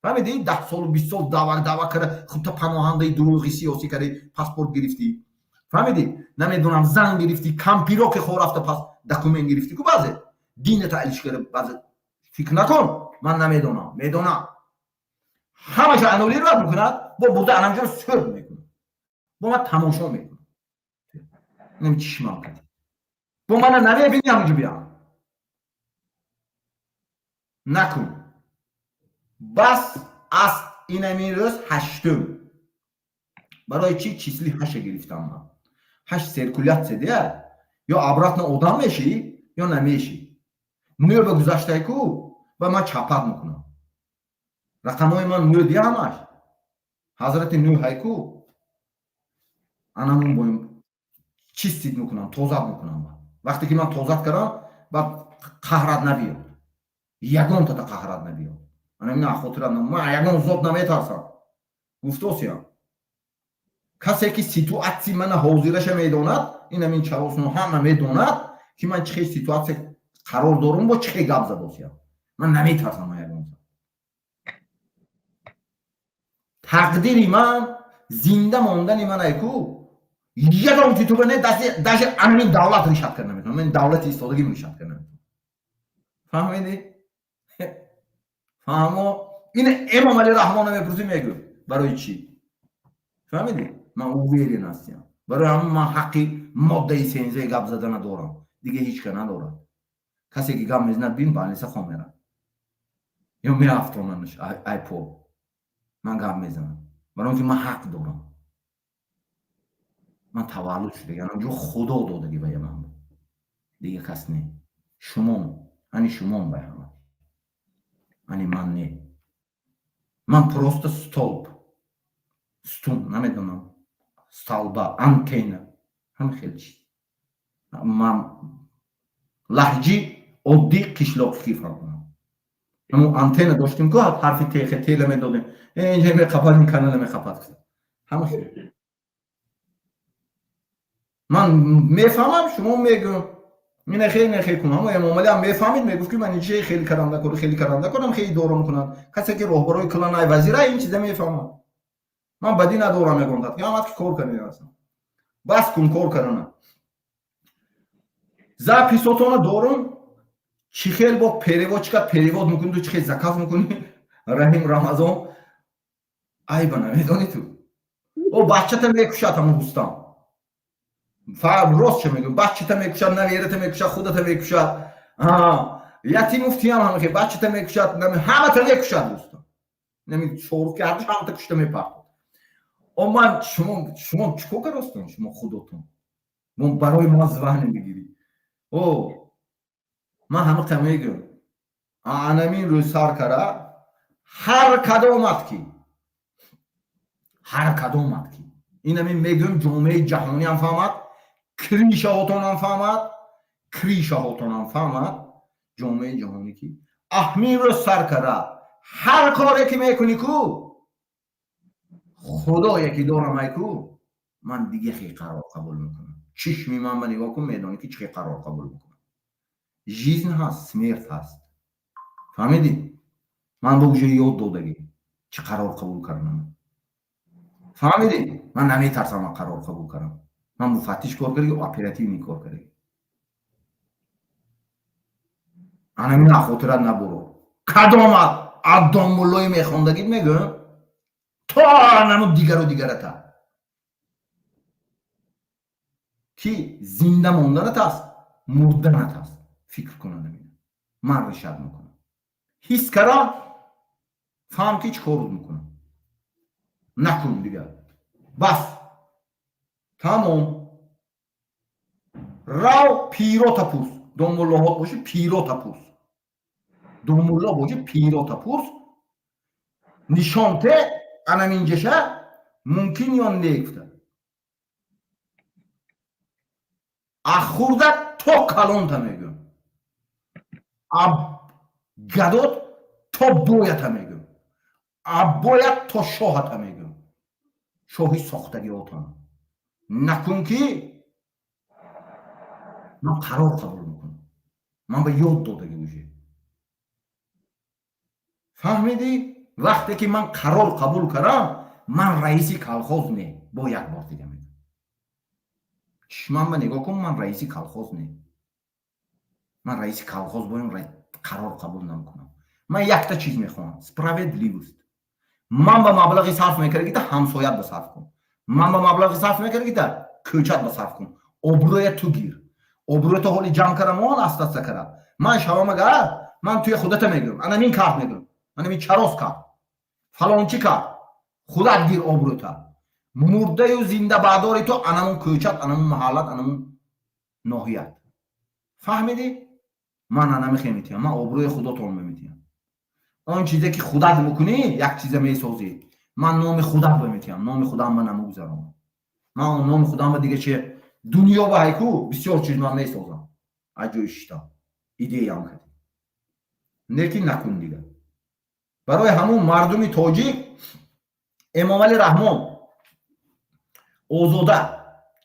Фаҳмиди? 10 солу 20 сол даъва даъва кара, худта паноҳандаи дурӯғи сиёсӣ карди, паспорт гирифтӣ, фаҳмиди, намедонам, зан гирифтӣ, кампиро ки хо рафта пас документ гирифтӣ ку, баъзе дината алиш кара, баъзе фикр накун ман намедонам, медонам. Ҳамаша аннулировать мекунад, бо бурда анамҷоро сӯрб мекунад, бо ман тамошо мекунам, нами чишмам кад, бо мана намебини, ҳамуҷо биям накун. Бас аст. Инамин рӯз ҳаштум. Барои чӣ числи ҳаша гирифтам ман? Ҳашт циркуляция дия, ё обратно одам мешӣ, ё намешӣ. Нӯ ба гузаштае ку ва ман чапат мекунам. Рақамҳои ман нӯ дия, ҳамаш ҳазрати нӯ ҳайку, анамун бо чистить мекунам, тозат мекунам. Вақте ки ман тозат кардам, баъд қаҳрат набиёд, ягонтата қаҳрат набиёд. Анамина хотира, ман ягон зот наметарсам. Гуфтосиям, касе ки ситуация мана ҳозираша медонад, инамин чаросно ҳама медонад, ки ман чӣ хел ситуация қарор дорум, бо чӣ хел гап задосиям. Ман наметарсам ягон зот. Тақдири ман, зинда мондани ман айку ягон титуба не, даже анамин давлат решать карда наметавонам. Ман давлати истодагим решать карда наметавонам. Фаҳмидӣ? Фаҳмо. Ин Эмомалӣ Раҳмона мепурсӣ, мегӯ барои чӣ. Фаҳмидӣ? Ман уверен ҳастям. Барои ҳамон ман ҳаққи моддаи сензаи гап задана дорам, дига ҳеч ка надорад. Касе ки гап мезанад, бин, больница хом мерад ё меафтонанш айпо. Ман гап мезанам, барои он ки ман ҳақ дорам. Ман таваллуд шудагӣ анҷо, худо додагӣ ба ман, дига кас не. Шумом, ани шумом ба ҳама, ани ман не. Ман просто столб, стун, намедонам, столба, антенна, ҳама хел чиз. Ман лаҳҷи оддӣ қишлоқӣ ки фаҳмам, ҳамун антенна доштем ку, ҳарфи техе тела медодем, инҷа меқапад, ин канала меқапад, ҳама хел. Ман мефаҳмам, шумо мегӯм, ина хеле нехел кун. Ҳамо Эмомалӣ ҳам мефаҳмид, мегуфт, ки ман инчи хеле каранда кор, хеле каранда корам, хеле идора мекунад. Касе ки роҳбарои кланай вазира ин чиза мефаҳмад. Ман бадӣ надорам, ягон ки ҳамат ки кор кардем, бас кун кор кардана. Запись отона дорум, чӣ хел бо переводчика перевод мекунӣ, ту чӣ хел заказ мекунӣ. Раҳим Рамазон айба намедонӣ ту. О бачата мекушад ҳамон Рустам, рост ча мегӯ, бачата мекушад, наверата мекушад, худата мекушад. Яти муфтиам ҳама бачата мекушад, ҳамата мекушад Рустам. Нами шорух ки ҳамата кушта мепартод. О ман шумо чӣ кор кардастон, шумо худотон барои ман звание мегирӣ? О ман ҳама мегӯям, анамин рӯз сар кара, ҳар кадомат ки, ҳар кадомат ки, инамин мегӯям, ҷомеаи ҷаҳониам фаҳмад, крыша ҳотонам фаҳмад, крыша ҳотонам фаҳмад, ҷомеаи ҷаҳонӣ, ки аҳмин рӯз сар кара, ҳар коре ки мекунӣ ку, худое ки дорам ай ку, ман дига хел қарор қабул мекунам. Чишми ман ба нигоҳ кун, медонӣ, ки чӣ хел қарор қабул мекунам. Жизнь ҳаст, смерть ҳаст, фаҳмидӣ? Ман ба уже ёд додагӣ, чӣ қарор қабул кардам, фаҳмидӣ? Ман наметарсам ман қарор қабул кардам. Ман муфаттиш кор кардаги, оперативный кор кардаги. Анамина хотират набуро. Кадомат аддомуллои мехондагит, мегӯям, то анаму дигару дигарата ки зинда монданат аст, мурданат аст, фикр кун. Анамина ман решать мекунам. Ҳис кара, фаҳм, ки чӣ кор мекунам. Накун дигар, бас, тамом. Рав, пирота пурс, домуллоҳот боши, пирота пурс. Домулло боши, пирота пурс, нишонте анаминҷаша мумкин ё не гуфта. Ахурда то калонта мегӯям, гадот то боята мегӯям, абоят то шоҳата мегӯям, шоҳи сохтагиотам накун, ки ман қарор қабул мекунам. Ман ба ёд додагӣ уже, фаҳмидӣ? Вақте ки ман қарор қабул кардам, ман раиси колхоз не. Бо як бор дига мегӯям, чишман ба нигоҳ кун, ман раиси колхоз не. Ман раиси колхоз боем, қарор қабул намекунам. Ман якта чиз мехоҳам: справедливость. Ман ба маблағи сарф мекардагита ҳамсоят ба сарф кун, ман ба маблағи сарф мекардагита кӯчат ба сарф кун. Обрӯя ту гир, обрӯята ҳоли ҷамъ кардам, он астаста кара. Ман шавам, агар ман туя худата мегӯям, анамин кард мегӯям, анамин чарос кард, фалончӣ кард, худат гир обрӯта. Мурдаю зинда баъдори ту анамун кӯчат, анамун маҳаллат, анамун ноҳият, фаҳмидӣ? Ман анамихе метиҳам, ман обрӯи худотон меметиҳам. Он чизе ки худат мекунӣ, як чиза месозӣ, ман номи худат баметиҳам, номи худам ба намугзаронам. Ман номи худам ба дига чи дунё ба ҳайку бисёр чиз ман месозам, аз ҷои шиштам идеям кардӣ, неки накун дига. Барои ҳамун мардуми тоҷик, Эмомалӣ Раҳмон, Озода,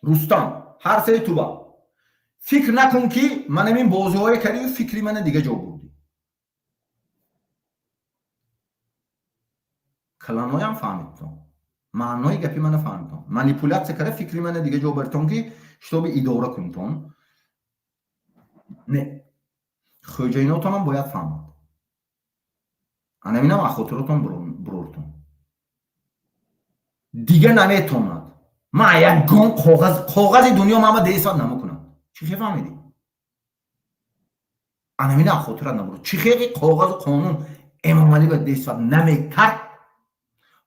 Рустам, ҳар сеи туба фикр накун, ки манам ин бозиҳое кардию фикри мана дига ҷо бурдӣ. Каланоям фаҳмидтон, маънои гапи мана фаҳмидтон. Манипулятсия карда фикри мана дига ҷо баритон, ки шитоби идора кунтон. Не, хӯҷаинотонам бояд фаҳмад. Анаминам аз хотиротон бурортон. Дига наметонад. Ман ягон коғази дунё мама десад намекунам. Чӣ хе фаҳмидӣ? Анамина аз хотират набурд. Чӣ хеқи коғазу қонун Эмомалӣ ба десад намекард,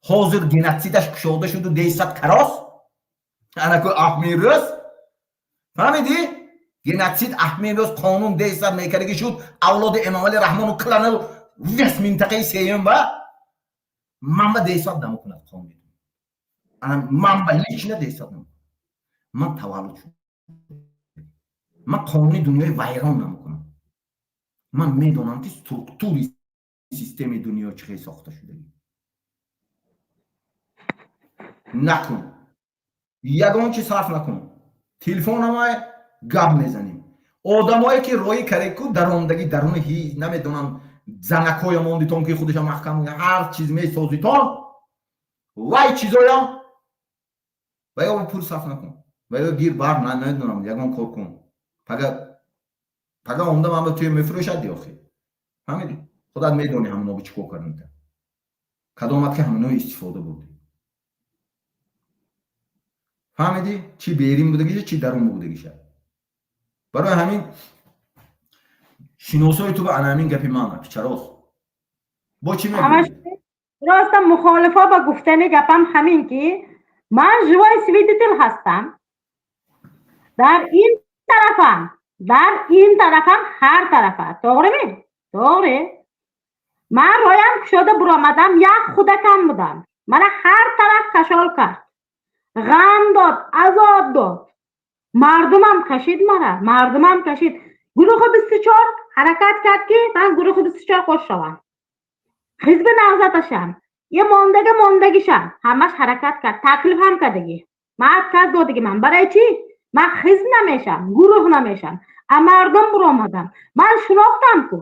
ҳозир геноцидаш кушода шуду десад карос анаку аҳмирӯз, фаҳмидӣ? Геноцид аҳмирӯз қонун десад мекардагӣ шуд. Авлоди Эмомалӣ Раҳмону клану вес минтақаи сеюм ба ман ба десад намекунад қонун. Ман ба лично десад намекунад. Ман таваллуд шуд, ман қонуни дунёи вайрон намекунам. Ман медонам, ки структури системаи дунё чӣ хел сохта шудагӣ. Накун, ягон чи сарф накун. Телефонамай гап мезанем. Одамое ки роӣ кареку даромдагӣ даруни ҳи намедонам, занакҳоя мондитон, ки худашон маҳкам ҳар чиз месозитон, вай чизоям ва ё пул сарф накун, ва ё гир бар, намедонам, ягон кор кун. Пага пага омда ман ба туя мефурӯшад, охи, фаҳмидӣ? Худат медонӣ ҳамоно чӣ кор кардита, кадомат ки ҳамоно истифода бурдӣ, фаҳмидӣ? Чӣ берин будагиша, чӣ дарун будагиша. Барои ҳамин шиносои ту ба ана ҳамин гапи ман пичарос бо чӣ мегӯӣ? Просто мухолифо ба гуфтани гапам ҳамин, ки ман живой свидетель ҳастам. Дар ин тарафам, дар ин тарафам, ҳар тарафа, тоғрими? Тоғри. Ман роям кушода буромадам, як худакам будам. Мана ҳар тараф кашол кард, ғам дод, азоб дод. Мардумам кашид мара, мардумам кашид. Гурӯҳи 24 ҳаракат кард, ки ман гурӯҳи 24 қош шавам, ҳизби Наҳзаташам е мондага мондагишам, ҳамаш ҳаракат кард, таклиф ҳам кардагӣ. Ман отказ додагиман. Барои чӣ? Ман ҳизб намешам, гурӯҳ намешам, а мардум буромадам. Ман шинохтам ку,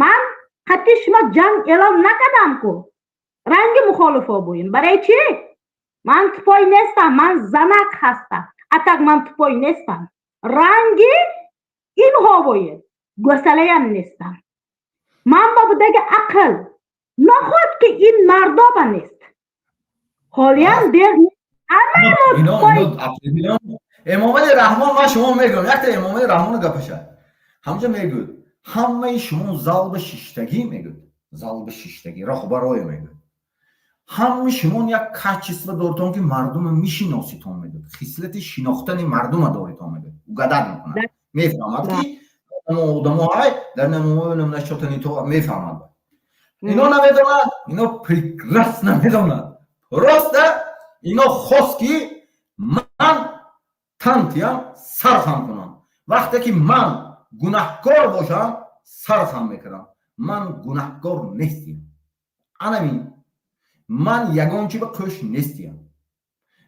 ман қатъи шумо ҷанг эълон накардам ку, ранги мухолифо буем. Барои чӣ? Ман тупой нестам, ман занак ҳастам. Атак ман тупой нестам, ранги инҳо боед гӯсалаям нестам. Ман ба будаги ақл наход, ки ин мардоба нест. Ҳолиям дер. Эмомали Раҳмон, ман шумо мегӯям, якта Эмомали Раҳмону гапаша ҳамҷа мегӯд: ҳамаи шумо залба шиштагӣ, мегӯд, залба шиштагӣ роҳбарое, мегӯд, ҳамаи шумо як качество доритон, ки мардума мешиноситон, мегӯд, хислати шинохтани мардума доритон, мегӯд. Угадать мекунад, мефаҳмад, ки Одамо ҳай дар намнашотани то мефаҳмад. Ино намедонад, ино прекрасно медонад. Просто ино хост, ки ман тантиям, сар хам кунам. Вақте ки ман гунаҳкор бошам, сар хам мекунам. Ман гунаҳкор нестиям. Анамин ман ягон чи ба қӯш нестиям.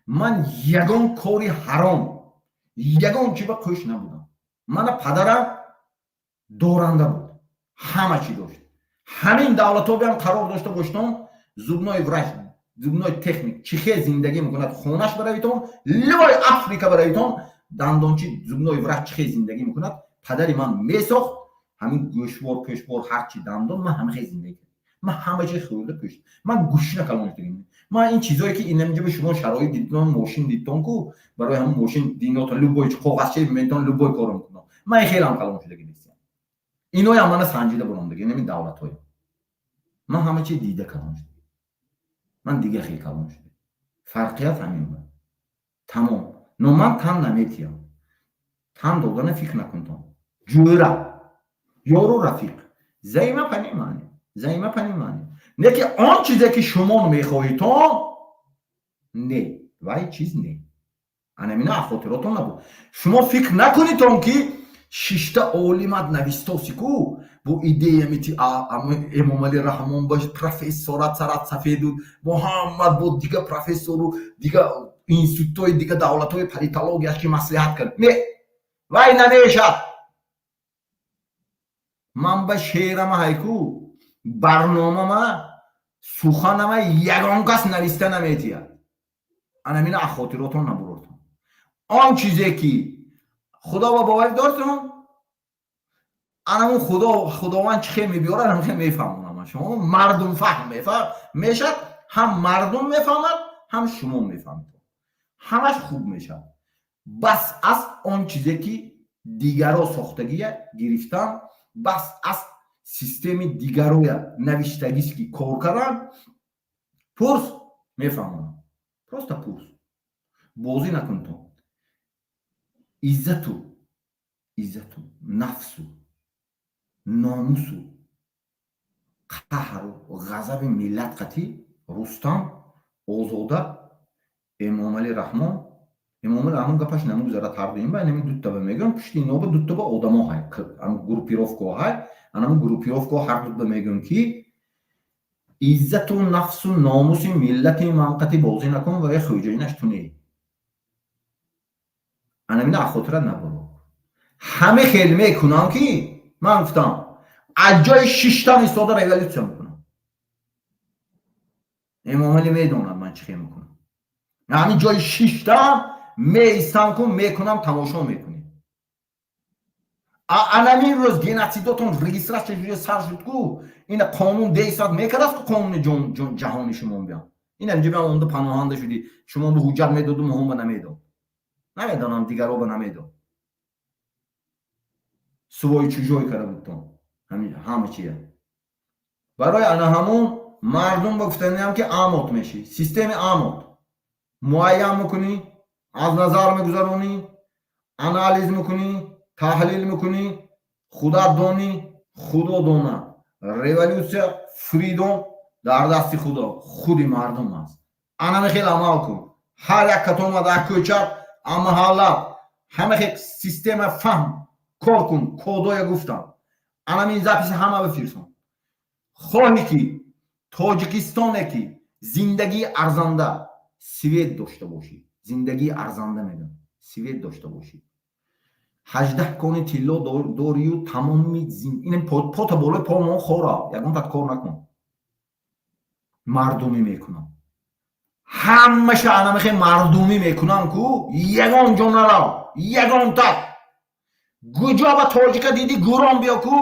Ман ягон кори ҳаром, ягон чи ба қӯш набудам. Мана падарам доранда буд, ҳама чӣ дошт. Ҳамин давлатобиам қарор дошта боштон, зубной врач, зубной техник чӣ хел зиндагӣ мекунад, хонаш баравитон, любой Африка баравитон, дандончи, зубной врач чӣ хел зиндагӣ мекунад. Падари ман месохт ҳамин гӯшвор, пӯшвор, ҳарчи дандон. Ман ҳама хел зиндагӣ кардам. Ман ҳама чиз хӯрда пӯшт, ман гушна калон шудагим. Ман ин чизое ки инамҷа ба шумо шароит дидтон, мошин дидтон ку, барои ҳамон мошин динотон, любой коғазча метон, любой коро мекунам. Ман хелам калон шудагӣ нестиям. Иноям мана санҷида буромдаги, инами давлатҳоям. Ман ҳама чи дида калон шудагӣ, ман дига хел калон шудагӣ. Фарқият ҳамин ба тамом. Но ман тан наметиям, тан додана фикр накунтон. Ҷӯра, ёру рафиқ, взаимопонимание, взаимопонимание. Не ки он чизе ки шумо мехоҳитон, не, вай чиз не. Анамина хотиротон набуд. Шумо фикр накунитон, ки шишта олимат навистоси ку бо идея мити Эмомалӣ Раҳмон ба профессорат сарат сафеду бо ҳамат, бо дига профессору дига институтҳои дига давлатҳои политологияш ки маслиҳат кард. Не, вай намешад. Ман ба шеърама ҳайку, барномама, суханама ягон кас нависта наметиҳад. Анамина аз хотиротон набурортон. Он чизе ки Худо ба боварӣ дортон, анамун Худо, Худованд чӣ хел мебиёрад, ҳам хел мефаҳмонам. Шумо мардум фаҳм мешад, ҳам мардум мефаҳмад, ҳам шумо мефаҳмед, ҳамаш хуб мешавад. Бас аст он чизе ки дигаро сохтагия гирифтан, бас аст системи дигароя навиштагист ки кор кардан. Пурс, мефаҳмонам. Просто пурс, бозӣ накунтон. Иззату, иззату нафсу, номусу, қаҳру ғазаби миллат қатӣ Рустам Озода, Эмомалӣ Раҳмон. Эмомалӣ Раҳмон гапаш намегузарад. Ҳарду ин ба инами дуттаба мегӯям, пушти иноба дуттаба одамо ҳай, группировкаҳо ҳай. Анами группировкаҳо ҳар дутба мегӯям, ки иззату нафсу номуси миллати ман қати бозӣ накун ва хӯҷоинаш ту не. Анамина аз хотират набаро. Ҳаме хел мекунам, ки ман гуфтам, аз ҷои шиштан истода революсия мекунам. Эмомалӣ медонад, ман чӣ хел мекунам. Ҳамин ҷои шиштам меистам кун, мекунам, тамошо мекунӣ. Анамин рӯз геноцидотон регистрация сар шуд ку, ина қонун действовать мекардаст ку, қонуни ҷаҳони шумо биям. Ина инҷа биям, онда паноҳанда шудӣ. Шумо ба ҳуҷҷат медоду, моҳон ба намедод, намедонам, дигаро ба намедод. Свой, чужой карда будтон ҳама чия. Барои ана ҳамун мардум ба гуфтаниам, ки амот мешӣ, системи амот муайян мекунӣ, аз назар мегузаронӣ, анализ мекунӣ, таҳлил мекунӣ, худат донӣ, Худо донад. Революсия, freedom дар дасти Худо, худи мардум аст. Анаме хел амал кун. Ҳар як катомад ак кӯчат, амаҳаллат, ҳама хел система фаҳм, кор кун. Кодоя гуфтам, анамин записи ҳама бифирсон. Хоҳӣ ки Тоҷикистоне ки зиндагии арзанда, свет дошта бошӣ, зиндагии арзанда мегӯям, свет дошта бошӣ, 18 кони тилло дорию, тамоми ин пота болои по мо хора, ягон тат кор накун, мардумӣ мекунам ҳамаша. Анамихе мардумӣ мекунам ку, ягон ҷо нарав, ягон тат гуҷо ба тоҷика диди, гурон биё ку,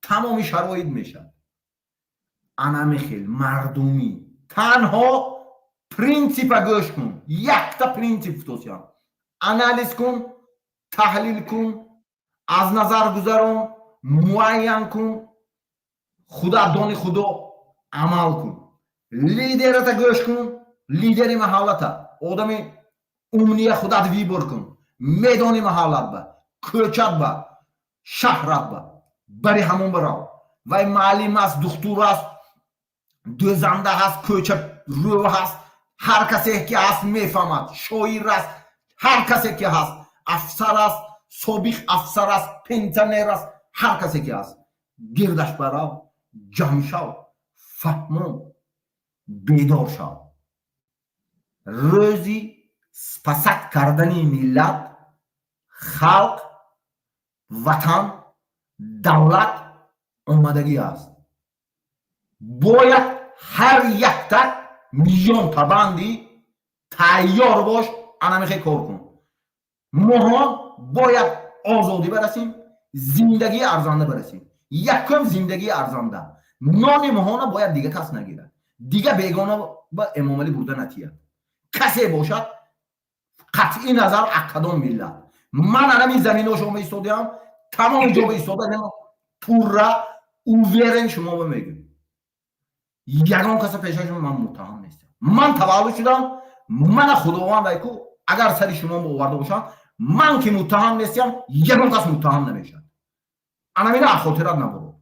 тамоми шароит мешавад. Анамихел мардумӣ. Танҳо принсипа гӯш кун, якта принсип футосиям. Анализ кун, таҳлил кун, аз назар гузарон, муайян кун, худат дони, Худо, амал кун. Лидерата гӯш кун, лидери маҳаллата, одами умния худат выбор кун. Медони, маҳаллат ба, кӯчат ба. Шаҳрат ба бари ҳамон барав. Вай муаллим аст, духтур аст, дӯзанда ҳаст, кӯча рӯ ҳаст, ҳар касе ки ҳаст мефаҳмад, шоир аст, ҳар касе ки ҳаст, афсар аст, собиқ афсар аст, пенсионер аст, ҳар касе ки ҳаст, гирдаш барав, ҷамъ шав, фаҳмон, бедор шав. Рӯзи спасать кардани миллат, халқ, ватан, давлат омадагӣ аст. Бояд ҳар якта миллион табанди тайёр бош, анамихе кор кун. Моҳон бояд озодӣ барасем, зиндагии арзанда барасем. Якум зиндагии арзанда, нони моҳона бояд дига кас нагирад, дига бегона ба Эмомалӣ бурда натиҳад. Касе бошад, қатъи назар аз кадом миллат, ман анами замино шумо истодаам, тамоми ҷо истода, пурра уверен шумо мегӯм, ягон каса пешашон ман муттаҳам нестам. Ман таваллуд шудам, мана Худованд айку, агар сари шумо оварда бошам, ман ки муттаҳам нестам, ягон кас муттаҳам намешавад. Анамина аз хотират набурд.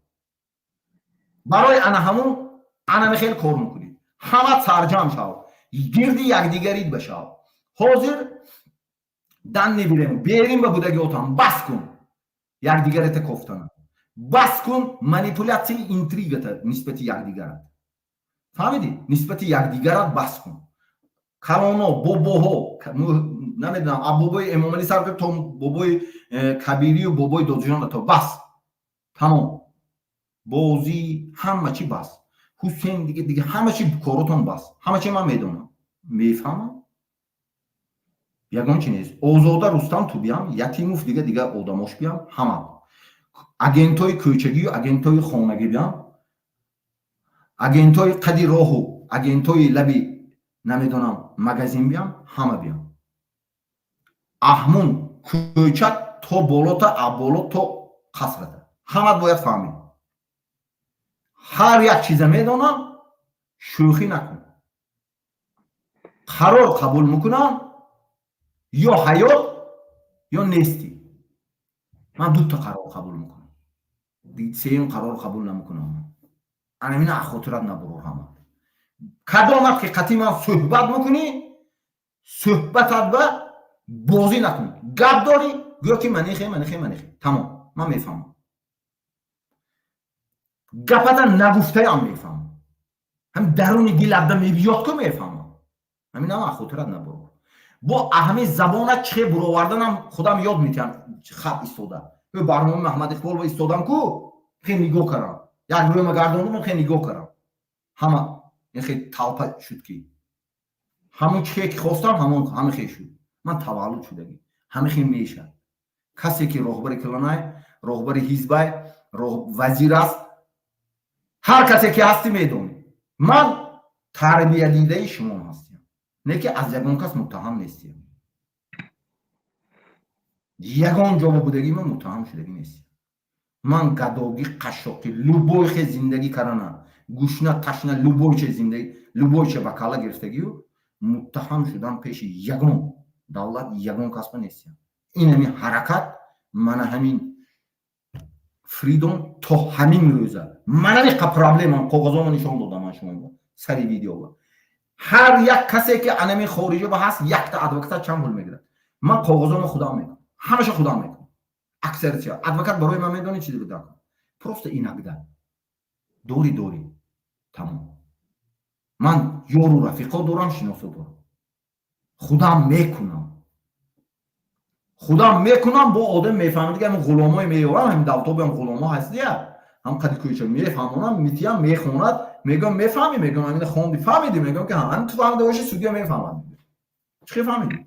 Барои ана ҳамун анами хел кор мекунед. Ҳама сарҷам шав, гирди якдигарид башав. Ҳозир дан небирем, берим ба будагиотам. Бас кун якдигарата кофтана, бас кун манипуляция, интригата нисбати якдигарат. Фаҳмидӣ? Нисбати якдигарат бас кун. Калоно, бобоҳо, намедонам, а бобои Эмомалӣ сар то бобои Кабирию бобои Додҷона то, бас, тамом, бозӣ, ҳама чи бас. Ҳусейн, дига дига, ҳама чи коротон бас. Ҳама чи ман медонам, мефаҳмам, ягон чи нест. Озода, Рустам, ту биям, Ятимов, дига дига одамош биям, ҳама агентҳои кӯчагию агентҳои хонагӣ биям, агентҳои қади роҳу агентҳои лаби, намедонам, магазин биям, ҳама биям. Аҳмун кӯча то болота, а боло то қасрата, ҳамат бояд фаҳмид. Ҳар як чиза медонам, шӯхӣ накун. Қарор қабул мекунам: ё ҳаёт, ё нестӣ. Ман дута қарор қабул мекунам, сеюм қарор қабул намекунам. Анамина аз хотират набурор. Ҳама кадомат ки қатъи ман суҳбат мекунӣ, суҳбатат ба бозӣ накун. Гап дорӣ, гӯё ки манихе, манихе, манихе, тамом, ман мефаҳмам. Гапата нагуфтаям мефаҳмам, ҳам даруни дилабда мебиёд ку, мефаҳмам. Ҳаминам аз хотират набурор. Бо аҳами забона чихе буроварданам худам ёд метиҳам. Хаб истода барномаи Маҳмад Иқбол истодам ку, хе нигоҳ кардам, як рӯма гардондум, хе нигоҳ кардам, ҳама хе талпа шуд ки ҳамон чихе ки хостам, ҳамон ҳама хе шуд. Ман таваллуд шудагӣ ҳама хе мешад. Касе ки роҳбари килонай, роҳбари ҳизбай, вазир аст, ҳар касе ки ҳастӣ, медонӣ, ман тарбиядидаи шумо ҳастем, не ки аз ягон кас муттаҳам нестем. Ягон ҷо будагӣ ман муттаҳам шудагӣ нестем. Ман гадогӣ, қашшоқӣ, любой хе зиндагӣ кардана, гушна, ташна, любой че зиндагӣ, любой че ба калла гирифтагию, муттаҳам шудан пеши ягон давлат, ягон касба нестем. Ин ҳамин ҳаракат, мана ҳамин freedom то ҳамин рӯза манамиқа проблемам. Коғазомо нишон додам ман шумо сари видеова. Ҳар як касе ки анами хориҷа ба ҳаст, якта адвоката чанд пул мегирад? Ман коғазомо худам мекунам, ҳамаша худам мекунам. Аксарча адвокат барои ман медонӣ чизе буда? Просто иногда дорӣ, дорӣ, тамом. Ман ёру рафиқо дорам, шиносо дорам, худам мекунам, худам мекунам. Бо одам мефаҳмад, ки ҳамин ғуломое меёрам, ҳамин давтобиам ғуломо ҳастия, ҳам қади кӯча мефаҳмонам, митиям, мехонад, мегӯям: «Мефаҳмӣ?» Мегӯям: «Ҳамина хонди, фаҳмидӣ?» Мегӯям ки ҳамин ту фаҳмида бошӣ, судья мефаҳмад. Чӣ фаҳмидӣ?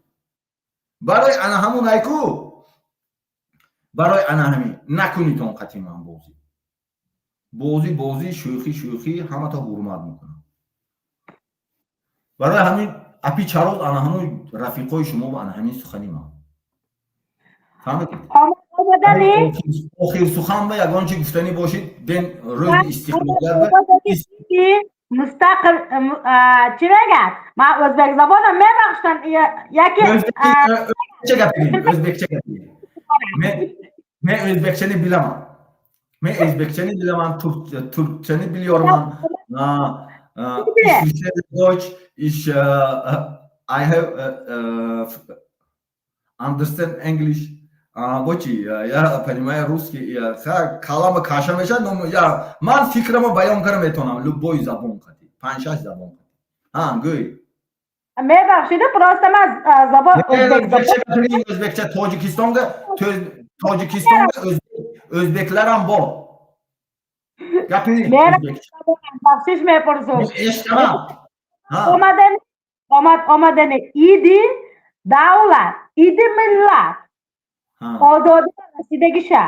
Барои ана ҳамун айку, барои ана ҳамин накунитон қатъи ман бозӣ, бозӣ, бозӣ, шӯхӣ, шӯхӣ. Ҳамата ҳурмат мекунам. Барои ҳамин апи чароз, ана ҳамун рафиқои шумо ба ана ҳамин сухани ман фаҳмидед. Охир сухан ба ягон чи гуфтанӣ бошид, ден рӯзи истиқлолият. Mustaqil чӣ мегӯяд? Ман o'zbek забонам, мебахшам, яке O'zbekcha gapiring, o'zbekcha gapiring. Men o'zbekchani bilaman. Men o'zbekchani bilaman, turkchani biliyorman. Deutsch, ich I have understand English. Бочи, я понимаю русский. Калама каша мешад, но я ман фикрамо баён карда метавонам любой забон қати. 5-6 забон қати. Ҳа, гӯй. Мебахшиду, просто ман забон o'zbekcha Tojikistonga, Tojikistonga o'zbeklar ham bor. Gapiring o'zbekcha. Бахшиш мепурсум. Eshitaman. Омадани омад омадани иди давлат, иди миллат. Озодӣ ба расидагиша.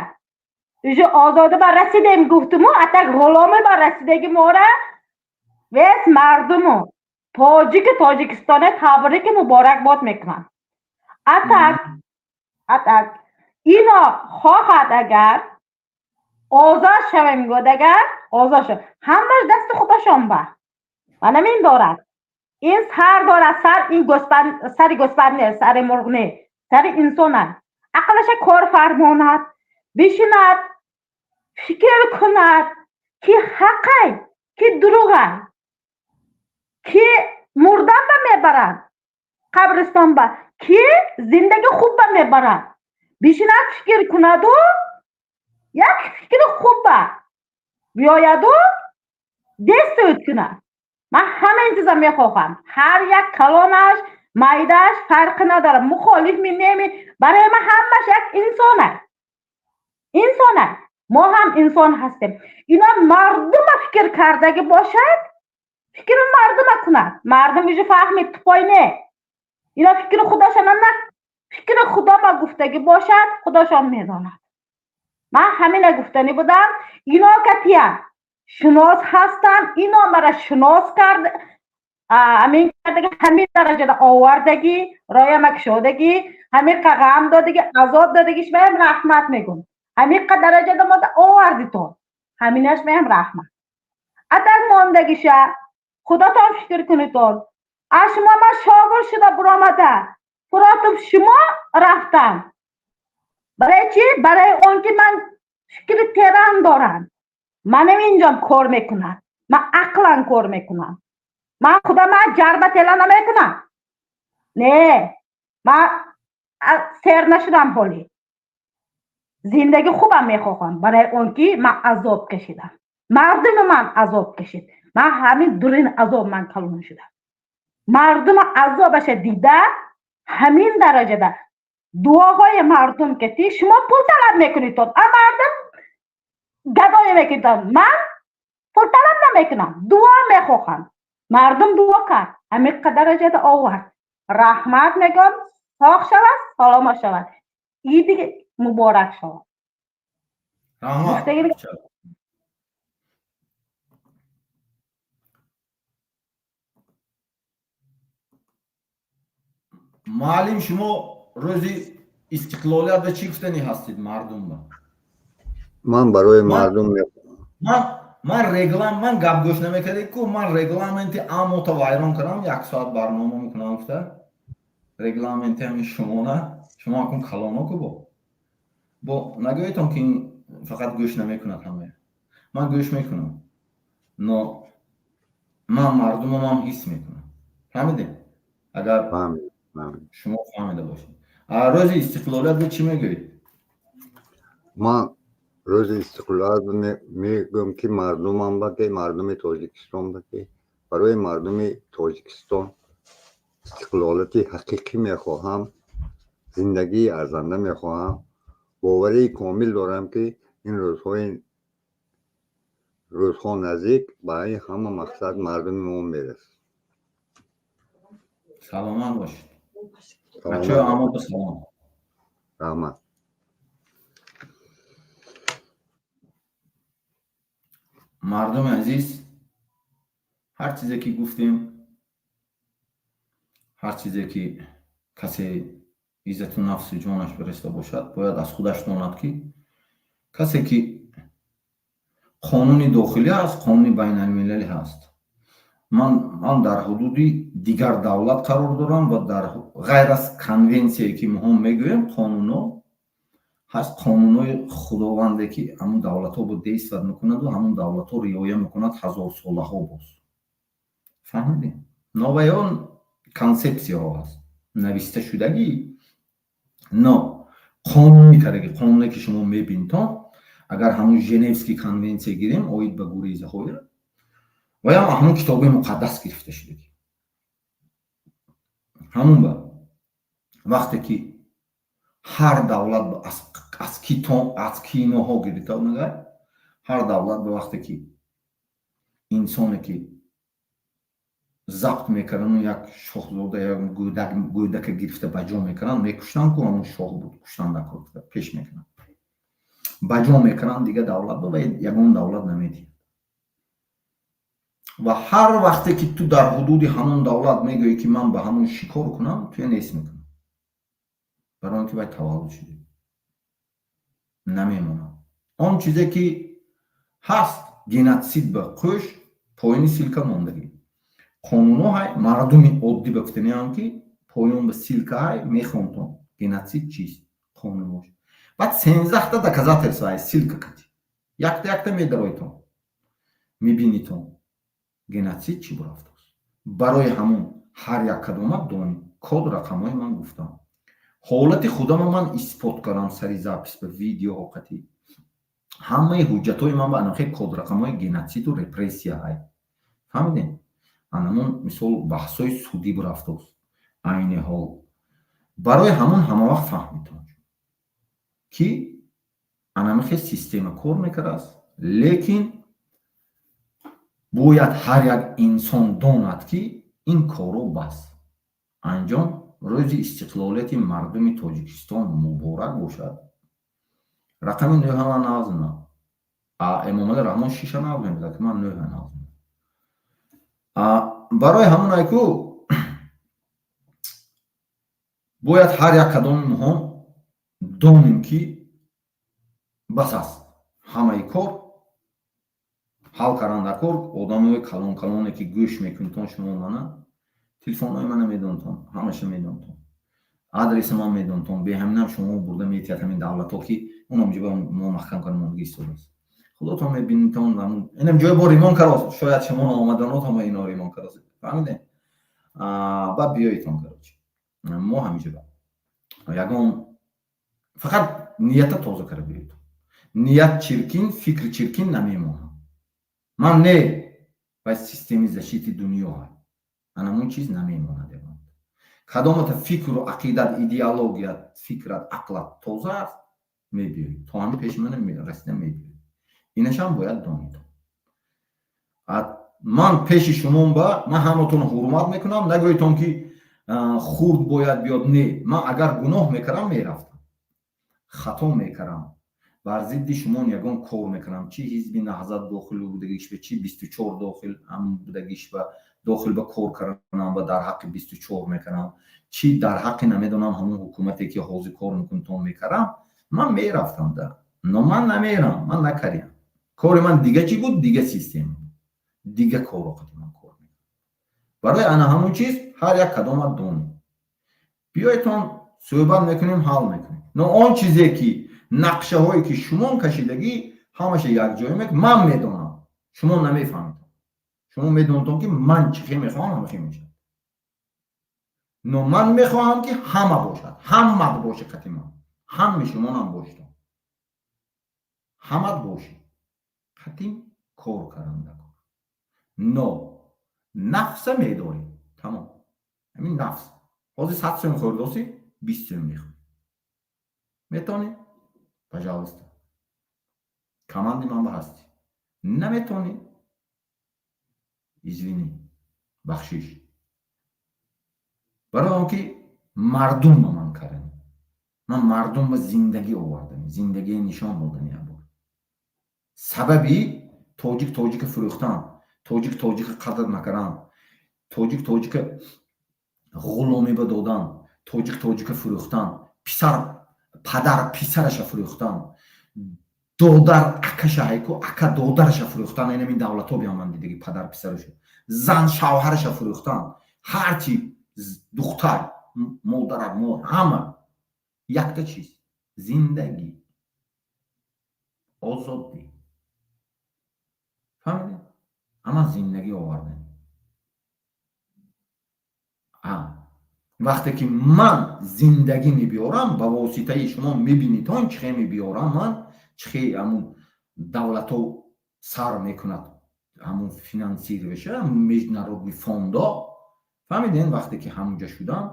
Уже озодӣ ба расидем гуфтуму, а так ғуломӣ ба расидаги мора вес мардуму тоҷики Тоҷикистона табрики муборакбод мекунам. А так ино хоҳад агар озод шавем гӯд, агар озод шав, ҳамаш дасти худашон ба манамин дорад. Ин сар дорад, сар ин гӯсфанд, сари гӯсфанд не, сари мурғ не, сари инсон аст. Ақлаша кор фармонад, бишинад, фикр кунад, ки ҳақай, ки дурӯғай, ки мурдан ба мебарад қабристон ба, ки зиндаги хуб ба мебарад. Бишинад, фикр кунаду як фикри хуб ба биёяду действовать кунад. Ман ҳамин чиза мехоҳам. Ҳар як калонаш майдааш фарқи надорад, мухолиф ми неми, барои ман ҳамаш як инсон аст, инсон аст. Мо ҳам инсон ҳастем. Ино мардума фикр кардагӣ бошад, фикри мардума кунад. Мардум уже фаҳмид, тупой не. Ино фикри худошона на, фикри худома гуфтагӣ бошад, худошон медонад. Ман ҳамина гуфтанӣ будам. Ино катия шинос ҳастам, ино мара шинос кард, ҳамин кардагӣ, ҳамин дараҷада овардагӣ, рояма кушодагӣ, ҳамин қа ғам додагӣ, азоб додагиш маям раҳмат мегӯм. Ҳамин қа дараҷада мода овардитон, ҳаминаш маям раҳмат. Адар мондагиша худотон фикр кунитон. Аз шумо ман шогир шуда буромада против шумо рафтам. Барои чӣ? Барои он ки ман фикри теран дорам. Манам инҷом кор мекунам, ман ақлан кор мекунам. Ман худама ҷарба тела намекунам. Не, ман сер нашудам ҳолӣ. Зиндаги хубам мехоҳам, барои он ки ман азоб кашидам, мардуми ман азоб кашид. Ман ҳамин дурин азоб ман калон шудам. Мардума азобаша дида, ҳамин дараҷада дуоҳои мардум ки шумо пул талаб мекунедтон, а мардум гадоя мекунедтон. Ман пул талаб намекунам, дуо мехоҳам. Мардум дуо кард, ҳамин дараҷада овард. Раҳмат мегӯям, соғ шавад, саломат шавад, иди муборак шавад. Раҳмат. Муаллим, шумо рӯзи истиқлолият ба чӣ гуфтанӣ ҳастед мардумба? Ман барои мардум ман реглам, ман гап гӯш намекардед ку, ман регламенти амота вайрон кардам, як соат барнома мекунам гуфта. Регламенти ҳамин шумона, шумо акун калоно ку бо нагӯедтон ки ин фақат гӯш намекунад ҳамая. Ман гӯш мекунам, но ман мардумамам ҳис мекунам. Фаҳмидед? Агар шумо фаҳмида бошед. Рӯзи истиқлолият ба чӣ мегӯед? Ман рӯзи истиқлолият мегӯям, ки мардумам ба, ки мардуми Тоҷикистон ба, ки барои мардуми Тоҷикистон истиқлолияти ҳақиқӣ мехоҳам, зиндагии арзанда мехоҳам. Боварии комил дорам, ки ин рӯзҳо наздик ба ин ҳама мақсад мардуми мо мерасад. Саломат бошед. Бачаҳо, аммо ба салом. Раҳмат. Мардуми азиз, ҳар чизе ки гуфтем, ҳар чизе ки касе иззату нафси ҷонаш бирасида бошад, бояд аз худаш донад, ки касе ки қонуни дохилӣ ҳаст, қонуни байналмилалӣ ҳаст. Ман дар ҳудуди дигар давлат қарор дорам ва дар ғайр аз конвенсияе ки моҳо мегӯем, қонунҳо Ҳаст қонунҳои худованде, ки ҳамун давлатҳо бо действовать мекунаду ҳамун давлатҳо риоя мекунад ҳазорсолаҳо боз. Фаҳмидем? Но вай он консепсияҳо ҳаст, нависта шудагӣ, но қонунӣ кардаги. Қонуне, ки шумо мебинтон, агар ҳамун Женевский конвенсия гирем оид ба гурезаҳоя, ваям ҳамун китоби муқаддас гирифта шудагӣ. Ҳамун ба вақте ки ҳар давлат аз киноҳо гирифта нагар, ҳар давлат ба вақте ки инсоне ки забт мекардану як шоҳзода, як гӯдака гирифта ба ҷо мекарданд, мекуштанд ку, ҳамун шоҳ буд, куштан дакор пеш мекунанд, ба ҷо мекунанд дига давлат ва ягон давлат намедиҳад. Ва ҳар вақте ки ту дар ҳудуди ҳамон давлат мегӯӣ, ки ман ба ҳамон шикор кунам, туя нест мекунам, барои он ки вай таваллуд шуда намемонад. Он чизе ки ҳаст, геноцид ба қӯш поёни ссылка мондагӣ қонунҳо ҳай. Мардуми оддӣ ба гуфтаниам, ки поён ба ссылка ҳай, мехонтон геноцид чист, қонунҳош. Баъд 13-та доказательство ҳай, ссылка кати якта якта медароитон, мебинитон геноцид чӣ бурафтааст. Барои ҳамун ҳар як кадома дони код рақамҳои ман гуфтам, ҳолати худама ман исбот кардам сари запись ба видеоҳо қатӣ. Ҳамаи ҳуҷҷатҳои ман ба анахе код рақамҳои геноциду репрессия ҳай. Фаҳмидем? Анамун мисол баҳсҳои судӣ бурафтааст айни ҳол. Барои ҳамун ҳамавақт фаҳмитон, ки анамихе система кор мекардааст, лекин бояд ҳар як инсон донад, ки ин корро бас анҷом. Рӯзи истиқлолияти мардуми Тоҷикистон муборак бошад. Рақами нӯҳама нағзна, Эмомали Раҳмон шиша нағз мебудад, ки ман нӯҳа нағз. Барои ҳамон айку бояд ҳар як кадоми моҳон донем, ки бас аст ҳамаи кор ҳал кардан дар кор. Одамои калон калоне, ки гӯш мекунитон шумо мана, телефонҳои мана медонтон, ҳамаша медонтон, адреси ман медонтон. Беҳаминам шумо бурда метиҳад ҳамин давлатҳо, ки онам ҷоба мо маҳкам карда мондагӣ истодааст. Худотон мебинитон, инам ҷои бо ремонт карост. Шояд шумо наомаданотон ино ремонт карост. Фаҳмидем? Баъд биёитон, короче, мо ҳамиҷоба ягон фақат нията тоза карда биёитон. Ният чиркин, фикри чиркин намемонад. Ман не, вай системаи защиты дунё ҳай, анамун чиз намемонад. Ягон кадомата фикру ақидат, идеологият, фикрат, ақлат тоза аст, мебиёӣ то ҳамин пеши мана расида мебиёӣ. Инашам бояд донед. Ман пеши шумон ба ман ҳаматонро ҳурмат мекунам. Нагӯедтон, ки хурд бояд биёд. Не, ман агар гуноҳ мекардам, мерафтам, хато мекардам, бар зидди шумон ягон кор мекардам, чи ҳизби Наҳзат дохил будагиш ба, чи 24 дохил будагиш ба, дохил ба кор карданам ва дар ҳаққи 24 мекардам, чи дар ҳаққи намедонам ҳамон ҳукумате, ки ҳозир кор мекунтон, мекардам, ман мерафтам да. Но ман намерам, ман накардям. Кори ман дига чӣ буд, дига система, дига корро қати ман кор мекунам. Барои ана ҳамон чиз ҳар як кадомат донӣ, биёедтон, суҳбат мекунем, ҳал мекунем. Но он чизе ки нақшаҳое ки шумон кашидагӣ, ҳамаша якҷоя мек, ман медонам, шумо намефаҳмед. Шумо медонтон, ки ман чӣ хел мехоҳам, ҳама хел мешавад. Но ман мехоҳам, ки ҳама бошад, ҳамат боши қати ман, ҳами шумонам бошитон, ҳамат бошӣ қатим кор кардан дакор. Но нафса медорӣ, тамом. Ҳамин нафс ҳозир 100 сӯм хӯрдосӣ, 20 сӯм мехӯрӣ, метавонӣ, пожалуйста, команди ман ба ҳастӣ. Наметавонӣ, извини, бахшиш. Барои он ки мардум ба ман кардани, ман мардум ба зиндагӣ овардани, зиндагие нишон додани. Ябор сабаби тоҷик тоҷика фурӯхтан, тоҷик тоҷика қадр накардан, тоҷик тоҷика ғуломӣ ба додан, тоҷик тоҷика фурӯхтан, писар падар писараша фурӯхтан, додар акаша ҳайку, ака додараша фурӯхтан. Инамин давлатҳо биям ман дидаги, падар писараша, зан шавҳараша фурӯхтан, ҳарчи духтар модарак мо, ҳама якта чиз зиндагӣ. Озодӣ, фаҳмидед? Ама зиндагӣ овардем. Вақте ки ман зиндагӣ мебиёрам, ба воситаи шумо мебинитон, чӣ хел мебиёрам ман, чӣ хел ҳамун давлатҳо сар мекунад, ҳамун финансирование, международный фондо, фаҳмидем? Вақте ки ҳамунҷа шудам,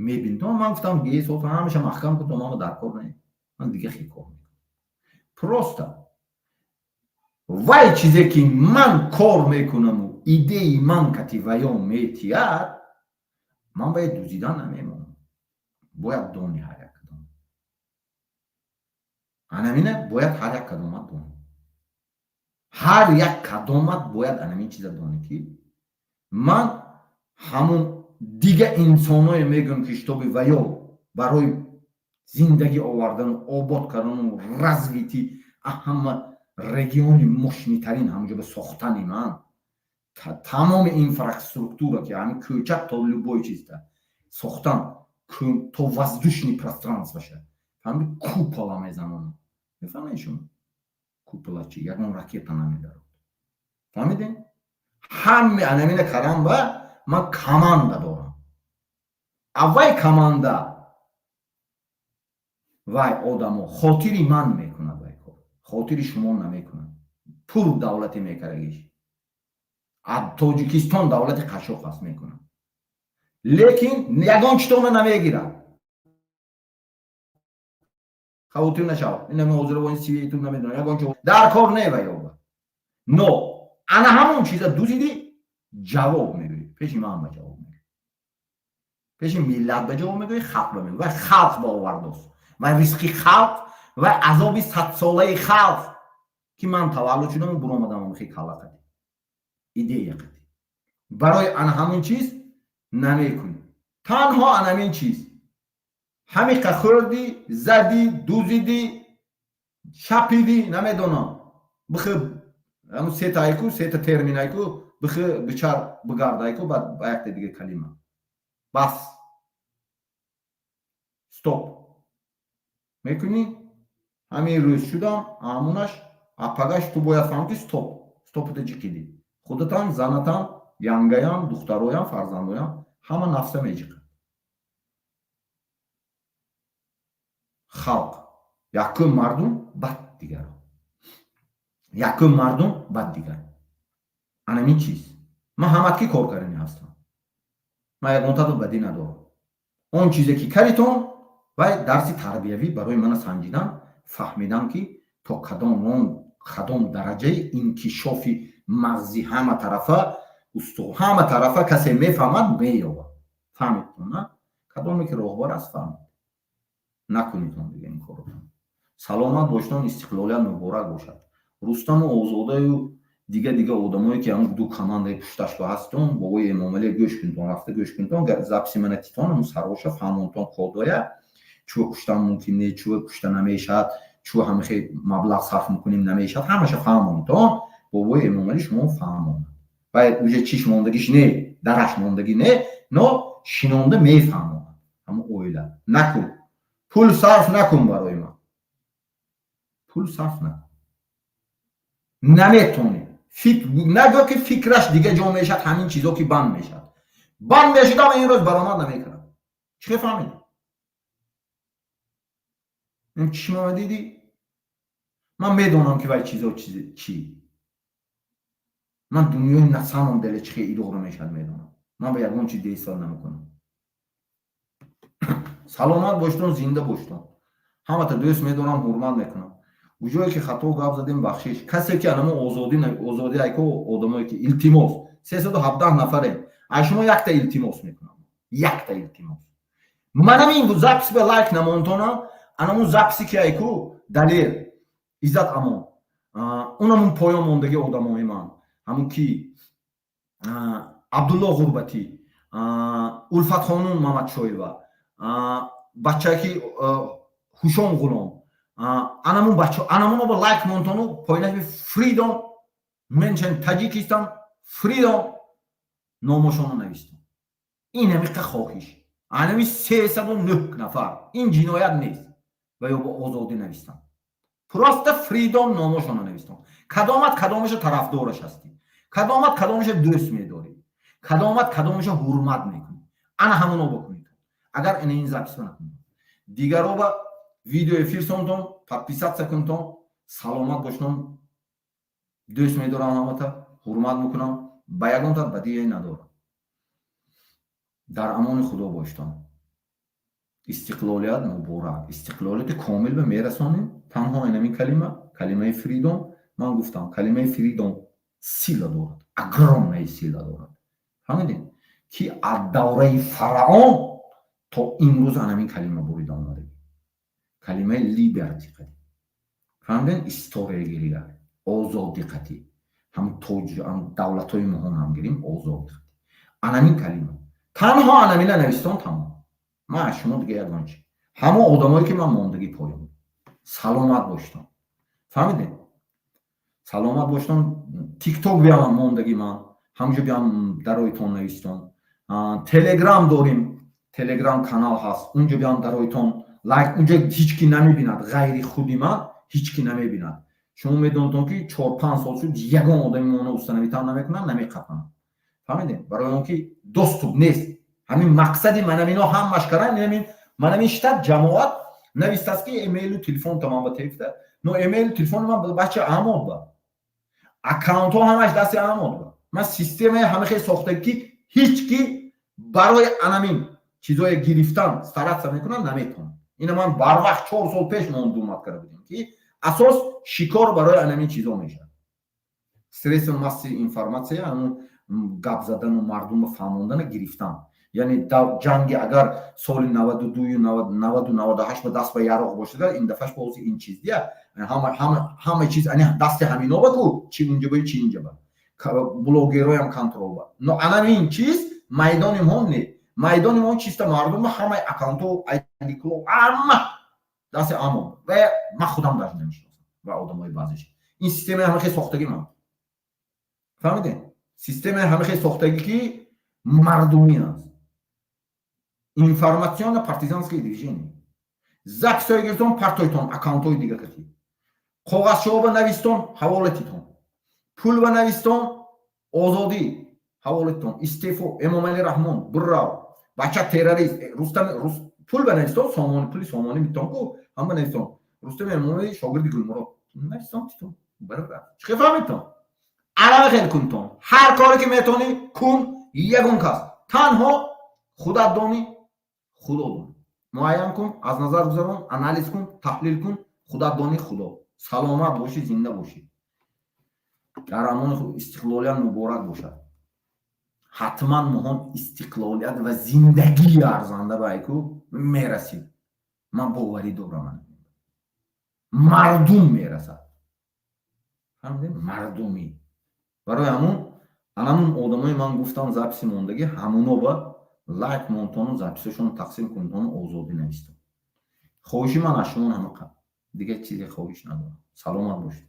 мебинитон. Ман гуфтам, гесото ҳамаша маҳкам кун, то мама дар кор не, ман дига хел кор мекунам. Просто вай чизе ки ман кор мекунаму идеи ман кати ваён метиҳад, ман бояд дузидан намемонам. Бояд дони ҳар як кадом анамина, бояд ҳар як кадомат дони, ҳар як кадомат бояд анамин чиза дони, ки ман ҳамун дига инсоное мегӯям, ки чтобы ваё барои зиндагӣ овардану обод кардану развитие ҳама региони мощный тарин ҳамунҷо ба сохтани ман тамоми инфраструктура, ки ҳамин кӯча то любой чизда сохтан, то воздушный пространство ша, фаҳмид, купола мезанонам. Мефаҳмед шумо купола чи? Ягон ракета намедарод, фаҳмидем? Ҳаме анамина карам ба ман команда дорам. Аввай команда, вай одамо хотири ман мекунад, вай кор хотири шумо намекунад. Пур давлате мекарагиш Тоҷикистон давлати қашоқ аст, мекунад, лекин ягон читона намегирад. Хавотир нашав, инами ҳозир во ин сивиту намедонам, ягон чо дар кор не ваёба. Но ана ҳамон чиза дузидӣ, ҷавоб мегӯӣ пеши ман, ба ҷавоб мегӯӣ пеши миллат, ба ҷавоб мегӯӣ халқ, ба мегӯӣ. Вай халқ ба овардост, вай ризқи халқ, вай азоби садсолаи халқ, ки ман таваллуд шудаму буромадам омихи калла қати, идея қати. Барои ана ҳамин чиз намекунӣ. Танҳо анамин чиз ҳамиқа хӯрдӣ, задӣ, дузидӣ, шапидӣ, намедонам, бихи ҳамун сетайку, сета терминайку, бихи, бичар, бигардайку, баъд ба якта дига калима, бас, стоп мекунӣ. Ҳамин рӯз шудам ҳамунаш апагаш ту бояд фаҳм, ки стоп, стопата ҷиқидӣ. Худатам, занатам, янгаям, духтароям, фарзандоям, ҳама нафса меҷиқад. Халқ якум, мардум, баъд дигаро, якум мардум, баъд дигаро. Анамин чиз ман ҳамат ки кор карданӣ ҳастам, ман ягонтадо бадӣ надорам. Он чизе ки каритон, вай дарси тарбиявӣ барои мана санҷидан, фаҳмидан, ки то кадом он кадом дараҷаи инкишофи мағзи ҳама тарафа, ҳама тарафа касе мефаҳмад, меёбад. Фаҳмидтон на? Кадоме ки роҳбар аст, фаҳмид. Накунедон дига ин корро. Саломат боштон, истиқлолият муборак бошад. Рустаму Озодаю дига дига одамое, ки ҳамн ду командаи пушташ ба ҳастон, бобои Эмомалӣ гӯш кунтон, рафта гӯш кунтон, записи мана титон, ҳамн сароша фаҳмонтон, кодоя чӯ куштан мумкин не, чӯ кушта намешавад, чӯ ҳамихе маблағ сарф мекунем намешавад, ҳамаша фаҳмонтон. Бобои Эмомалӣ шумо фаҳмонад. Вай уже чиш мондагиш не, дараш мондагӣ не, но шинонда мефаҳмонад. Ҳамн оила накун, пул сарф накун, барои ман пул сарф накун, наметонӣ. Нагӯ, ки фикраш дига ҷо мешавад. Ҳамин чизо ки банд мешавад, банд мешудам, ин рӯз баромад намекунам. Чӣ хел фаҳмидӣ? Чишмама дидӣ? Ман медонам, ки вай чизо чӣ. Ман дунёи на самом деле чӣ хел идора мешавад, медонам. Ман ба ягон чиз действовать намекунам. Саломат боштон, зинда боштон. Ҳамата дӯст медорам, ҳурмат мекунам. Ҷое ки хато гап задем, бахшиш. Касе ки анамо озодӣ, озодӣ айко, одамое ки, илтимос, 317 нафарем, аз шумо якта илтимос мекунам, якта илтимос. Манам ин запись ба лайк намонтонам. Анамун записи ки айку Далер, Иззат Амон, унамун поён мондаги одамои ман, ҳамун ки Абдулло Ғурбатӣ, Улфатхонум Мамадшоева, бачаки Ҳушон Ғулом, анамун бача, анамуно ба лайк монтону поинаш freedom, mention Таҷикистон, freedom, номошонро навистон. Ин ҳамиқа хоҳиш. Анами 309 нафар, ин ҷиноят нест ва ё бо озодӣ навистан. Просто Freedom номошона навистон. Кадомат кадомаша тарафдораш ҳастӣ, кадомат кадомаша дӯст медорӣ, кадомат кадомаша ҳурмат мекунӣ, ана ҳамоно бикунед. Агар ина ин запись накунед, дигаро ба видео эфир сонтон, подписаться кунтон. Саломат бошнон. Дӯст медорам ҳамата, ҳурмат мекунам, ба ягонта бадие надорам. Дар амони Худо боштон. Истиқлолият муборак! Истиқлолияти комил ба мерасонем. Танҳо инамин калима, калимаи Freedom. Ман гуфтам, калимаи Freedom сила дорад, огромная сила дорад. Фаҳмидем, ки аз давраи фараон то имрӯз анамин калима бурида омада, калимаи liberty қадим. Фаҳмидем, история гиригар озодӣ қатӣ ҳам тоҷ давлатҳои моҳон ҳам гирим, озодӣ қатӣ анамин калима. Танҳо анамина навистон, тамом. Ман аз шумо дига ягон чи. Ҳамон одамое, ки ман мондагӣ поён. Саломат боштон. Фаҳмидем, саломат боштон. Тикток биям мондагӣ, ман ҳамҷо биям дароитон навистон. Телеграм дорим, Телеграм канал ҳаст, унҷо биям дароитон лайк. Унҷо ҳеҷ ки намебинад, ғайри худи ман ҳеҷ ки намебинад. Шумо медонтон, ки 4-5 сол шуд, ягон одами моно установить ам намекунам, намеқапам. Фаҳмидем? Барои он ки доступ нест. Ҳамин мақсади манамино ҳамаш каран. Манамин штат ҷамоат навистааст, ки эмейлу телефон тамам ба тефта, но эмейлу телефони ман бача амод ба аккаунтҳо ҳамаш дасти амод ба. Ман системаи ҳама хел сохта, ки ҳеҷ ки барои анамин чизое гирифтан стараться мекунам, наметавонам. Ина ман барвақт 4 сол пеш мондумат карда будем, ки асос шикор барои анамин чизо мешавад. Средства массовой информация, ҳамун гап задану мардумро фаҳмондана гирифтан. Яъне ҷанги агар соли 92-ю 90-у 98 ба даст ба яроқ бошада, ин дафъаш бози ин чиз дия ҳама чиз ани дасти ҳамино ба ку, чи унҷа ба, чи инҷа ба блогероям контрол ба. Но анамин чиз майдони мо не, майдони мо чиста мардум ҳамаи аккаунтҳо, айдикло ҳама дасти амо ва ман худам даже намешиносам ва одамои баъзеш. Ин системаи ҳама хел сохтагӣ ман, фаҳмидем, системаи ҳама хел сохтагӣ, ки мардумӣ аст. Информационно партизанское движение. Запись ҳои гирифтон, партойтон аккаунтҳои дига кати, коғазчаҳо ба навистон, ҳаволатитон, пул ба навистон, озодӣ ҳаволатитон, истеъфо Эмомалӣ Раҳмон, буррав бача террорист Рустам. Пул ба навистон, сомонӣ, пули сомонӣ митон ку, ҳам ба навистон Рустами Эмомалӣ шогирди Гулмурод навистон титон. Чӣ фаҳмидтон? Алава хел кунтон. Ҳар коре ки метавонӣ кун. Ягон кас, танҳо худат донӣ, Худо донӣ. Муайян кун, аз назар гузарон, анализ кун, таҳлил кун, худат донӣ, Худо. Саломат бошӣ, зинда бошӣ, дар амони худ. Истиқлолият муборак бошад. Ҳатман моҳон истиқлолият ва зиндагии арзанда ба айку мерасид. Ман боварӣ дорам, мардум мерасад. Фаҳмидем, мардумӣ. Барои ҳамун анамун одамои ман гуфтам, запись и мондагӣ, ҳамуно ба лайк монтону запись ошонро тақсим кунтону озодӣ навистон. Хоҳиши ман аз шумо ҳамақа, дигар чизе хоҳиш надорам. Саломат бошед.